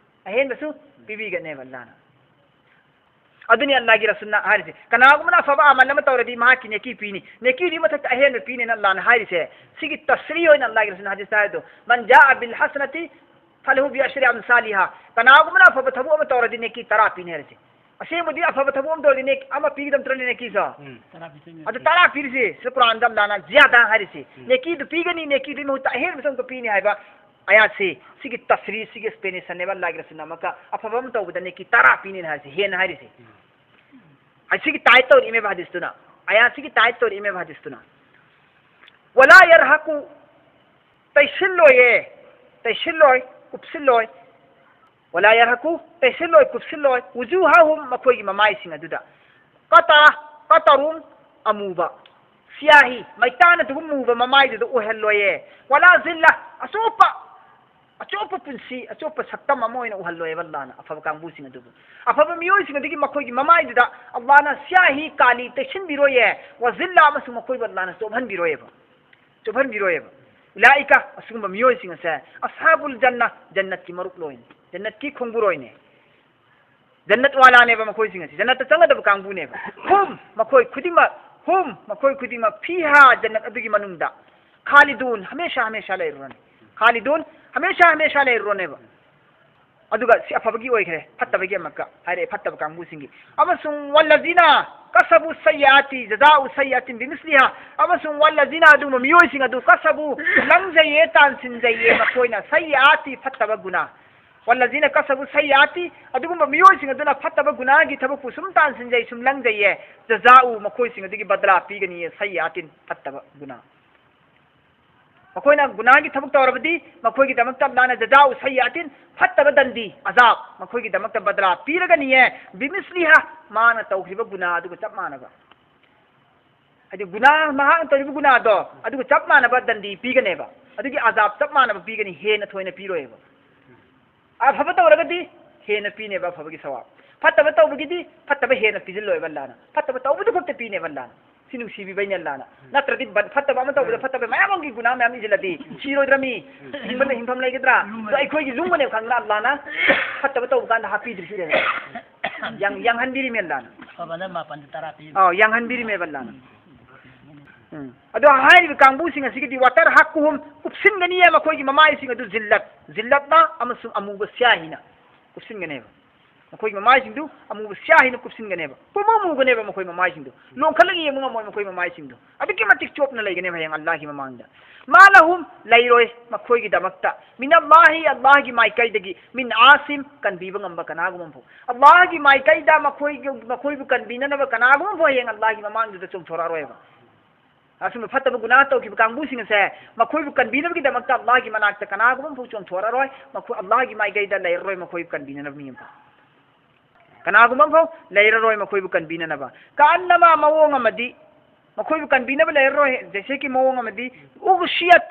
ꯑꯍꯦꯟꯕꯁꯨ ꯄꯤꯕꯤꯒꯅꯦꯕ ꯑꯜꯂꯥꯍꯅ꯫ ꯑꯗꯨꯅꯤ ꯑꯜꯂꯥꯍꯒꯤ ꯔꯁꯨꯜꯅ ꯍꯥꯏꯔꯤꯁꯦ, ꯀꯅꯥꯒꯨꯝꯕꯅ ꯑꯐꯕ ꯑꯃꯜ ꯑꯃ ꯇꯧꯔꯗꯤ ꯃꯍꯥꯛꯀꯤ ꯅꯦꯀꯤ ꯄꯤꯅꯤ, ꯅꯦꯀꯤꯗꯨꯒꯤ ꯃꯊꯛꯇ ꯑꯍꯦꯟꯕ ꯄꯤꯅꯤꯅ ꯑꯜꯂꯥꯍꯅ ꯍꯥꯏꯔꯤꯁꯦ꯫ ꯁꯤꯒꯤ ꯇꯁꯔꯤ ꯑꯣꯏꯅ ꯑꯜꯂꯥꯍꯒꯤ ꯔꯁꯨꯜꯅ ꯍꯗꯤꯁꯇ ꯍꯥꯏꯗꯣ, ꯃꯟ ꯖꯥꯑ ꯕꯤꯜ ꯍꯁꯅꯥꯇꯤ ꯐꯂꯍꯨ ꯕꯤ ꯑꯁꯔꯤ ꯑꯝꯁꯥꯂꯤꯍꯥ, ꯀꯅꯥꯒꯨꯝꯕꯅ ꯑꯐꯕ ꯊꯕꯛ ꯑꯃ ꯇꯧꯔꯗꯤ ꯅꯦꯀꯤ ꯇꯔꯥ ꯄꯤꯅꯤ ꯍꯥꯏꯔꯤꯁꯦ꯫ ꯑꯁꯦꯡꯕꯗꯤ ꯑꯐꯕ ꯊꯕꯛ ꯑꯃ ꯇꯧꯔꯗꯤ ꯅꯦꯛ ꯑꯃ ꯄꯤꯒꯗꯕ ꯅꯠꯇ꯭ꯔꯅꯦ ꯅꯦꯀꯤꯁꯨ? ꯎꯝ꯫ ꯑꯗꯨ ꯇꯔꯥ ꯄꯤꯔꯤꯁꯦ ꯁꯤ ꯀꯨꯔꯥꯟꯗ ꯑꯜꯂꯥꯅ ꯖꯤꯌꯥꯗꯥ ꯍꯥꯏꯔꯤꯁꯤ꯫ ꯅꯦꯀꯤꯗꯨ ꯄꯤꯒꯅꯤ, ꯅꯦꯀꯤꯗꯨꯒꯤ ꯃꯍꯨꯠꯇ ꯑꯍꯦꯟꯕꯁꯨ ꯑꯃꯨꯛꯀ ꯄꯤꯅꯤ ꯍꯥꯏꯕ ꯑꯌꯥꯠꯁꯤ꯫ ꯁꯤꯒꯤ ꯇꯁꯔꯤ, ꯁꯤꯒꯤ ꯑꯦꯛꯁꯄ꯭ꯂꯦꯅꯦꯁꯟꯅꯦꯕ ꯑꯜꯂꯥꯒꯤ ꯔꯁꯨꯜꯅ ꯑꯃꯨꯛꯀ ꯑꯐꯕ ꯑꯃ ꯇꯧꯕꯗ ꯅꯦꯀꯤ ꯇꯔꯥ ꯄꯤꯅꯤ ꯍꯥꯏꯔꯤꯁꯤ, ꯍꯦꯟꯅ ꯍꯥꯏꯔꯤꯁꯤ꯫ ꯁꯤꯒꯤ ꯇꯥꯏꯠ ꯇꯧꯔꯛꯏꯃꯦꯕ ꯍꯗꯤꯁꯇꯨꯅ꯫ ꯑꯌꯥꯠꯁꯤꯒꯤ ꯇꯥꯏꯠ ꯇꯧꯔꯛꯏꯃꯦꯕ ꯍꯗꯤꯁꯇꯨꯅ꯫ ꯋꯂꯥ ꯌꯔꯍꯀꯨ, ꯇꯩꯁꯤꯜꯂꯣꯏꯌꯦ, ꯇꯩꯁꯤꯜꯂꯣꯏ, ꯀꯨꯞꯁꯤꯜꯂꯣꯏ꯫ ꯋꯂꯥ ꯌꯔꯍꯀꯨ, ꯇꯩꯁꯤꯜꯂꯣꯏ, ꯀꯨꯞꯁꯤꯜꯂꯣꯏ꯫ ꯋꯨꯖꯨꯍꯍꯨꯝ, ꯃꯈꯣꯏꯒꯤ ꯃꯃꯥꯏꯁꯤꯡ ꯑꯗꯨꯗ꯫ ꯀꯇꯥ, ꯀꯇꯔꯨꯝ, ꯑꯃꯨꯕ꯫ ꯁꯤꯌꯥꯍꯤ, ꯃꯩꯇꯥꯟ ꯑꯗꯨꯒꯨꯝ ꯃꯨꯕ ꯃꯃꯥꯏꯗꯨꯗ ꯑꯣꯏꯍꯜꯂꯣꯏꯌꯦ꯫ ꯋꯂꯥ ꯖꯤꯜꯂ, ꯑꯆꯣꯞꯄ, ꯑꯆꯣꯞꯄ ꯄꯨꯟꯁꯤ, ꯑꯆꯣꯞꯄ ꯁꯛꯇꯝ ꯑꯃ ꯑꯣꯏꯅ ꯎꯍꯜꯂꯣꯏꯌꯦꯕ ꯑꯜꯂꯥꯅ ꯑꯐꯕ ꯀꯥꯡꯕꯨꯁꯤꯡ ꯑꯗꯨꯕꯨ꯫ ꯑꯐꯕ ꯃꯤꯑꯣꯏꯁꯤꯡ ꯑꯗꯨꯒꯤ ꯃꯈꯣꯏꯒꯤ ꯃꯃꯥꯏꯗꯨꯗ ꯑꯜꯂꯥꯅ ꯁꯤꯌꯥꯍꯤ, ꯀꯥꯂꯤ ꯇꯩꯁꯤꯟꯕꯤꯔꯣꯏꯌꯦ꯫ ꯋ ꯖꯤꯜꯂ, ꯑꯃꯁꯨꯡ ꯃꯈꯣꯏꯕꯨ ꯑꯜꯂꯥꯅ ꯆꯣꯞꯍꯟꯕꯤꯔꯣꯏꯌꯦꯕ꯫ ꯆꯣꯞꯍꯟꯕꯤꯔꯣꯏꯌꯦꯕ꯫ ꯎꯂꯥꯏꯀ, ꯑꯁꯤꯒꯨꯝꯕ ꯃꯤꯑꯣꯏꯁꯤꯡ ꯑꯁꯦ, ꯑꯁꯍꯥꯕꯨꯜ ꯖꯟꯅ, ꯖꯟꯅꯠꯀꯤ ꯃꯔꯨꯞꯂꯣꯏꯅꯤ, ꯖꯟꯅꯠꯀꯤ ꯈꯣꯡꯕꯨꯔꯣꯏꯅꯤ꯫ ꯖꯟꯅꯠ ꯋꯥꯂꯥꯅꯦꯕ ꯃꯈꯣꯏꯁꯤꯡ ꯑꯁꯤ, ꯖꯟꯅꯠꯇ ꯆꯪꯒꯗꯕ ꯀꯥꯡꯕꯨꯅꯦꯕ꯫ ꯍꯨꯝ, ꯃꯈꯣꯏ ꯈꯨꯗꯤꯡꯃꯛ, ꯍꯨꯝ, ꯃꯈꯣꯏ ꯈꯨꯗꯤꯡꯃꯛ, ꯐꯤꯍꯥ, ꯖꯟꯅꯠ ꯑꯗꯨꯒꯤ ꯃꯅꯨꯡꯗ, ꯈꯥꯂꯤꯗꯨꯟ, ꯍꯃꯦꯁꯥ ꯍꯃꯦꯁꯥ ꯂꯩꯔꯨꯔꯅꯤ꯫ ꯈꯥꯂꯤꯗꯨꯟ, ꯍꯃꯦꯁꯥ ꯍꯃꯦꯁꯥ ꯂꯩꯔꯨꯔꯅꯦꯕ꯫ ꯑꯗꯨꯒ ꯁꯤ ꯑꯐꯕꯒꯤ ꯑꯣꯏꯈ꯭ꯔꯦ, ꯐꯠꯇꯕꯒꯤ ꯑꯃꯨꯛꯀ ꯍꯥꯏꯔꯛꯑꯦ, ꯐꯠꯇꯕ ꯀꯥꯡꯕꯨꯁꯤꯡꯒꯤ꯫ ꯑꯃꯁꯨꯡ ꯋꯜꯂꯖꯤꯅ ꯀꯁꯕꯨ ꯁꯩꯌꯥꯇꯤ ꯖꯖꯥꯎ ꯁꯩꯌꯥꯇꯤꯟ ꯕꯤꯃꯤꯁꯂꯤꯍꯥ, ꯑꯃꯁꯨꯡ ꯋꯜꯂꯖꯤꯅ, ꯑꯗꯨꯒꯨꯝꯕ ꯃꯤꯑꯣꯏꯁꯤꯡ ꯑꯗꯨ, ꯀꯁꯕꯨ, ꯂꯪꯖꯩꯌꯦ, ꯇꯥꯟꯁꯤꯟꯖꯩꯌꯦ ꯃꯈꯣꯏꯅ, ꯁꯩꯌꯥꯇꯤ, ꯐꯠꯇꯕ ꯒꯨꯅꯥ꯫ ꯋꯜꯂꯖꯤꯅ ꯀꯁꯕꯨ ꯁꯩꯌꯥꯇꯤ, ꯑꯗꯨꯒꯨꯝꯕ ꯃꯤꯑꯣꯏꯁꯤꯡ ꯑꯗꯨꯅ ꯐꯠꯇꯕ ꯒꯨꯅꯥꯒꯤ ꯊꯕꯛꯄꯨ ꯁꯨꯝ ꯇꯥꯟꯁꯤꯟꯖꯩ, ꯁꯨꯝ ꯂꯪꯖꯩꯌꯦ, ꯖꯖꯥꯎ, ꯃꯈꯣꯏꯁꯤꯡ ꯑꯗꯨꯒꯤ ꯕꯗꯂꯥ ꯄꯤꯒꯅꯤꯌꯦ, ꯁꯩꯌꯥꯇꯤꯟ, ꯐꯠꯇꯕ ꯒꯨꯅꯥ꯫ ꯃꯈꯣꯏꯅ ꯒꯨꯅꯥꯒꯤ ꯊꯕꯛ ꯇꯧꯔꯕꯗꯤ ꯃꯈꯣꯏꯒꯤꯗꯃꯛꯇ ꯑꯜꯂꯥꯅ ꯖꯖꯥꯎ ꯁꯩꯌꯥꯇꯤꯟ, ꯐꯠꯇꯕ ꯗꯟꯗꯤ, ꯑꯖꯥꯕ, ꯃꯈꯣꯏꯒꯤꯗꯃꯛꯇ ꯕꯗꯂꯥ ꯄꯤꯔꯒꯅꯤꯌꯦ, ꯕꯤꯃꯤꯁꯂꯤꯍꯥ, ꯃꯥꯅ ꯇꯧꯈ꯭ꯔꯤꯕ ꯒꯨꯅꯥ ꯑꯗꯨꯒ ꯆꯞ ꯃꯥꯟꯅꯕ꯫ ꯍꯥꯏꯗꯤ ꯒꯨꯅꯥ, ꯃꯍꯥꯛꯅ ꯇꯧꯔꯤꯕ ꯒꯨꯅꯥꯗꯣ ꯑꯗꯨꯒ ꯆꯞ ꯃꯥꯟꯅꯕ ꯗꯟꯗꯤ ꯄꯤꯒꯅꯦꯕ, ꯑꯗꯨꯒꯤ ꯑꯖꯥꯕ ꯆꯞ ꯃꯥꯟꯅꯕ ꯄꯤꯒꯅꯤ, ꯍꯦꯟꯅ ꯊꯣꯏꯅ ꯄꯤꯔꯣꯏꯕ꯫ ꯑꯐꯕ ꯇꯧꯔꯒꯗꯤ ꯍꯦꯟꯅ ꯄꯤꯅꯦꯕ ꯑꯐꯕꯒꯤ ꯁꯋꯥꯕ, ꯐꯠꯇꯕ ꯇꯧꯕꯒꯤꯗꯤ ꯐꯠꯇꯕ ꯍꯦꯟꯅ ꯄꯤꯁꯤꯜꯂꯣꯏꯕ ꯑꯜꯂꯥꯅ, ꯐꯠꯇꯕ ꯇꯧꯕꯗꯨ ꯈꯛꯇ ꯄꯤꯅꯦꯕ ꯑꯜꯂꯥꯅ꯫ ꯁꯤ ꯅꯨꯡꯁꯤꯕꯤꯕꯩꯅꯦ ꯑꯜꯂꯥꯅ꯫ ꯅꯠꯇ꯭ꯔꯗꯤ ꯕ-, ꯐꯠꯇꯕ ꯑꯃ ꯇꯧꯕꯗ ꯐꯠꯇꯕ ꯃꯌꯥꯝ ꯑꯃꯒꯤ ꯒꯨꯅꯥ ꯃꯌꯥꯝ ꯏꯁꯤꯜꯂꯗꯤ ꯁꯤꯔꯣꯏꯗ꯭ꯔꯥ ꯃꯤ? ꯍꯤꯡꯕꯅ ꯍꯤꯡꯐꯝ ꯂꯩꯒꯗ꯭ꯔꯥ? ꯑꯗꯣ ꯑꯩꯈꯣꯏꯒꯤ ꯂꯨꯝꯕꯅꯦꯕ ꯈꯪꯗꯅ ꯑꯜꯂꯥꯅ ꯐꯠꯇꯕ ꯇꯧꯕ ꯀꯥꯟꯗ ꯍꯥꯞꯄꯤꯗ꯭ꯔꯤꯁꯤꯅꯦꯕ꯫ ꯌꯥꯡ-, ꯌꯥꯡꯍꯟꯕꯤꯔꯤꯃꯦ ꯑꯜꯂꯥꯅ꯫ ꯑꯐꯕꯅ ꯃꯥꯄꯟꯗ ꯇꯔꯥ ꯄꯤ꯫ ꯑꯥꯎ, ꯌꯥꯡꯍꯟꯕꯤꯔꯤꯃꯦꯕ ꯑꯜꯂꯥꯅ꯫ ꯎꯝ꯫ ꯑꯗꯣ ꯍꯥꯏꯔꯤꯕ ꯀꯥꯡꯕꯨꯁꯤꯡ ꯑꯁꯤꯒꯤꯗꯤ ꯋꯥꯇꯔ ꯍꯛꯀꯨꯍꯨꯝ, ꯀꯨꯞꯁꯤꯟꯒꯅꯤꯌꯦ ꯃꯈꯣꯏꯒꯤ ꯃꯃꯥꯏꯁꯤꯡ ꯑꯗꯨ ꯖꯤꯜꯂꯠ, ꯖꯤꯜꯂꯠꯅ ꯑꯃꯁꯨꯡ ꯑꯃꯨꯕ ꯁꯤꯌꯥꯍꯤꯅ ꯀꯨꯞꯁꯤꯟꯒꯅꯦꯕ꯫ ꯃꯈꯣꯏꯒꯤ ꯃꯃꯥꯏꯁꯤꯡꯗꯨ ꯑꯃꯨꯕ ꯁ꯭ꯌꯥꯍꯤꯅ ꯀꯨꯞꯁꯤꯟꯒꯅꯦꯕ꯫ ꯄꯨꯝꯃꯨ ꯃꯨꯒꯅꯦꯕ ꯃꯈꯣꯏ ꯃꯃꯥꯏꯁꯤꯡꯗꯨ꯫ ꯂꯣꯡꯈꯠꯂꯒ ꯌꯦꯡꯕ ꯉꯝꯃꯣꯏ ꯃꯈꯣꯏ ꯃꯃꯥꯏꯁꯤꯡꯗꯨ꯫ ꯑꯗꯨꯛꯀꯤ ꯃꯇꯤꯛ ꯆꯣꯞꯅ ꯂꯩꯒꯅꯦꯕ ꯍꯌꯦꯡ ꯑꯜꯂꯥꯍꯒꯤ ꯃꯃꯥꯡꯗ꯫ ꯃꯥ ꯂꯍꯨꯝ, ꯂꯩꯔꯣꯏ ꯃꯈꯣꯏꯒꯤꯗꯃꯛꯇ꯫ ꯃꯤꯅ ꯃꯥꯍꯤ, ꯑꯜꯂꯥꯍꯒꯤ ꯃꯥꯏꯀꯩꯗꯒꯤ꯫ ꯃꯤꯟ ꯑꯥꯁꯤꯝ, ꯀꯟꯕꯤꯕ ꯉꯝꯕ ꯀꯅꯥꯒꯨꯝꯕ ꯑꯃꯐꯥꯎ꯫ ꯑꯜꯂꯥꯍꯒꯤ ꯃꯥꯏꯀꯩꯗ ꯃꯈꯣꯏꯒꯤ, ꯃꯈꯣꯏꯕꯨ ꯀꯟꯕꯤꯅꯅꯕ ꯀꯅꯥꯒꯨꯝꯕ ꯑꯃꯐꯥꯎ ꯍꯌꯦꯡ ꯑꯜꯂꯥꯍꯒꯤ ꯃꯃꯥꯡꯗꯨꯗ ꯆꯣꯡꯊꯣꯔꯛꯑꯔꯣꯏꯕ꯫ ꯑꯁꯨꯝꯕ ꯐꯠꯇꯕ ꯒꯨꯅꯥꯍ ꯇꯧꯈꯤꯕ ꯀꯥꯡꯕꯨꯁꯤꯡ ꯑꯁꯦ ꯃꯈꯣꯏꯕꯨ ꯀꯟꯕꯤꯅꯕꯒꯤꯗꯃꯛꯇ ꯑꯜꯂꯥꯍꯒꯤ ꯃꯅꯥꯛꯇ ꯀꯅꯥꯒꯨꯝꯕ ꯑꯃꯐꯥꯎ ꯆꯣꯡꯊꯣꯔꯛꯑꯔꯣꯏ꯫ ꯃꯈꯣꯏ ꯑꯜꯂꯥꯍꯒꯤ ꯃꯥꯏꯀꯩꯗ ꯂꯩꯔꯔꯣꯏ ꯃꯈꯣꯏꯕꯨ ꯀꯟꯕꯤꯅꯅꯕ ꯃꯤ ꯑꯃꯐꯥꯎ꯫ ꯀꯅꯥꯒꯨꯝꯕ ꯑꯃꯐꯥꯎ ꯂꯩꯔꯔꯣꯏ ꯃꯈꯣꯏꯕꯨ ꯀꯟꯕꯤꯅꯅꯕ꯫ ꯀꯥꯟꯅꯃ ꯃꯑꯣꯡ ꯑꯃꯗꯤ ꯃꯈꯣꯏꯕꯨ ꯀꯟꯕꯤꯅꯕ ꯂꯩꯔꯔꯣꯏ꯫ ꯖꯩꯁꯦꯀꯤ ꯃꯑꯣꯡ ꯑꯃꯗꯤ ꯎꯒꯁꯤꯌꯠ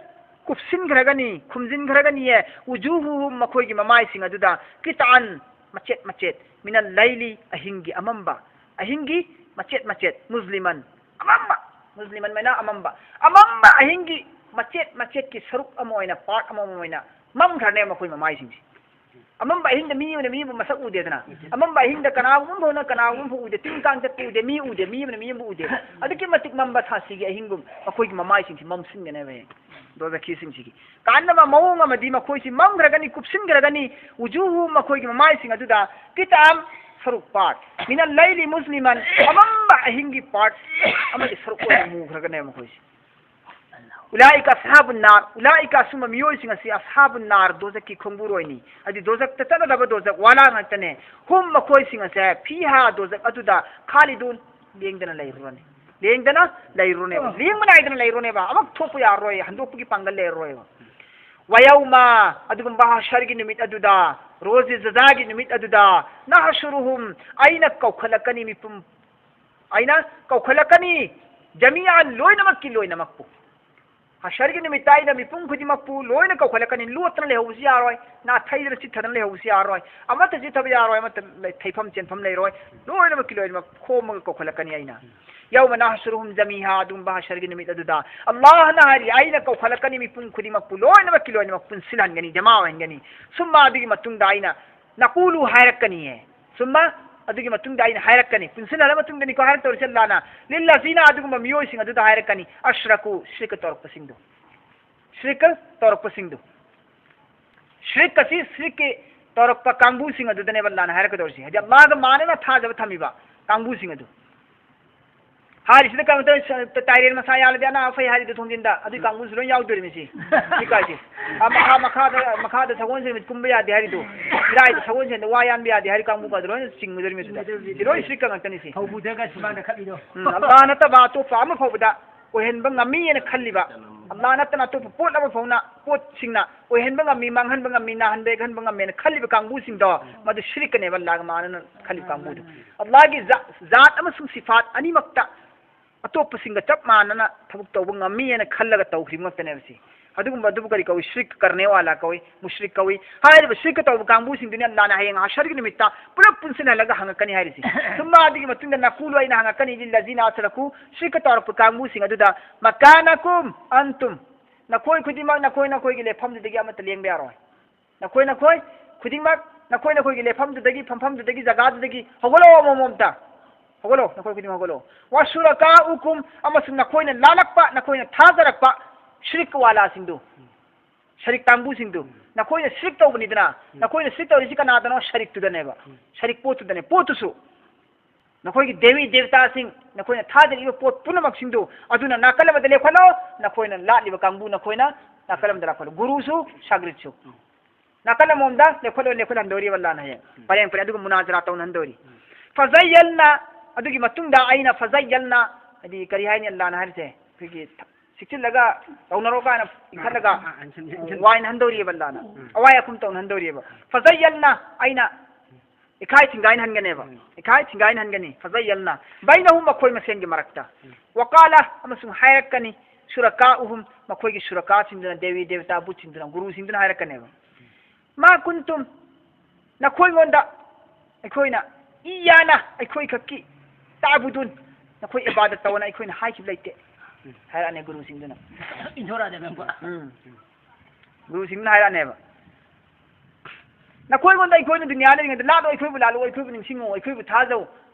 ꯀꯨꯞꯁꯤꯟꯈ꯭ꯔꯒꯅꯤ, ꯈꯨꯝꯖꯤꯟꯈ꯭ꯔꯒꯅꯤꯌꯦ꯫ ꯎꯖꯨꯍꯨꯍꯨꯝ ꯃꯈꯣꯏꯒꯤ ꯃꯃꯥꯏꯁꯤꯡ ꯑꯗꯨꯗ ꯀꯤꯇꯥꯟ ꯃꯆꯦꯠ ꯃꯆꯦꯠ ꯃꯤꯅ ꯂꯩꯂꯤ ꯑꯍꯤꯡꯒꯤ ꯑꯃꯝꯕ, ꯑꯍꯤꯡꯒꯤ ꯃꯆꯦꯠ ꯃꯆꯦꯠ ꯃꯨꯁꯂꯤꯃꯟ ꯑꯃꯝꯕ, ꯃꯨꯁꯂꯤꯃꯟ ꯃꯥꯏꯅ ꯑꯃꯝꯕ, ꯑꯃꯝꯕ ꯑꯍꯤꯡꯒꯤ ꯃꯆꯦꯠ ꯃꯆꯦꯠꯀꯤ ꯁꯔꯨꯛ ꯑꯃ ꯑꯣꯏꯅ, ꯄꯥꯔꯠ ꯑꯃꯃꯝ ꯑꯣꯏꯅ ꯃꯝꯈ꯭ꯔꯅꯦꯕ ꯃꯈꯣꯏ ꯃꯃꯥꯏꯁꯤꯡꯁꯦ꯫ ꯑꯃꯝꯕ ꯑꯍꯤꯡꯗ ꯃꯤ ꯑꯃꯅ ꯃꯤ ꯑꯃꯕꯨ ꯃꯁꯛ ꯎꯗꯦꯗꯅ꯫ ꯑꯃꯝꯕ ꯑꯍꯤꯡꯗ ꯀꯅꯥꯒꯨꯝꯕ ꯑꯃ ꯐꯥꯎꯅ ꯀꯅꯥꯒꯨꯝꯕ ꯑꯃ ꯐꯥꯎ ꯎꯗꯦ, ꯇꯤꯟ ꯀꯥꯡ ꯆꯠꯄ ꯎꯗꯦ, ꯃꯤ ꯎꯗꯦ, ꯃꯤ ꯑꯃꯅ ꯃꯤ ꯑꯃꯕꯨ ꯎꯗꯦ꯫ ꯑꯗꯨꯛꯀꯤ ꯃꯇꯤꯛ ꯃꯝꯕ ꯊꯥꯁꯤꯒꯤ ꯑꯍꯤꯡꯒꯨꯝ ꯃꯈꯣꯏꯒꯤ ꯃꯃꯥꯏꯁꯤꯡꯁꯤ ꯃꯝꯁꯤꯟꯒꯅꯦꯕ ꯍꯌꯦꯡ ꯗꯣꯖꯈꯤꯁꯤꯡꯁꯤꯒꯤ꯫ ꯀꯥꯟꯅꯕ ꯃꯑꯣꯡ ꯑꯃꯗꯤ ꯃꯈꯣꯏꯁꯤ ꯃꯝꯈ꯭ꯔꯒꯅꯤ, ꯀꯨꯞꯁꯤꯟꯈ꯭ꯔꯒꯅꯤ꯫ ꯎꯖꯨꯍꯨ ꯃꯈꯣꯏꯒꯤ ꯃꯃꯥꯏꯁꯤꯡ ꯑꯗꯨꯗ ꯀꯤꯇꯥꯝ ꯁꯔꯨꯛ ꯄꯥꯔꯠ ꯃꯤꯅ ꯂꯩꯂꯤ ꯃꯨꯁꯂꯤꯃꯟ ꯑꯃꯝꯕ ꯑꯍꯤꯡꯒꯤ ꯄꯥꯔꯠ ꯑꯃꯒꯤ ꯁꯔꯨꯛ ꯑꯣꯏꯅ ꯃꯨꯈ꯭ꯔꯒꯅꯦꯕ ꯃꯈꯣꯏꯁꯤ꯫ ꯎꯂꯥꯏꯀ ꯑꯁꯍꯥꯕꯨꯟ ꯅꯥꯔ, ꯎꯂꯥꯏꯀ ꯑꯁꯨꯝꯕ ꯃꯤꯑꯣꯏꯁꯤꯡ ꯑꯁꯤ ꯑꯁꯍꯥꯕꯨꯟ ꯅꯥꯔ ꯗꯣꯖꯛꯀꯤ ꯈꯣꯡꯕꯨꯔꯣꯏꯅꯤ꯫ ꯍꯥꯏꯗꯤ ꯗꯣꯖꯛꯇ ꯆꯠꯅꯗꯕ ꯗꯣꯖꯛ ꯋꯥꯂꯥ ꯉꯥꯛꯇꯅꯦ꯫ ꯍꯨꯝ ꯃꯈꯣꯏꯁꯤꯡ ꯑꯁꯦ ꯐꯤꯍꯥ ꯗꯣꯖꯛ ꯑꯗꯨꯗ ꯈꯥꯂꯤꯗꯨꯟ ꯂꯦꯡꯗꯅ ꯂꯩꯔꯨꯔꯅꯤ꯫ ꯂꯦꯡꯗꯅ ꯂꯩꯔꯨꯔꯅꯦꯕ꯫ ꯂꯦꯡꯕ ꯅꯥꯏꯗꯅ ꯂꯩꯔꯨꯔꯅꯦꯕ꯫ ꯑꯃꯨꯛ ꯊꯣꯛꯄ ꯌꯥꯔꯔꯣꯏ, ꯍꯟꯗꯣꯛꯄꯒꯤ ꯄꯥꯡꯒꯜ ꯂꯩꯔꯔꯣꯏꯕ꯫ ꯋꯥꯌꯧꯃ, ꯑꯗꯨꯒꯨꯝꯕ ꯍꯁꯔꯒꯤ ꯅꯨꯃꯤꯠ ꯑꯗꯨꯗ, ꯔꯣꯖꯤ ꯖꯖꯥꯒꯤ ꯅꯨꯃꯤꯠ ꯑꯗꯨꯗ, ꯅꯍꯁꯨꯔꯨꯍꯨꯝ, ꯑꯩꯅ ꯀꯧꯈꯠꯂꯛꯀꯅꯤ ꯃꯤꯄꯨꯝ, ꯑꯩꯅ ꯀꯧꯈꯠꯂꯛꯀꯅꯤ ꯖꯃꯤꯌꯥꯟ ꯂꯣꯏꯅꯃꯛꯀꯤ ꯂꯣꯏꯅꯃꯛꯄꯨ꯫ ꯍꯁꯔꯒꯤ ꯅꯨꯃꯤꯠꯇ ꯑꯩꯅ ꯃꯤꯄꯨꯝ ꯈꯨꯗꯤꯡꯃꯛꯄꯨ ꯂꯣꯏꯅ ꯀꯧꯈꯠꯂꯛꯀꯅꯤ꯫ ꯂꯣꯠꯇꯅ ꯂꯩꯍꯧꯕꯁꯨ ꯌꯥꯔꯣꯏ, ꯅꯥꯊꯩꯗꯅ ꯆꯤꯠꯊꯗꯅ ꯂꯩꯍꯧꯕꯁꯨ ꯌꯥꯔꯣꯏ, ꯑꯃꯠꯇ ꯆꯤꯠꯊꯕ ꯌꯥꯔꯣꯏ, ꯑꯃꯠꯇ ꯂꯩ-, ꯊꯩꯐꯝ ꯆꯦꯟꯐꯝ ꯂꯩꯔꯣꯏ, ꯂꯣꯏꯅꯃꯛꯀꯤ ꯂꯣꯏꯅꯃꯛ ꯈꯣꯝꯃꯒ ꯀꯧꯈꯠꯂꯛꯀꯅꯤ ꯑꯩꯅ꯫ ꯌꯧꯃ ꯅꯍꯁꯨꯔꯨꯍꯨꯝ ꯖꯃꯤꯍꯥ, ꯑꯗꯨꯒꯨꯝꯕ ꯍꯁꯔꯒꯤ ꯅꯨꯃꯤꯠ ꯑꯗꯨꯗ ꯑꯜꯂꯥꯍꯅ ꯍꯥꯏꯔꯤ, ꯑꯩꯅ ꯀꯧꯈꯠꯂꯛꯀꯅꯤ ꯃꯤꯄꯨꯝ ꯈꯨꯗꯤꯡꯃꯛꯄꯨ, ꯂꯣꯏꯅꯃꯛꯀꯤ ꯂꯣꯏꯅꯃꯛ ꯄꯨꯟꯁꯤꯜꯍꯟꯒꯅꯤ, ꯖꯃꯥ ꯑꯣꯏꯍꯟꯒꯅꯤ꯫ ꯁꯨꯝꯃ ꯑꯗꯨꯒꯤ ꯃꯇꯨꯡꯗ ꯑꯩꯅ ꯅꯀꯨꯂꯨ ꯍꯥꯏꯔꯛꯀꯅꯤꯌꯦ꯫ ꯁꯨꯝꯃ ꯑꯗꯨꯒꯤ ꯃꯇꯨꯡꯗ ꯑꯩꯅ ꯍꯥꯏꯔꯛꯀꯅꯤ, ꯄꯨꯟꯁꯤꯜꯍꯜꯂ ꯃꯇꯨꯡꯗꯅꯤꯀꯣ ꯍꯥꯏꯔꯛꯇꯧꯔꯤꯁꯦ ꯑꯜꯂꯥꯍꯅ꯫ ꯂꯤꯜꯂꯖꯤꯅ ꯑꯗꯨꯒꯨꯝꯕ ꯃꯤꯑꯣꯏꯁꯤꯡ ꯑꯗꯨꯗ ꯍꯥꯏꯔꯛꯀꯅꯤ, ꯑꯁ꯭ꯔꯀꯨ, ꯁ꯭ꯔꯤꯛ ꯇꯧꯔꯛꯄꯁꯤꯡꯗꯣ꯫ ꯁ꯭ꯔꯤꯛ ꯇꯧꯔꯛꯄꯁꯤꯡꯗꯣ꯫ ꯁ꯭ꯔꯤꯛ ꯑꯁꯤ ꯁ꯭ꯔꯤꯛꯀꯤ ꯇꯧꯔꯛꯄ ꯀꯥꯡꯕꯨꯁꯤꯡ ꯑꯗꯨꯗꯅꯦꯕ ꯑꯜꯂꯥꯍꯅ ꯍꯥꯏꯔꯛꯀꯗꯧꯔꯤꯁꯤ꯫ ꯍꯥꯏꯗꯤ ꯑꯜꯂꯥꯍꯒ ꯃꯥꯟꯅꯅ ꯊꯥꯖꯕ ꯊꯝꯃꯤꯕ ꯀꯥꯡꯕꯨꯁꯤꯡ ꯑꯗꯨ꯫ ꯍꯥꯏꯔꯤꯁꯤꯅ ꯀꯩꯅꯣ ꯇꯧꯔꯤ, ꯇꯥꯏꯔꯦꯟ ꯃꯁꯥ ꯌꯥꯜꯂꯗꯤ ꯑꯅꯥ ꯑꯐꯩ ꯍꯥꯏꯔꯤꯗꯣ ꯊꯣꯡꯖꯤꯟꯗ, ꯑꯗꯨꯏ ꯀꯥꯡꯕꯨꯁꯨ ꯂꯣꯏ ꯌꯥꯎꯗꯣꯔꯤꯃꯤ ꯁꯤ꯫ ꯁꯤ ꯀꯥꯏꯁꯦ꯫ ꯑꯥ, ꯃꯈꯥ, ꯃꯈꯥꯗ, ꯃꯈꯥꯗ ꯁꯒꯣꯜꯁꯦꯟ ꯅꯨꯃꯤꯠ ꯀꯨꯝꯕ ꯌꯥꯗꯦ ꯍꯥꯏꯔꯤꯗꯣ, ꯏꯔꯥꯏꯗ ꯁꯒꯣꯜꯁꯦꯟꯗ ꯋꯥ ꯌꯥꯟꯕ ꯌꯥꯗꯦ ꯍꯥꯏꯔꯤ ꯀꯥꯡꯕꯨ ꯀꯥꯗꯣ ꯂꯣꯏꯅ ꯆꯤꯡꯒꯗꯣꯔꯤꯃꯤ ꯑꯗꯨꯗ꯫ ꯁꯤ ꯂꯣꯏ ꯁꯤꯔꯤꯛꯀ ꯉꯥꯛꯇꯅꯤ ꯁꯤ꯫ ꯐꯧꯕꯨꯗꯒ ꯁꯨꯃꯥꯡꯗ ꯈꯠꯂꯤꯗꯣ꯫ ꯎꯝ, ꯑꯜꯂꯥꯍ ꯅꯠꯇꯕ ꯑꯇꯣꯞꯄ ꯑꯃ ꯐꯥꯎꯕꯗ ꯑꯣꯏꯍꯟꯕ ꯉꯝꯃꯤ ꯍꯥꯏꯅ ꯈꯜꯂꯤꯕ, ꯑꯜꯂꯥꯍ ꯅꯠꯇꯅ ꯑꯇꯣꯞꯄ ꯄꯣꯠ ꯑꯃ ꯐꯥꯎꯅ, ꯄꯣꯠꯁꯤꯡꯅ ꯑꯣꯏꯍꯟꯕ ꯉꯝꯃꯤ, ꯃꯥꯡꯍꯟꯕ ꯉꯝꯃꯤ, ꯅꯥꯍꯟꯕ ꯌꯦꯛꯍꯟꯕ ꯉꯝꯃꯦꯅ ꯈꯜꯂꯤꯕ ꯀꯥꯡꯕꯨꯁꯤꯡꯗꯣ, ꯃꯗꯨ ꯁꯤꯔꯤꯛꯀꯅꯦꯕ, ꯑꯜꯂꯥꯍꯒ ꯃꯥꯟꯅꯅ ꯈꯜꯂꯤꯕ ꯀꯥꯡꯕꯨꯗꯣ꯫ ꯑꯜꯂꯥꯍꯒꯤ ꯖꯥ-, ꯖꯥꯠ ꯑꯃꯁꯨꯡ ꯁꯤꯐꯥꯠ ꯑꯅꯤꯃꯛꯇ ꯑꯇꯣꯞꯄꯁꯤꯡꯒ ꯆꯞ ꯃꯥꯟꯅꯅ ꯊꯕꯛ ꯇꯧꯕ ꯉꯝꯃꯤ ꯍꯥꯏꯅ ꯈꯜꯂꯒ ꯇꯧꯈꯤꯕ ꯉꯥꯛꯇꯅꯦꯕ ꯁꯤ꯫ ꯑꯗꯨꯒꯨꯝꯕ ꯑꯗꯨꯕꯨ ꯀꯔꯤ ꯀꯧꯏ? ꯁꯤꯔꯤꯛ ꯀꯔꯅꯦ ꯋꯥꯂꯥ ꯀꯧꯏ, ꯃꯨꯁ꯭ꯔꯤꯛ ꯀꯧꯏ꯫ ꯍꯥꯏꯔꯤꯕ ꯁꯤꯔꯤꯛꯀ ꯇꯧꯕ ꯀꯥꯡꯕꯨꯁꯤꯡꯗꯨꯅꯤ ꯑꯜꯂꯥꯍꯅ ꯍꯌꯦꯡ ꯍꯁꯔꯒꯤ ꯅꯨꯃꯤꯠꯇ ꯄꯨꯂꯞ ꯄꯨꯟꯁꯤꯜꯍꯜꯂꯒ ꯍꯪꯉꯛꯀꯅꯤ ꯍꯥꯏꯔꯤꯁꯤ꯫ ثم ꯑꯗꯨꯒꯤ ꯃꯇꯨꯡꯗ نقول ꯑꯩꯅ ꯍꯪꯉꯛꯀꯅꯤ للذين أشركوا ꯁꯤꯔꯤꯛꯀ ꯇꯧꯔꯛꯄ ꯀꯥꯡꯕꯨꯁꯤꯡ ꯑꯗꯨꯗ مكانكم أنتم ꯅꯈꯣꯏ ꯈꯨꯗꯤꯡꯃꯛ ꯅꯈꯣꯏ ꯅꯈꯣꯏꯒꯤ ꯂꯦꯞꯐꯝꯗꯨꯗꯒꯤ ꯑꯃꯠꯇ ꯂꯦꯡꯕ ꯌꯥꯔꯣꯏ꯫ ꯅꯈꯣꯏ ꯅꯈꯣꯏ ꯈꯨꯗꯤꯡꯃꯛ ꯅꯈꯣꯏ ꯅꯈꯣꯏꯒꯤ ꯂꯦꯞꯐꯝꯗꯨꯗꯒꯤ, ꯐꯝꯐꯝꯗꯨꯗꯒꯤ, ꯖꯒꯥꯗꯨꯗꯒꯤ ꯍꯧꯒꯠꯂꯛꯑꯣ ꯑꯃꯃꯝꯇ꯫ ꯍꯧꯒꯠꯂꯣ, ꯅꯈꯣꯏ ꯈꯨꯗꯤꯡꯃꯛ ꯍꯧꯒꯠꯂꯣ꯫ وشركاؤكم ꯑꯃꯁꯨꯡ ꯅꯈꯣꯏꯅ ꯂꯥꯠꯂꯛꯄ, ꯅꯈꯣꯏꯅ ꯊꯥꯖꯔꯛꯄ ꯁꯤꯔꯤꯛ ꯋꯥꯂꯥꯁꯤꯡꯗꯨ, ꯁꯔꯤꯛ ꯀꯥꯡꯕꯨꯁꯤꯡꯗꯨ, ꯅꯈꯣꯏꯅ ꯁꯤꯔꯤꯛ ꯇꯧꯕꯅꯤꯗꯅ, ꯅꯈꯣꯏꯅ ꯁꯤꯔꯤꯛ ꯇꯧꯔꯤꯁꯤ ꯀꯅꯥꯗꯅꯣ? ꯁꯔꯤꯛꯇꯨꯗꯅꯦꯕ꯫ ꯁꯔꯤꯛ ꯄꯣꯠꯇꯨꯗꯅꯦ, ꯄꯣꯠꯇꯨꯁꯨ꯫ ꯅꯈꯣꯏꯒꯤ ꯗꯦꯕꯤ ꯗꯦꯕꯇꯥꯁꯤꯡ, ꯅꯈꯣꯏꯅ ꯊꯥꯖꯔꯤꯕ ꯄꯣꯠ ꯄꯨꯝꯅꯃꯛꯁꯤꯡꯗꯨ ꯑꯗꯨꯅ ꯅꯥꯀꯜ ꯑꯃꯗ ꯂꯦꯞꯈꯠꯂꯣ, ꯅꯈꯣꯏꯅ ꯂꯥꯠꯂꯤꯕ ꯀꯥꯡꯕꯨ ꯅꯈꯣꯏꯅ ꯅꯥꯀꯜ ꯑꯃꯗ ꯂꯥꯛꯈꯠꯂꯣ꯫ ꯒꯨꯔꯨꯁꯨ ꯁꯥꯒ꯭ꯔꯤꯠꯁꯨ ꯅꯥꯀꯜ ꯑꯃꯃꯝꯗ ꯂꯦꯞꯈꯠꯂꯣ, ꯂꯦꯞꯈꯠꯍꯟꯗꯧꯔꯤꯕ ꯑꯜꯂꯥꯅ ꯍꯌꯦꯡ ꯄꯔꯦꯡ ꯄꯔꯦꯡ ꯑꯗꯨꯒ ꯃꯨꯅꯥꯖꯔꯥ ꯇꯧꯅꯍꯟꯗꯧꯔꯤ꯫ ꯐꯖꯩꯌꯜꯅ, ꯑꯗꯨꯒꯤ ꯃꯇꯨꯡꯗ ꯑꯩꯅ ꯐꯖꯩꯌꯜꯅ, ꯍꯥꯏꯗꯤ ꯀꯔꯤ ꯍꯥꯏꯅꯤ ꯑꯜꯂꯥꯅ ꯍꯥꯏꯔꯤꯁꯦ? ꯑꯩꯈꯣꯏꯒꯤ ꯊ-, ꯁꯤꯛꯆꯤꯜꯂꯒ ꯇꯧꯅꯔꯣ ꯀꯥꯏꯅ ꯏꯟꯈꯠꯂꯒ ꯋꯥꯏꯅꯍꯟꯗꯧꯔꯤꯑꯕ ꯑꯜꯂꯥꯅ, ꯑꯋꯥꯏ ꯑꯈꯨꯝ ꯇꯧꯅꯍꯟꯗꯧꯔꯤꯑꯕ꯫ ꯐꯖꯩꯌꯜꯅ ꯑꯩꯅ ꯏꯈꯥꯏ ꯊꯤꯡꯒꯥꯏꯅꯍꯟꯒꯅꯦꯕ꯫ ꯏꯈꯥꯏ ꯊꯤꯡꯒꯥꯏꯅꯍꯟꯒꯅꯤ꯫ ꯐꯖꯩꯌꯜꯅ ꯕꯩꯅꯍꯨꯝ ꯃꯈꯣꯏ ꯃꯁꯦꯟꯒꯤ ꯃꯔꯛꯇ꯫ ꯋꯀꯥꯂ ꯑꯃꯁꯨꯡ ꯍꯥꯏꯔꯛꯀꯅꯤ ꯁꯨꯔꯀꯥꯎꯍꯨꯝ ꯃꯈꯣꯏꯒꯤ ꯁꯨꯔꯀꯥꯁꯤꯡꯗꯨꯅ ꯗꯦꯕꯤ ꯗꯦꯕꯇꯥ ꯕꯨꯠꯁꯤꯡꯗꯨꯅ ꯒꯨꯔꯨꯁꯤꯡꯗꯨꯅ ꯍꯥꯏꯔꯛꯀꯅꯦꯕ꯫ ꯃꯥ ꯀꯨꯟꯇꯨꯝ ꯅꯈꯣꯏꯉꯣꯟꯗ ꯑꯩꯈꯣꯏꯅ ꯏꯌꯥꯅ ꯑꯩꯈꯣꯏ ꯈꯛꯀꯤ ꯇꯥꯕꯨꯗꯨꯟ ꯅꯈꯣꯏ ꯏꯕꯥꯗꯠ ꯇꯧꯑꯣꯅ ꯑꯩꯈꯣꯏꯅ ꯍꯥꯏꯈꯤꯕ ꯂꯩꯇꯦ ꯍꯥꯏꯔꯛꯑꯅꯤ ꯒꯨꯔꯨꯁꯤꯡꯗꯨꯅ꯫ ꯏꯟꯊꯣꯔꯛꯑꯗꯕꯅꯦ ꯑꯃꯨꯛꯀ꯫ ꯎꯝ꯫ ꯒꯨꯔꯨꯁꯤꯡꯗꯨꯅ ꯍꯥꯏꯔꯛꯑꯅꯦꯕ꯫ ꯅꯈꯣꯏꯉꯣꯟꯗ ꯑꯩꯈꯣꯏꯅ ꯗꯨꯅꯤꯌꯥ ꯂꯩꯔꯤꯉꯩꯗ ꯂꯥꯠꯂꯣ, ꯑꯩꯈꯣꯏꯕꯨ ꯂꯥꯠꯂꯣ, ꯑꯩꯈꯣꯏꯕꯨ ꯅꯤꯡꯁꯤꯡꯉꯣ, ꯑꯩꯈꯣꯏꯕꯨ ꯊꯥꯖꯧ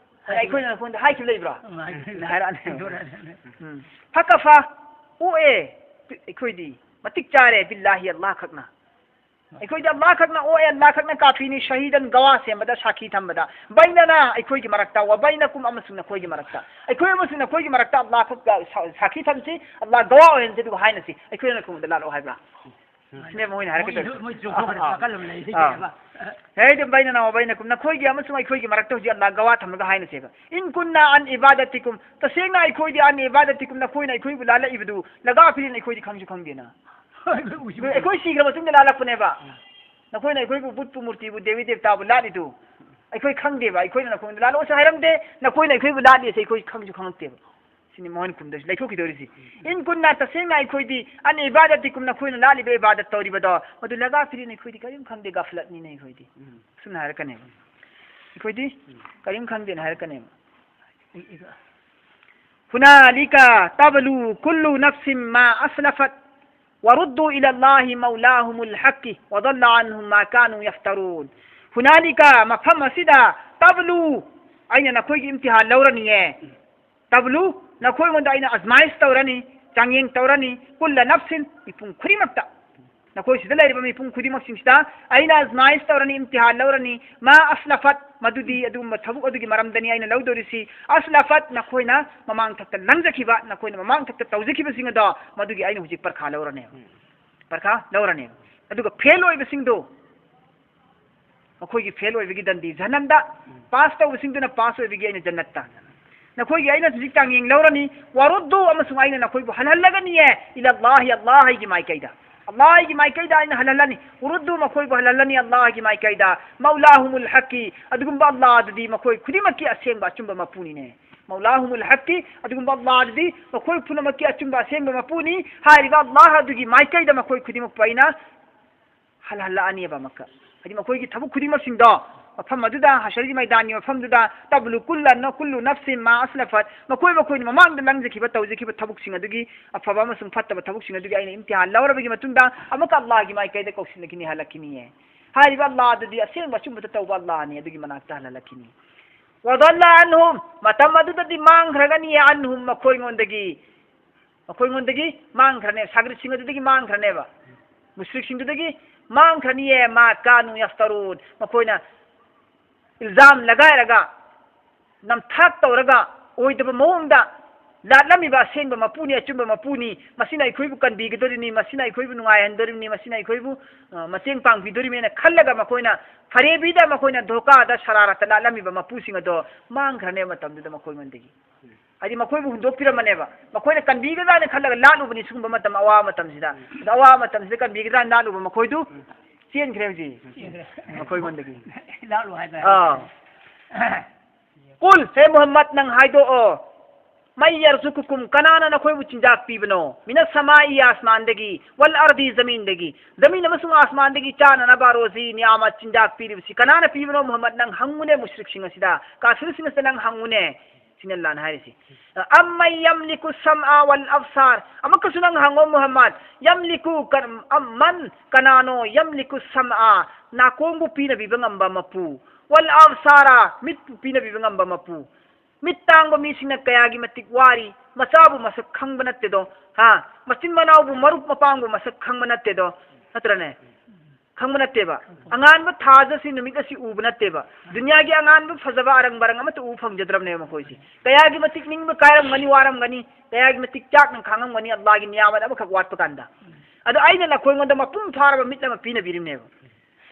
ꯍꯥꯏꯅ ꯑꯩꯈꯣꯏꯅ ꯅꯈꯣꯏꯗ ꯍꯥꯏꯈꯤꯕ ꯂꯩꯕ꯭ꯔꯣ? ꯎꯝ, ꯍꯥꯏꯈꯤꯕ ꯂꯩꯇꯦ꯫ ꯍꯥꯏꯔꯛꯑꯅꯦꯕ꯫ ꯏꯟꯊꯣꯔꯛꯑꯗꯕꯅꯦ꯫ ꯎꯝ꯫ ꯐꯀꯐꯥ ꯑꯣꯛꯑꯦ ꯑꯩꯈꯣꯏꯗꯤ ꯃꯇꯤꯛ ꯆꯥꯔꯦ ꯕꯤꯜꯂꯥꯍꯤ ꯑꯜꯂꯥꯍ ꯈꯛꯅ꯫ ꯑꯩꯈꯣꯏꯗꯤ ꯑꯜꯂꯥꯍ ꯈꯛꯅ ꯑꯣꯛꯑꯦ, ꯑꯜꯂꯥꯍ ꯈꯛꯅ ꯀꯥꯐꯤꯅꯤ, ꯁꯍꯤꯗꯟ ꯒꯋꯥ ꯁꯦꯝꯕꯗ ꯁꯥꯈꯤ ꯊꯝꯕꯗ, ꯕꯩꯅꯅ ꯑꯩꯈꯣꯏꯒꯤ ꯃꯔꯛꯇ, ꯋ ꯕꯩꯅꯀꯨꯝ ꯑꯃꯁꯨꯡ ꯅꯈꯣꯏꯒꯤ ꯃꯔꯛꯇ, ꯑꯩꯈꯣꯏ ꯑꯃꯁꯨꯡ ꯅꯈꯣꯏꯒꯤ ꯃꯔꯛꯇ ꯑꯜꯂꯥꯍ ꯈꯛꯀ ꯁꯥ-, ꯁꯥꯈꯤ ꯊꯝꯁꯤ, ꯑꯜꯂꯥꯍ ꯒꯋꯥ ꯑꯣꯏꯍꯟꯁꯤ, ꯑꯗꯨꯒ ꯍꯥꯏꯅꯁꯤ, ꯑꯩꯈꯣꯏꯅ ꯈꯨꯝꯕꯗ ꯂꯥꯜꯂꯛꯑꯣ ꯍꯥꯏꯕ꯭ꯔꯥ? ꯁꯤꯅꯦ ꯃꯣꯏꯅ ꯍꯥꯏꯔꯛꯀꯗꯣꯏꯁꯦ꯫ ꯃꯣꯏ ꯆꯨꯝꯕ ꯑꯥ, ꯅꯥꯀꯜ ꯑꯃ ꯂꯩ, ꯑꯥ꯫ ꯁꯤꯅꯦꯕ꯫ ꯍꯦ, ꯑꯗꯨꯝ ꯕꯩꯅꯅ ꯋ ꯕꯩꯅꯀꯨꯝ, ꯅꯈꯣꯏꯒꯤ ꯑꯃꯁꯨꯡ ꯑꯩꯈꯣꯏꯒꯤ ꯃꯔꯛꯇ ꯍꯧꯖꯤꯛ ꯑꯜꯂꯥꯍ ꯒꯋꯥ ꯊꯝꯃꯒ ꯍꯥꯏꯅꯁꯦꯕ꯫ ꯏꯟ ꯀꯨꯟꯅ ꯑꯟ ꯏꯕꯥꯗꯇꯤꯀꯨꯝ, ꯇꯁꯦꯡꯅ ꯑꯩꯈꯣꯏꯗꯤ ꯑꯟ ꯏꯕꯥꯗꯇꯤꯀꯨꯝ, ꯅꯈꯣꯏꯅ ꯑꯩꯈꯣꯏꯕꯨ ꯂꯥꯜꯂꯛꯏꯕꯗꯨ, ꯂꯒꯥꯐꯤꯂꯤꯟ, ꯑꯩꯈꯣꯏꯗꯤ ꯈꯪꯁꯨ ꯈꯪꯗꯦꯅ꯫ ꯑꯩꯈꯣꯏ ꯎꯁꯨ ꯎꯗꯦ꯫ ꯑꯩꯈꯣꯏ ꯁꯤꯈ꯭ꯔ ꯃꯇꯨꯡꯗ ꯂꯥꯜꯂꯛꯄꯅꯦꯕ꯫ ꯎꯝ꯫ ꯅꯈꯣꯏꯅ ꯑꯩꯈꯣꯏꯕꯨ ꯕꯨꯠꯄꯨ, ꯃꯨꯔꯇꯤꯕꯨ, ꯗꯦꯕꯤ ꯗꯦꯕꯇꯥꯕꯨ ꯂꯥꯠꯂꯤꯗꯨ, ꯑꯩꯈꯣꯏ ꯈꯪꯗꯦꯕ, ꯑꯩꯈꯣꯏꯅ ꯅꯈꯣꯏꯗ ꯂꯥꯜꯂꯛꯑꯣꯁꯨ ꯍꯥꯏꯔꯝꯗꯦ, ꯅꯈꯣꯏꯅ ꯑꯩꯈꯣꯏꯕꯨ ꯂꯥꯠꯂꯤꯁꯦ ꯑꯩꯈꯣꯏ ꯈꯪꯁꯨ ꯈꯪꯉꯛꯇꯦꯕ꯫ ꯁꯤꯅꯤ ꯃꯣꯍꯟ ꯀꯨꯝꯗꯁꯨ ꯂꯩꯊꯣꯛꯈꯤꯗꯧꯔꯤꯁꯤ꯫ ꯏꯟ ꯀꯨꯟꯅ, ꯇꯁꯦꯡꯅ ꯑꯩꯈꯣꯏꯗꯤ, ꯑꯟ ꯏꯕꯥꯗꯇꯤꯀꯨꯝ, ꯅꯈꯣꯏꯅ ꯂꯥꯠꯂꯤꯕ ꯏꯕꯥꯗꯠ ꯇꯧꯔꯤꯕꯗꯣ, ꯃꯗꯨ ꯂꯒꯥꯐꯤꯂꯤꯟ, ꯑꯩꯈꯣꯏꯗꯤ ꯀꯔꯤꯝ ꯈꯪꯗꯦ, ꯒꯥꯐꯤꯂꯠꯅꯤꯅꯦ ꯑꯩꯈꯣꯏꯗꯤ꯫ ꯎꯝ꯫ ꯑꯁꯨꯝꯅ ꯍꯥꯏꯔꯛꯀꯅꯦꯕ꯫ ꯑꯩꯈꯣꯏꯗꯤ ꯎꯝ꯫ ꯀꯔꯤꯝ ꯈꯪꯗꯦꯅ ꯍꯥꯏꯔꯛꯀꯅꯦꯕ꯫ ꯎꯝ, ꯎꯝ꯫ هنالك تبلو كل نفس ما أسلفت ورد إلى الله مولاهم الحق وضل عنهم ما كانوا يفترون. هنالك, ꯃꯐꯝ ꯑꯁꯤꯗ, ꯇꯕꯂꯨ, ꯑꯩꯅ ꯅꯈꯣꯏꯒꯤ ꯏꯝꯇꯤꯍꯥꯟ ꯂꯧꯔꯅꯤꯌꯦ꯫ ꯇꯕꯂꯨ, ꯅꯈꯣꯏꯉꯣꯟꯗ ꯑꯩꯅ ꯑꯖꯃꯥꯏꯁ ꯇꯧꯔꯅꯤ, ꯆꯥꯡꯌꯦꯡ ꯇꯧꯔꯅꯤ, ꯀꯨꯜꯂ ꯅꯐꯁꯤꯟ, ꯃꯤꯄꯨꯝ ꯈꯨꯗꯤꯡꯃꯛꯇ, ꯅꯈꯣꯏ ꯁꯤꯗ ꯂꯩꯔꯤꯕ ꯃꯤꯄꯨꯝ ꯈꯨꯗꯤꯡꯃꯛꯁꯤꯡꯁꯤꯗ ꯑꯩꯅ ꯑꯖꯃꯥꯏꯁ ꯇꯧꯔꯅꯤ, ꯏꯝꯇꯤꯍꯥꯟ ꯂꯧꯔꯅꯤ, ꯃꯥ ꯑꯁꯂꯐꯠ, ꯃꯗꯨꯗꯤ ꯑꯗꯨꯒꯨꯝꯕ ꯊꯕꯛ ꯑꯗꯨꯒꯤ ꯃꯔꯝꯗꯅꯤ ꯑꯩꯅ ꯂꯧꯗꯣꯔꯤꯁꯤ, ꯑꯁꯂꯐꯠ, ꯅꯈꯣꯏꯅ ꯃꯃꯥꯡ ꯊꯛꯇ ꯂꯪꯖꯈꯤꯕ, ꯅꯈꯣꯏꯅ ꯃꯃꯥꯡ ꯊꯛꯇ ꯇꯧꯖꯈꯤꯕꯁꯤꯡ ꯑꯗꯣ, ꯃꯗꯨꯒꯤ ꯑꯩꯅ ꯍꯧꯖꯤꯛ ꯄꯔꯈꯥ ꯂꯧꯔꯅꯦꯕ꯫ ꯎꯝ꯫ ꯄꯔꯈꯥ ꯂꯧꯔꯅꯦꯕ꯫ ꯑꯗꯨꯒ ꯐꯦꯜ ꯑꯣꯏꯕꯁꯤꯡꯗꯣ, ꯃꯈꯣꯏꯒꯤ ꯐꯦꯜ ꯑꯣꯏꯕꯒꯤ ꯗꯟꯗꯤ ꯖꯍꯟꯅꯝꯗ, ꯎꯝ꯫ ꯄꯥꯁ ꯇꯧꯕꯁꯤꯡꯗꯨꯅ ꯄꯥꯁ ꯑꯣꯏꯕꯒꯤ ꯑꯩꯅ ꯖꯟꯅꯠꯇ꯫ ꯅꯈꯣꯏꯒꯤ ꯑꯩꯅ ꯍꯧꯖꯤꯛ ꯆꯥꯡꯌꯦꯡ ꯂꯧꯔꯅꯤ, ꯋꯥꯔꯨꯗꯨ, ꯑꯃꯁꯨꯡ ꯑꯩꯅ ꯅꯈꯣꯏꯕꯨ ꯍꯜꯍꯜꯂꯒꯅꯤꯌꯦ, ꯏꯂꯜꯂꯥꯍꯤ, ꯑꯜꯂꯥꯍꯒꯤ ꯃꯥꯏꯀꯩꯗ꯫ ꯑꯜꯂꯥꯍꯒꯤ ꯃꯥꯏꯀꯩꯗ ꯑꯩꯅ ꯍꯜꯍꯜꯂꯅꯤ, ꯎꯔꯨꯗꯨ, ꯃꯈꯣꯏꯕꯨ ꯍꯜꯍꯜꯂꯅꯤ, ꯑꯜꯂꯥꯍꯒꯤ ꯃꯥꯏꯀꯩꯗ, ꯃꯧꯂꯥꯍꯨꯃꯨꯜ ꯍꯛꯀꯤ, ꯑꯗꯨꯒꯨꯝꯕ ꯑꯜꯂꯥꯍꯗꯨꯗꯤ ꯃꯈꯣꯏ ꯈꯨꯗꯤꯡꯃꯛꯀꯤ ꯑꯁꯦꯡꯕ ꯑꯆꯨꯝꯕ ꯃꯄꯨꯅꯤꯅꯦ꯫ ꯃꯧꯂꯥꯍꯨꯃꯨꯜ ꯍꯛꯀꯤ, ꯑꯗꯨꯒꯨꯝꯕ ꯑꯜꯂꯥꯍꯗꯨꯗꯤ ꯃꯈꯣꯏ ꯄꯨꯝꯅꯃꯛꯀꯤ ꯑꯆꯨꯝꯕ ꯑꯁꯦꯡꯕ ꯃꯄꯨꯅꯤ꯫ ꯍꯥꯏꯔꯤꯕ ꯑꯜꯂꯥꯍ ꯑꯗꯨꯒꯤ ꯃꯥꯏꯀꯩꯗ ꯃꯈꯣꯏ ꯈꯨꯗꯤꯡꯃꯛꯄꯨ ꯑꯩꯅ ꯍꯜꯍꯜꯂꯛꯑꯅꯦꯕ ꯑꯃꯨꯛꯀ꯫ ꯍꯥꯏꯗꯤ ꯃꯈꯣꯏꯒꯤ ꯊꯕꯛ ꯈꯨꯗꯤꯡꯃꯛꯁꯤꯡꯗꯣ ꯃꯐꯝ ꯑꯗꯨꯗ, ꯍꯁꯔꯒꯤ ꯃꯩꯗꯥꯟꯒꯤ ꯃꯐꯝꯗꯨꯗ, ꯇꯕꯂꯨ ꯀꯨꯜꯂ ꯅ-, ꯀꯨꯜꯂꯨ ꯅꯐꯁꯤꯟ ꯃꯥ ꯑꯁꯂꯐꯠ, ꯃꯈꯣꯏ ꯃꯈꯣꯏꯅ ꯃꯃꯥꯡꯗ ꯂꯪꯖꯈꯤꯕ, ꯇꯧꯖꯈꯤꯕ ꯊꯕꯛꯁꯤꯡ ꯑꯗꯨꯒꯤ, ꯑꯐꯕ ꯑꯃꯁꯨꯡ ꯐꯠꯇꯕ ꯊꯕꯛꯁꯤꯡ ꯑꯗꯨꯒꯤ ꯑꯩꯅ ꯏꯝꯇꯤꯍꯥꯟ ꯂꯧꯔꯕꯒꯤ ꯃꯇꯨꯡꯗ ꯑꯃꯨꯛꯀ ꯑꯜꯂꯥꯍꯒꯤ ꯃꯥꯏꯀꯩꯗ ꯀꯧꯁꯤꯜꯂꯛꯈꯤꯅꯤ, ꯍꯜꯂꯛꯈꯤꯅꯤꯌꯦ꯫ ꯍꯥꯏꯔꯤꯕ ꯑꯜꯂꯥꯍ ꯑꯗꯨꯗꯤ ꯑꯁꯦꯡꯕ ꯑꯆꯨꯝꯕꯗ ꯇꯧꯕ ꯑꯜꯂꯥꯍꯅꯤ, ꯑꯗꯨꯒꯤ ꯃꯅꯥꯛꯇ ꯍꯜꯍꯜꯂꯛꯈꯤꯅꯤ꯫ ꯋꯗꯜꯂ ꯑꯟꯍꯨꯝ, ꯃꯇꯝ ꯑꯗꯨꯗꯗꯤ ꯃꯥꯡꯈ꯭ꯔꯒꯅꯤ, ꯑꯟꯍꯨꯝ, ꯃꯈꯣꯏꯉꯣꯟꯗꯒꯤ, ꯃꯈꯣꯏꯉꯣꯟꯗꯒꯤ ꯃꯥꯡꯈ꯭ꯔꯅꯦ, ꯁꯥꯒ꯭ꯔꯤꯠꯁꯤꯡ ꯑꯗꯨꯗꯒꯤ ꯃꯥꯡꯈ꯭ꯔꯅꯦꯕ, ꯃꯨꯁ꯭ꯔꯤꯛꯁꯤꯡꯗꯨꯗꯒꯤ ꯃꯥꯡꯈ꯭ꯔꯅꯤꯌꯦ, ꯃꯥ ꯀꯥꯅꯨ ꯌꯐꯇꯔꯨꯟ, ꯃꯈꯣꯏꯅ ꯏꯜꯖꯥꯝ ꯂꯒꯥꯏꯔꯒ, ꯅꯝꯊꯥꯛ ꯇꯧꯔꯒ, ꯑꯣꯏꯗꯕ ꯃꯑꯣꯡꯗ ꯂꯥꯠꯂꯝꯃꯤꯕ ꯑꯁꯦꯡꯕ ꯃꯄꯨꯅꯤ, ꯑꯆꯨꯝꯕ ꯃꯄꯨꯅꯤ, ꯃꯁꯤꯅ ꯑꯩꯈꯣꯏꯕꯨ ꯀꯟꯕꯤꯒꯗꯣꯔꯤꯕꯅꯤ, ꯃꯁꯤꯅ ꯑꯩꯈꯣꯏꯕꯨ ꯅꯨꯡꯉꯥꯏꯍꯟꯗꯣꯔꯤꯕꯅꯤ, ꯃꯁꯤꯅ ꯑꯩꯈꯣꯏꯕꯨ, ꯑ, ꯃꯇꯦꯡ ꯄꯥꯡꯕꯤꯗꯣꯔꯤꯕꯅꯤꯅ ꯈꯜꯂꯒ ꯃꯈꯣꯏꯅ ꯐꯔꯦꯕꯤꯗ ꯃꯈꯣꯏꯅ ꯙꯣꯀꯥꯗ ꯁꯔꯥꯔꯠꯇ ꯂꯥꯠꯂꯝꯃꯤꯕ ꯃꯄꯨꯁꯤꯡ ꯑꯗꯣ ꯃꯥꯡꯈ꯭ꯔꯅꯦꯕ ꯃꯇꯝꯗꯨꯗ ꯃꯈꯣꯏꯉꯣꯟꯗꯒꯤ꯫ ꯍꯥꯏꯗꯤ ꯃꯈꯣꯏꯕꯨ ꯍꯨꯟꯗꯣꯛꯄꯤꯔꯝꯃꯅꯦꯕ꯫ ꯃꯈꯣꯏꯅ ꯀꯟꯕꯤꯒꯗ꯭ꯔꯥꯅ ꯈꯜꯂꯒ ꯂꯥꯠꯂꯨꯕꯅꯤ ꯁꯤꯒꯨꯝꯕ ꯃꯇꯝ, ꯑꯋꯥꯕ ꯃꯇꯝꯁꯤꯗ꯫ ꯑꯗꯣ ꯑꯋꯥꯕ ꯃꯇꯝꯁꯤꯗ ꯀꯟꯕꯤꯒꯗ꯭ꯔꯥꯅ ꯂꯥꯠꯂꯨꯕ ꯃꯈꯣꯏꯗꯨ ꯆꯦꯟꯈ꯭ꯔꯦ ꯍꯧꯖꯤꯛ꯫ ꯆꯦꯟꯈ꯭ꯔꯦ꯫ ꯃꯈꯣꯏꯉꯣꯟꯗꯒꯤ꯫ ꯂꯥꯠꯂꯨ ꯍꯥꯏꯇꯥꯔꯦ꯫ ꯑꯥ꯫ ꯀꯨꯜ, ꯍꯦ ꯃꯨꯍꯝꯃꯗ, ꯅꯪ ꯍꯥꯏꯗꯣꯛꯑꯣ꯫ ꯃꯩ ꯌꯔꯖꯨꯀꯨꯀꯨꯝ, ꯀꯅꯥꯅ ꯅꯈꯣꯏꯕꯨ ꯆꯤꯟꯖꯥꯛ ꯄꯤꯕꯅꯣ? ꯃꯤꯅ ꯁꯃꯥꯏ, ꯑꯥꯁꯃꯥꯟꯗꯒꯤ, ꯋꯜ ꯑꯔꯗꯤ, ꯖꯃꯤꯟꯗꯒꯤ, ꯖꯃꯤꯟ ꯑꯃꯁꯨꯡ ꯑꯥꯁꯃꯥꯟꯗꯒꯤ ꯆꯥꯅꯅꯕ ꯔꯣꯖꯤ, ꯅꯤꯌꯥꯃꯠ, ꯆꯤꯟꯖꯥꯛ ꯄꯤꯔꯤꯕꯁꯤ ꯀꯅꯥꯅ ꯄꯤꯕꯅꯣ? ꯃꯨꯍꯝꯃꯗ, ꯅꯪ ꯍꯪꯉꯨꯅꯦ ꯃꯨꯁ꯭ꯔꯤꯛꯁꯤꯡ ꯑꯁꯤꯗ, ꯀꯥꯐꯤꯔꯁꯤꯡ ꯑꯁꯤꯗ ꯅꯪ ꯍꯪꯉꯨꯅꯦ꯫ ꯁꯤꯅꯤ ꯑꯜꯂꯥꯍꯅ ꯍꯥꯏꯔꯤꯁꯤ꯫ ꯑꯝꯃꯟ ꯌꯝꯂꯤꯀꯨ ꯁꯝꯑ ꯋꯜ ꯑꯕꯁꯥꯔ꯫ ꯑꯃꯨꯛꯀꯁꯨ ꯅꯪ ꯍꯪꯉꯣ ꯃꯨꯍꯝꯃꯗ, ꯌꯝꯂꯤꯀꯨ ꯀ-, ꯑꯝꯃꯟ, ꯀꯅꯥꯅꯣ? ꯌꯝꯂꯤꯀꯨ ꯁꯝꯑ, ꯅꯥꯀꯣꯡꯕꯨ ꯄꯤꯅꯕꯤꯕ ꯉꯝꯕ ꯃꯄꯨ꯫ ꯋꯜ ꯑꯕꯁꯥꯔ, ꯃꯤꯠꯄꯨ ꯄꯤꯅꯕꯤꯕ ꯉꯝꯕ ꯃꯄꯨ꯫ ꯃꯤꯠ ꯇꯥꯡꯕ ꯃꯤꯁꯤꯡꯅ ꯀꯌꯥꯒꯤ ꯃꯇꯤꯛ ꯋꯥꯔꯤ, ꯃꯆꯥꯕꯨ ꯃꯁꯛ ꯈꯪꯕ ꯅꯠꯇꯦꯗꯣ, ꯍꯥ? ꯃꯆꯤꯟ ꯃꯅꯥꯎꯕꯨ, ꯃꯔꯨꯞ ꯃꯄꯥꯡꯕꯨ ꯃꯁꯛ ꯈꯪꯕ ꯅꯠꯇꯦꯗꯣ, ꯅꯠꯇ꯭ꯔꯅꯦ? ꯈꯪꯕ ꯅꯠꯇꯦꯕ꯫ ꯑꯉꯥꯟꯕ ꯊꯥꯖꯁꯤ ꯅꯨꯃꯤꯠ ꯑꯁꯤ ꯎꯕ ꯅꯠꯇꯦꯕ꯫ ꯗꯨꯅꯤꯌꯥꯒꯤ ꯑꯉꯥꯟꯕ ꯐꯖꯕ ꯑꯔꯪ ꯕꯔꯪ ꯑꯃꯠꯇ ꯎꯕ ꯐꯪꯖꯗ꯭ꯔꯕꯅꯦꯕ ꯃꯈꯣꯏꯁꯦ꯫ ꯀꯌꯥꯒꯤ ꯃꯇꯤꯛ ꯅꯤꯡꯕ ꯀꯥꯏꯔꯝꯒꯅꯤ, ꯋꯥꯔꯝꯒꯅꯤ, ꯀꯌꯥꯒꯤ ꯃꯇꯤꯛ ꯆꯥꯛꯅ ꯈꯥꯡꯉꯝꯒꯅꯤ ꯑꯜꯂꯥꯍꯒꯤ ꯅꯤꯌꯥꯃꯠ ꯑꯃꯈꯛ ꯋꯥꯠꯄ ꯀꯥꯟꯗ꯫ ꯑꯗꯣ ꯑꯩꯅ ꯅꯈꯣꯏꯉꯣꯟꯗ ꯃꯄꯨꯡ ꯐꯥꯔꯕ ꯃꯤꯠ ꯑꯃ ꯄꯤꯅꯕꯤꯔꯤꯕꯅꯦꯕ꯫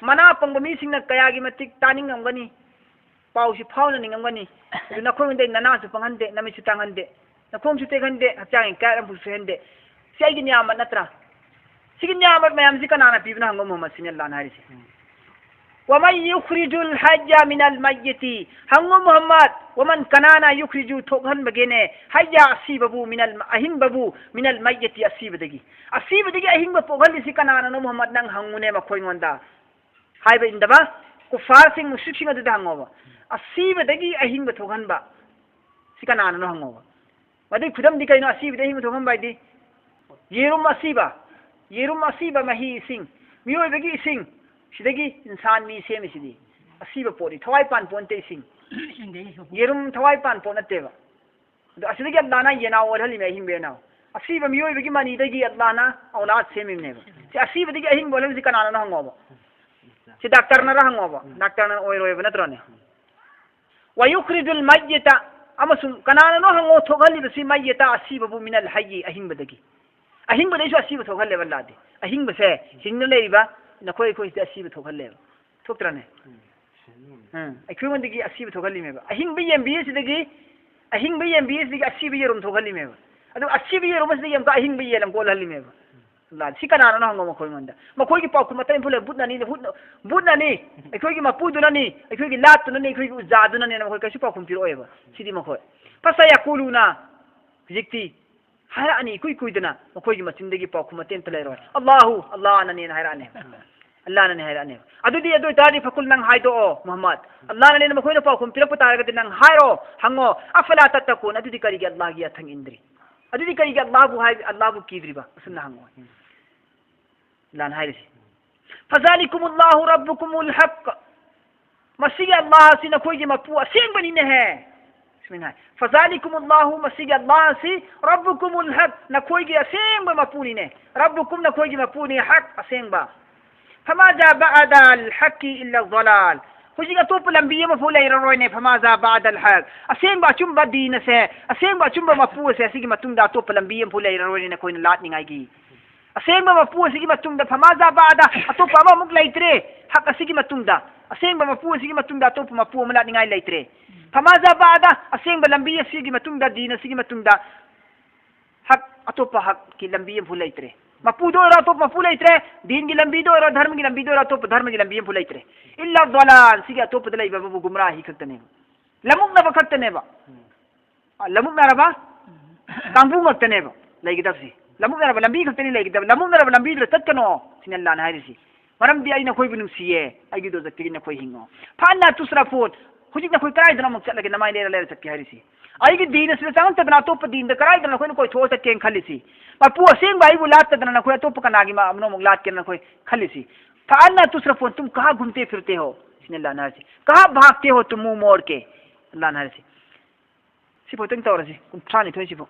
ꯃꯅꯥ ꯄꯪꯕ ꯃꯤꯁꯤꯡꯅ ꯀꯌꯥꯒꯤ ꯃꯇꯤꯛ ꯇꯥꯅꯤꯡꯉꯝꯒꯅꯤ, ꯄꯥꯎꯁꯤ ꯐꯥꯎꯅꯅꯤꯡꯉꯝꯒꯅꯤ꯫ ꯑꯗꯨ ꯅꯈꯣꯏꯉꯣꯟꯗ ꯅꯅꯥꯁꯨ ꯄꯪꯍꯟꯗꯦ, ꯅꯃꯤꯠꯁꯨ ꯇꯥꯡꯍꯟꯗꯦ, ꯅꯈꯣꯡꯁꯨ ꯇꯦꯛꯍꯟꯗꯦ, ꯍꯛꯆꯥꯡꯒꯤ ꯀꯌꯥꯠ ꯑꯃꯐꯥꯎ ꯁꯣꯏꯍꯟꯗꯦ꯫ ꯁꯤ ꯑꯩꯒꯤ ꯅꯤꯌꯥꯃꯠ ꯅꯠꯇ꯭ꯔꯥ? ꯁꯤꯒꯤ ꯅꯤꯌꯥꯃꯠ ꯃꯌꯥꯝꯁꯤ ꯀꯅꯥꯅ ꯄꯤꯕꯅꯣ ꯍꯪꯉꯣ ꯃꯨꯍꯝꯃꯗ, ꯁꯤꯅꯤ ꯑꯜꯂꯥꯍꯅ ꯍꯥꯏꯔꯤꯁꯦ꯫ ꯎꯝ꯫ ꯋꯃꯟ ꯌꯨꯈ꯭ꯔꯤꯖꯨꯜ ꯍꯩꯌ ꯃꯤꯅꯜ ꯃꯩꯌꯤꯇꯤ꯫ ꯍꯪꯉꯣ ꯃꯨꯍꯝꯃꯗ, ꯋꯃꯟ, ꯀꯅꯥꯅ, ꯌꯨꯈ꯭ꯔꯤꯖꯨ, ꯊꯣꯛꯍꯟꯕꯒꯦꯅꯦ, ꯍꯩꯌ, ꯑꯁꯤꯕꯕꯨ, ꯃꯤꯅꯜ, ꯑꯍꯤꯡꯕꯕꯨ, ꯃꯤꯅꯜ ꯃꯩꯌꯤꯇꯤ, ꯑꯁꯤꯕꯗꯒꯤ꯫ ꯑꯁꯤꯕꯗꯒꯤ ꯑꯍꯤꯡꯕ ꯄꯣꯛꯍꯜꯂꯤꯁꯤ ꯀꯅꯥꯅꯅꯣ ꯃꯨꯍꯝꯃꯗ? ꯅꯪ ꯍꯪꯉꯨꯅꯦ ꯃꯈꯣꯏꯉꯣꯟꯗ꯫ ꯍꯥꯏꯕ ꯏꯟꯗꯕ ꯀꯨꯐꯥꯔꯁꯤꯡ, ꯃꯨꯁ꯭ꯔꯤꯛꯁꯤꯡ ꯑꯗꯨꯗ ꯍꯪꯉꯣꯕ꯫ ꯑꯁꯤꯕꯗꯒꯤ ꯑꯍꯤꯡꯕ ꯊꯣꯛꯍꯟꯕ ꯁꯤ ꯀꯅꯥꯅꯅꯣ ꯍꯪꯉꯣꯕ꯫ ꯃꯗꯨꯒꯤ ꯈꯨꯗꯝꯗꯤ ꯀꯩꯅꯣ? ꯑꯁꯤꯕꯗꯒꯤ ꯑꯍꯤꯡꯕ ꯊꯣꯛꯍꯟꯕ ꯍꯥꯏꯗꯤ ꯌꯦꯔꯨꯝ ꯑꯁꯤꯕ, ꯌꯦꯔꯨꯝ ꯑꯁꯤꯕ, ꯃꯍꯤ ꯏꯁꯤꯡ, ꯃꯤꯑꯣꯏꯕꯒꯤ ꯏꯁꯤꯡ, ꯁꯤꯗꯒꯤ ꯏꯟꯁꯥꯟ ꯃꯤ ꯁꯦꯝꯃꯤꯁꯤꯗꯤ꯫ ꯑꯁꯤꯕ ꯄꯣꯠꯅꯤ, ꯊꯋꯥꯏ ꯄꯥꯟ ꯄꯣꯟꯇꯦ ꯏꯁꯤꯡ꯫ ꯏꯁꯤꯡꯗꯒꯤ ꯊꯣꯛꯄ꯫ ꯌꯦꯔꯨꯝ ꯊꯋꯥꯏ ꯄꯥꯟ ꯄꯣꯠ ꯅꯠꯇꯦꯕ꯫ ꯑꯗꯣ ꯑꯁꯤꯗꯒꯤ ꯑꯜꯂꯥꯍꯅ ꯌꯦꯅꯥꯎ ꯑꯣꯜꯍꯜꯂꯤꯃꯦ, ꯑꯍꯤꯡꯕ ꯌꯦꯅꯥꯎ꯫ ꯑꯁꯤꯕ ꯃꯤꯑꯣꯏꯕꯒꯤ ꯃꯅꯤꯗꯒꯤ ꯑꯜꯂꯥꯍꯅ ꯑꯧꯂꯥꯗ ꯁꯦꯝꯃꯤꯕꯅꯦꯕ꯫ ꯁꯤ ꯑꯁꯤꯕꯗꯒꯤ ꯑꯍꯤꯡꯕ ꯑꯣꯜꯍꯟꯕꯁꯤ ꯀꯅꯥꯅꯅꯣ ꯍꯪꯉꯣꯕ꯫ ꯁꯤ ꯗꯥꯛꯇꯔꯅꯔ ꯍꯪꯉꯣꯕ꯫ ꯗꯥꯛꯇꯔꯅ ꯑꯣꯏꯔꯣꯏꯕ, ꯅꯠꯇ꯭ꯔꯣꯅꯦ? "ꯋꯌꯨꯈ꯭ꯔꯤꯖꯨꯜ ꯃꯩꯌꯤꯇ", ꯑꯃꯁꯨꯡ ꯀꯅꯥꯅꯅꯣ ꯍꯪꯉꯣ ꯊꯣꯛꯍꯜꯂꯤꯕꯁꯤ, "ꯃꯩꯌꯤꯇ", ꯑꯁꯤꯕꯕꯨ, "ꯃꯤꯅꯜ ꯍꯩꯌꯤ", ꯑꯍꯤꯡꯕꯗꯒꯤ꯫ ꯑꯍꯤꯡꯕꯗꯩꯁꯨ ꯑꯁꯤꯕ ꯊꯣꯛꯍꯜꯂꯦꯕ ꯑꯜꯂꯥꯗꯤ꯫ ꯑꯍꯤꯡꯕꯁꯦ, ꯍꯤꯡꯅ ꯂꯩꯔꯤꯕ ꯅꯈꯣꯏ ꯑꯩꯈꯣꯏꯁꯤꯗ ꯑꯁꯤꯕ ꯊꯣꯛꯍꯜꯂꯦꯕ꯫ ꯊꯣꯛꯇ꯭ꯔꯅꯦ? ꯎꯝ, ꯑꯩꯈꯣꯏꯉꯣꯟꯗꯒꯤ ꯑꯁꯤꯕ ꯊꯣꯛꯍꯜꯂꯤꯃꯦꯕ꯫ ꯑꯍꯤꯡꯕ ꯌꯦꯟꯕꯤ ꯑꯁꯤꯗꯒꯤ, ꯑꯍꯤꯡꯕ ꯌꯦꯟꯕꯤ ꯑꯁꯤꯗꯒꯤ ꯑꯁꯤꯕ ꯌꯦꯔꯨꯝ ꯊꯣꯛꯍꯜꯂꯤꯃꯦꯕ꯫ ꯑꯗꯨ ꯑꯁꯤꯕ ꯌꯦꯔꯨꯝ ꯑꯁꯤꯗꯒꯤ ꯑꯃꯨꯛꯀ ꯑꯍꯤꯡꯕ ꯌꯦꯟ ꯑꯃꯨꯛ ꯑꯣꯜꯍꯜꯂꯤꯃꯦꯕ꯫ ꯑꯜꯂꯥ, ꯁꯤ ꯀꯅꯥꯅꯣ ꯍꯪꯉꯣ ꯃꯈꯣꯏꯉꯣꯟꯗ꯫ ꯃꯈꯣꯏꯒꯤ ꯄꯥꯎꯈꯨꯝ ꯑꯇꯩ ꯑꯝꯐꯥꯎ ꯂꯩ꯫ ꯕꯨꯠꯅꯅꯤ, ꯕꯨꯠ-, ꯕꯨꯠꯅꯅꯤ, ꯑꯩꯈꯣꯏꯒꯤ ꯃꯄꯨꯗꯨꯅꯅꯤ, ꯑꯩꯈꯣꯏꯒꯤ ꯂꯥꯠꯇꯨꯅꯅꯤ, ꯑꯩꯈꯣꯏꯒꯤ ꯎꯖꯥꯗꯨꯅꯅꯦꯅ ꯃꯈꯣꯏ ꯀꯩꯁꯨ ꯄꯥꯎꯈꯨꯝ ꯄꯤꯔꯛꯑꯣꯏꯕ꯫ ꯁꯤꯗꯤ ꯃꯈꯣꯏ ꯐꯁꯌꯥꯀꯨꯂꯨꯅ, ꯍꯧꯖꯤꯛꯇꯤ ꯍꯥꯏꯔꯛꯑꯅꯤ ꯏꯀꯨꯏ ꯀꯨꯏꯗꯅ, ꯃꯈꯣꯏꯒꯤ ꯃꯆꯤꯟꯗꯒꯤ ꯄꯥꯎꯈꯨꯝ ꯑꯇꯩ ꯑꯝꯇ ꯂꯩꯔꯣꯏ꯫ "ꯑꯜꯂꯥꯍꯨ", ꯑꯜꯂꯥꯅꯅꯦꯅ ꯍꯥꯏꯔꯛꯑꯅꯤ꯫ ꯑꯜꯂꯥꯅꯅꯦ ꯍꯥꯏꯔꯛꯑꯅꯦꯕ꯫ ꯑꯗꯨꯗꯤ, ꯑꯗꯨ ꯑꯣꯏꯇꯥꯔꯗꯤ, "ꯐꯀꯨꯜ", ꯅꯪ ꯍꯥꯏꯗꯣꯛꯑꯣ ꯃꯨꯍꯝꯃꯗ꯫ ꯑꯜꯂꯥꯅꯅꯦꯅ ꯃꯈꯣꯏꯅ ꯄꯥꯎꯈꯨꯝ ꯄꯤꯔꯛꯄ ꯇꯥꯔꯒꯗꯤ ꯅꯪ ꯍꯥꯏꯔꯣ, ꯍꯪꯉꯣ꯫ "ꯑꯐꯂꯥ ꯇꯠꯇꯀꯨꯟ", ꯑꯗꯨꯗꯤ ꯀꯔꯤꯒꯤ ꯑꯜꯂꯥꯍꯒꯤ ꯌꯥꯊꯪ ꯏꯟꯗ꯭ꯔꯤ? ꯑꯗꯨꯗꯤ ꯀꯔꯤꯒꯤ ꯑꯜꯂꯥꯍꯕꯨ ꯍꯥꯏ-, ꯑꯜꯂꯥꯍꯕꯨ ꯀꯤꯗ꯭ꯔꯤꯕ? ꯑꯁꯨꯝꯅ ꯍꯪꯉꯣ꯫ ꯑꯜꯂꯥꯍꯅ ꯍꯥꯏꯔꯤꯁꯤ, "ꯐꯖꯥꯂꯤꯀꯨꯃꯨꯜꯂꯥꯍꯨ ꯔꯕ꯭ꯕꯨꯀꯨꯃꯨꯜ ꯍꯛ", ꯃꯁꯤꯒꯤ ꯑꯜꯂꯥꯍ ꯑꯁꯤ ꯅꯈꯣꯏꯒꯤ ꯃꯄꯨ ꯑꯁꯦꯡꯕꯅꯤꯅꯦꯍꯦ꯫ ꯁꯨꯃꯥꯏꯅ ꯍꯥꯏ, "ꯐꯖꯥꯂꯤꯀꯨꯃꯨꯜꯂꯥꯍꯨ", ꯃꯁꯤꯒꯤ ꯑꯜꯂꯥꯍ ꯑꯁꯤ, "ꯔꯕ꯭ꯕꯨꯀꯨꯃꯨꯜ ꯍꯛ", ꯅꯈꯣꯏꯒꯤ ꯑꯁꯦꯡꯕ ꯃꯄꯨꯅꯤꯅꯦ꯫ "ꯔꯕ꯭ꯕꯨꯀꯨꯝ", ꯅꯈꯣꯏꯒꯤ ꯃꯄꯨꯅꯤ, "ꯍꯛ", ꯑꯁꯦꯡꯕ꯫ "ꯐꯃꯥꯖꯥ ꯕꯥꯗꯥꯜ ꯍꯛꯀꯤ ꯏꯜꯂ ꯗꯂꯥꯜ", ꯍꯧꯖꯤꯛ ꯑꯇꯣꯞꯄ ꯂꯝꯕꯤ ꯑꯃꯐꯥꯎ ꯂꯩꯔꯔꯣꯏꯅꯦ꯫ "ꯐꯃꯥꯖꯥ ꯕꯥꯗꯥꯜ ꯍꯛ", ꯑꯁꯦꯡꯕ ꯑꯆꯨꯝꯕ ꯗꯤꯟ ꯑꯁꯦ, ꯑꯁꯦꯡꯕ ꯑꯆꯨꯝꯕ ꯃꯄꯨ ꯑꯁꯦ, ꯑꯁꯤꯒꯤ ꯃꯇꯨꯡꯗ ꯑꯇꯣꯞꯄ ꯂꯝꯕꯤ ꯑꯃꯐꯥꯎ ꯂꯩꯔꯔꯣꯏꯅꯦ ꯅꯈꯣꯏꯅ ꯂꯥꯠꯅꯤꯡꯉꯥꯏꯒꯤ꯫ ꯑꯁꯦꯡꯕ ꯃꯄꯨ ꯑꯁꯤꯒꯤ ꯃꯇꯨꯡꯗ "ꯐꯃꯥꯖꯥ ꯕꯥꯗꯥ", ꯑꯇꯣꯞꯄ ꯑꯃꯃꯨꯛ ꯂꯩꯇ꯭ꯔꯦ꯫ "ꯍꯛ" ꯑꯁꯤꯒꯤ ꯃꯇꯨꯡꯗ, ꯑꯁꯦꯡꯕ ꯃꯄꯨ ꯑꯁꯤꯒꯤ ꯃꯇꯨꯡꯗ ꯑꯇꯣꯞꯄ ꯃꯄꯨ ꯑꯃ ꯂꯥꯠꯅꯤꯡꯉꯥꯏ ꯂꯩꯇ꯭ꯔꯦ꯫ "ꯐꯃꯥꯖꯥ ꯕꯥꯗꯥ", ꯑꯁꯦꯡꯕ ꯂꯝꯕꯤ ꯑꯁꯤꯒꯤ ꯃꯇꯨꯡꯗ, ꯗꯤꯟ ꯑꯁꯤꯒꯤ ꯃꯇꯨꯡꯗ, ꯍꯛ, ꯑꯇꯣꯞꯄ ꯍꯛꯀꯤ ꯂꯝꯕꯤ ꯑꯃꯐꯥꯎ ꯂꯩꯇ꯭ꯔꯦ꯫ ꯃꯄꯨꯗ ꯑꯣꯏꯔꯣ, ꯑꯇꯣꯞꯄ ꯃꯄꯨ ꯂꯩꯇ꯭ꯔꯦ꯫ ꯗꯤꯟꯒꯤ ꯂꯝꯕꯤꯗ ꯑꯣꯏꯔꯣ, ꯙꯔꯃꯒꯤ ꯂꯝꯕꯤꯗ ꯑꯣꯏꯔꯣ, ꯑꯇꯣꯞꯄ ꯙꯔꯃꯒꯤ ꯂꯝꯕꯤ ꯑꯃꯐꯥꯎ ꯂꯩꯇ꯭ꯔꯦ꯫ "ꯏꯜꯂ ꯗꯂꯥꯜ", ꯁꯤꯒꯤ ꯑꯇꯣꯞꯄꯗ ꯂꯩꯕ ꯑꯃꯕꯨ ꯒꯨꯝꯔꯥꯍꯤ ꯈꯛꯇꯅꯦꯕ꯫ ꯂꯃꯨꯛꯅꯕ ꯈꯛꯇꯅꯦꯕ꯫ ꯑ, ꯂꯃꯨꯛꯅꯔꯕ ꯀꯥꯡꯕꯨ ꯉꯥꯛꯇꯅꯦꯕ ꯂꯩꯒꯗꯕꯁꯤ꯫ ꯂꯃꯨꯛꯅꯔꯕ ꯂꯝꯕꯤ ꯈꯛꯇꯅꯤ ꯂꯩꯒꯗꯕ꯫ ꯂꯃꯨꯛꯅꯔꯕ ꯂꯝꯕꯤꯗꯨꯗ ꯆꯠꯀꯅꯣ, ꯁꯤꯅ ꯑꯜꯂꯥꯅ ꯍꯥꯏꯔꯤꯁꯤ꯫ "ꯃꯔꯝꯗꯤ ꯑꯩ ꯅꯈꯣꯏꯕꯨ ꯅꯨꯡꯁꯤꯌꯦ, ꯑꯩꯒꯤ ꯗꯣꯖꯈꯇꯒꯤ ꯅꯈꯣꯏ ꯍꯤꯡꯉꯣ꯫ ꯐꯥꯟꯅ ꯇꯨꯁ꯭ꯔꯐꯨꯟ", ꯍꯧꯖꯤꯛ ꯅꯈꯣꯏ ꯀꯗꯥꯏꯗꯅꯣ ꯑꯃꯨꯛ ꯆꯠꯂꯒꯦ, ꯅꯃꯥꯏ ꯂꯩꯔ ꯂꯩꯔ ꯆꯠꯀꯦ ꯍꯥꯏꯔꯤꯁꯤ? ꯑꯩꯒꯤ ꯗꯤꯟ ꯑꯁꯤꯗ ꯆꯪꯉꯛꯇꯗꯅ ꯑꯇꯣꯞꯄ ꯗꯤꯟꯗ ꯀꯗꯥꯏꯗꯅꯣ ꯅꯈꯣꯏꯅ ꯀꯣꯏꯊꯣꯛꯑ ꯆꯠꯀꯦꯅ ꯈꯜꯂꯤꯁꯤ? ꯃꯄꯨ ꯑꯁꯦꯡꯕ ꯑꯩꯕꯨ ꯂꯥꯠꯇꯗꯅ ꯅꯈꯣꯏ ꯑꯇꯣꯞꯄ ꯀꯅꯥꯒꯤ ꯃ-, ꯑꯃꯅꯣ ꯑꯃꯨꯛ ꯂꯥꯠꯀꯦꯅ ꯅꯈꯣꯏ ꯈꯜꯂꯤꯁꯤ? "ꯐꯥꯟꯅ ꯇꯨꯁ꯭ꯔꯐꯨꯟ", ꯇꯨꯝ ꯀꯍꯥ ꯘꯨꯝꯇꯦ ꯐꯤꯔꯇꯦ ꯍꯣ? ꯁꯤꯅ ꯑꯜꯂꯥꯅ ꯍꯥꯏꯔꯤꯁꯤ꯫ "ꯀꯍꯥ ꯚꯥꯒꯇꯦ ꯍꯣ ꯇꯨꯝ ꯃꯨꯡ ꯃꯣꯔ ꯀꯦ?" ꯑꯜꯂꯥꯅ ꯍꯥꯏꯔꯤꯁꯤ꯫ ꯁꯤꯐꯥꯎꯇꯪ ꯇꯧꯔꯁꯤ, ꯀꯨꯟꯊ꯭ꯔꯥꯅꯤꯊꯣꯏ ꯁꯤꯐꯥꯎ꯫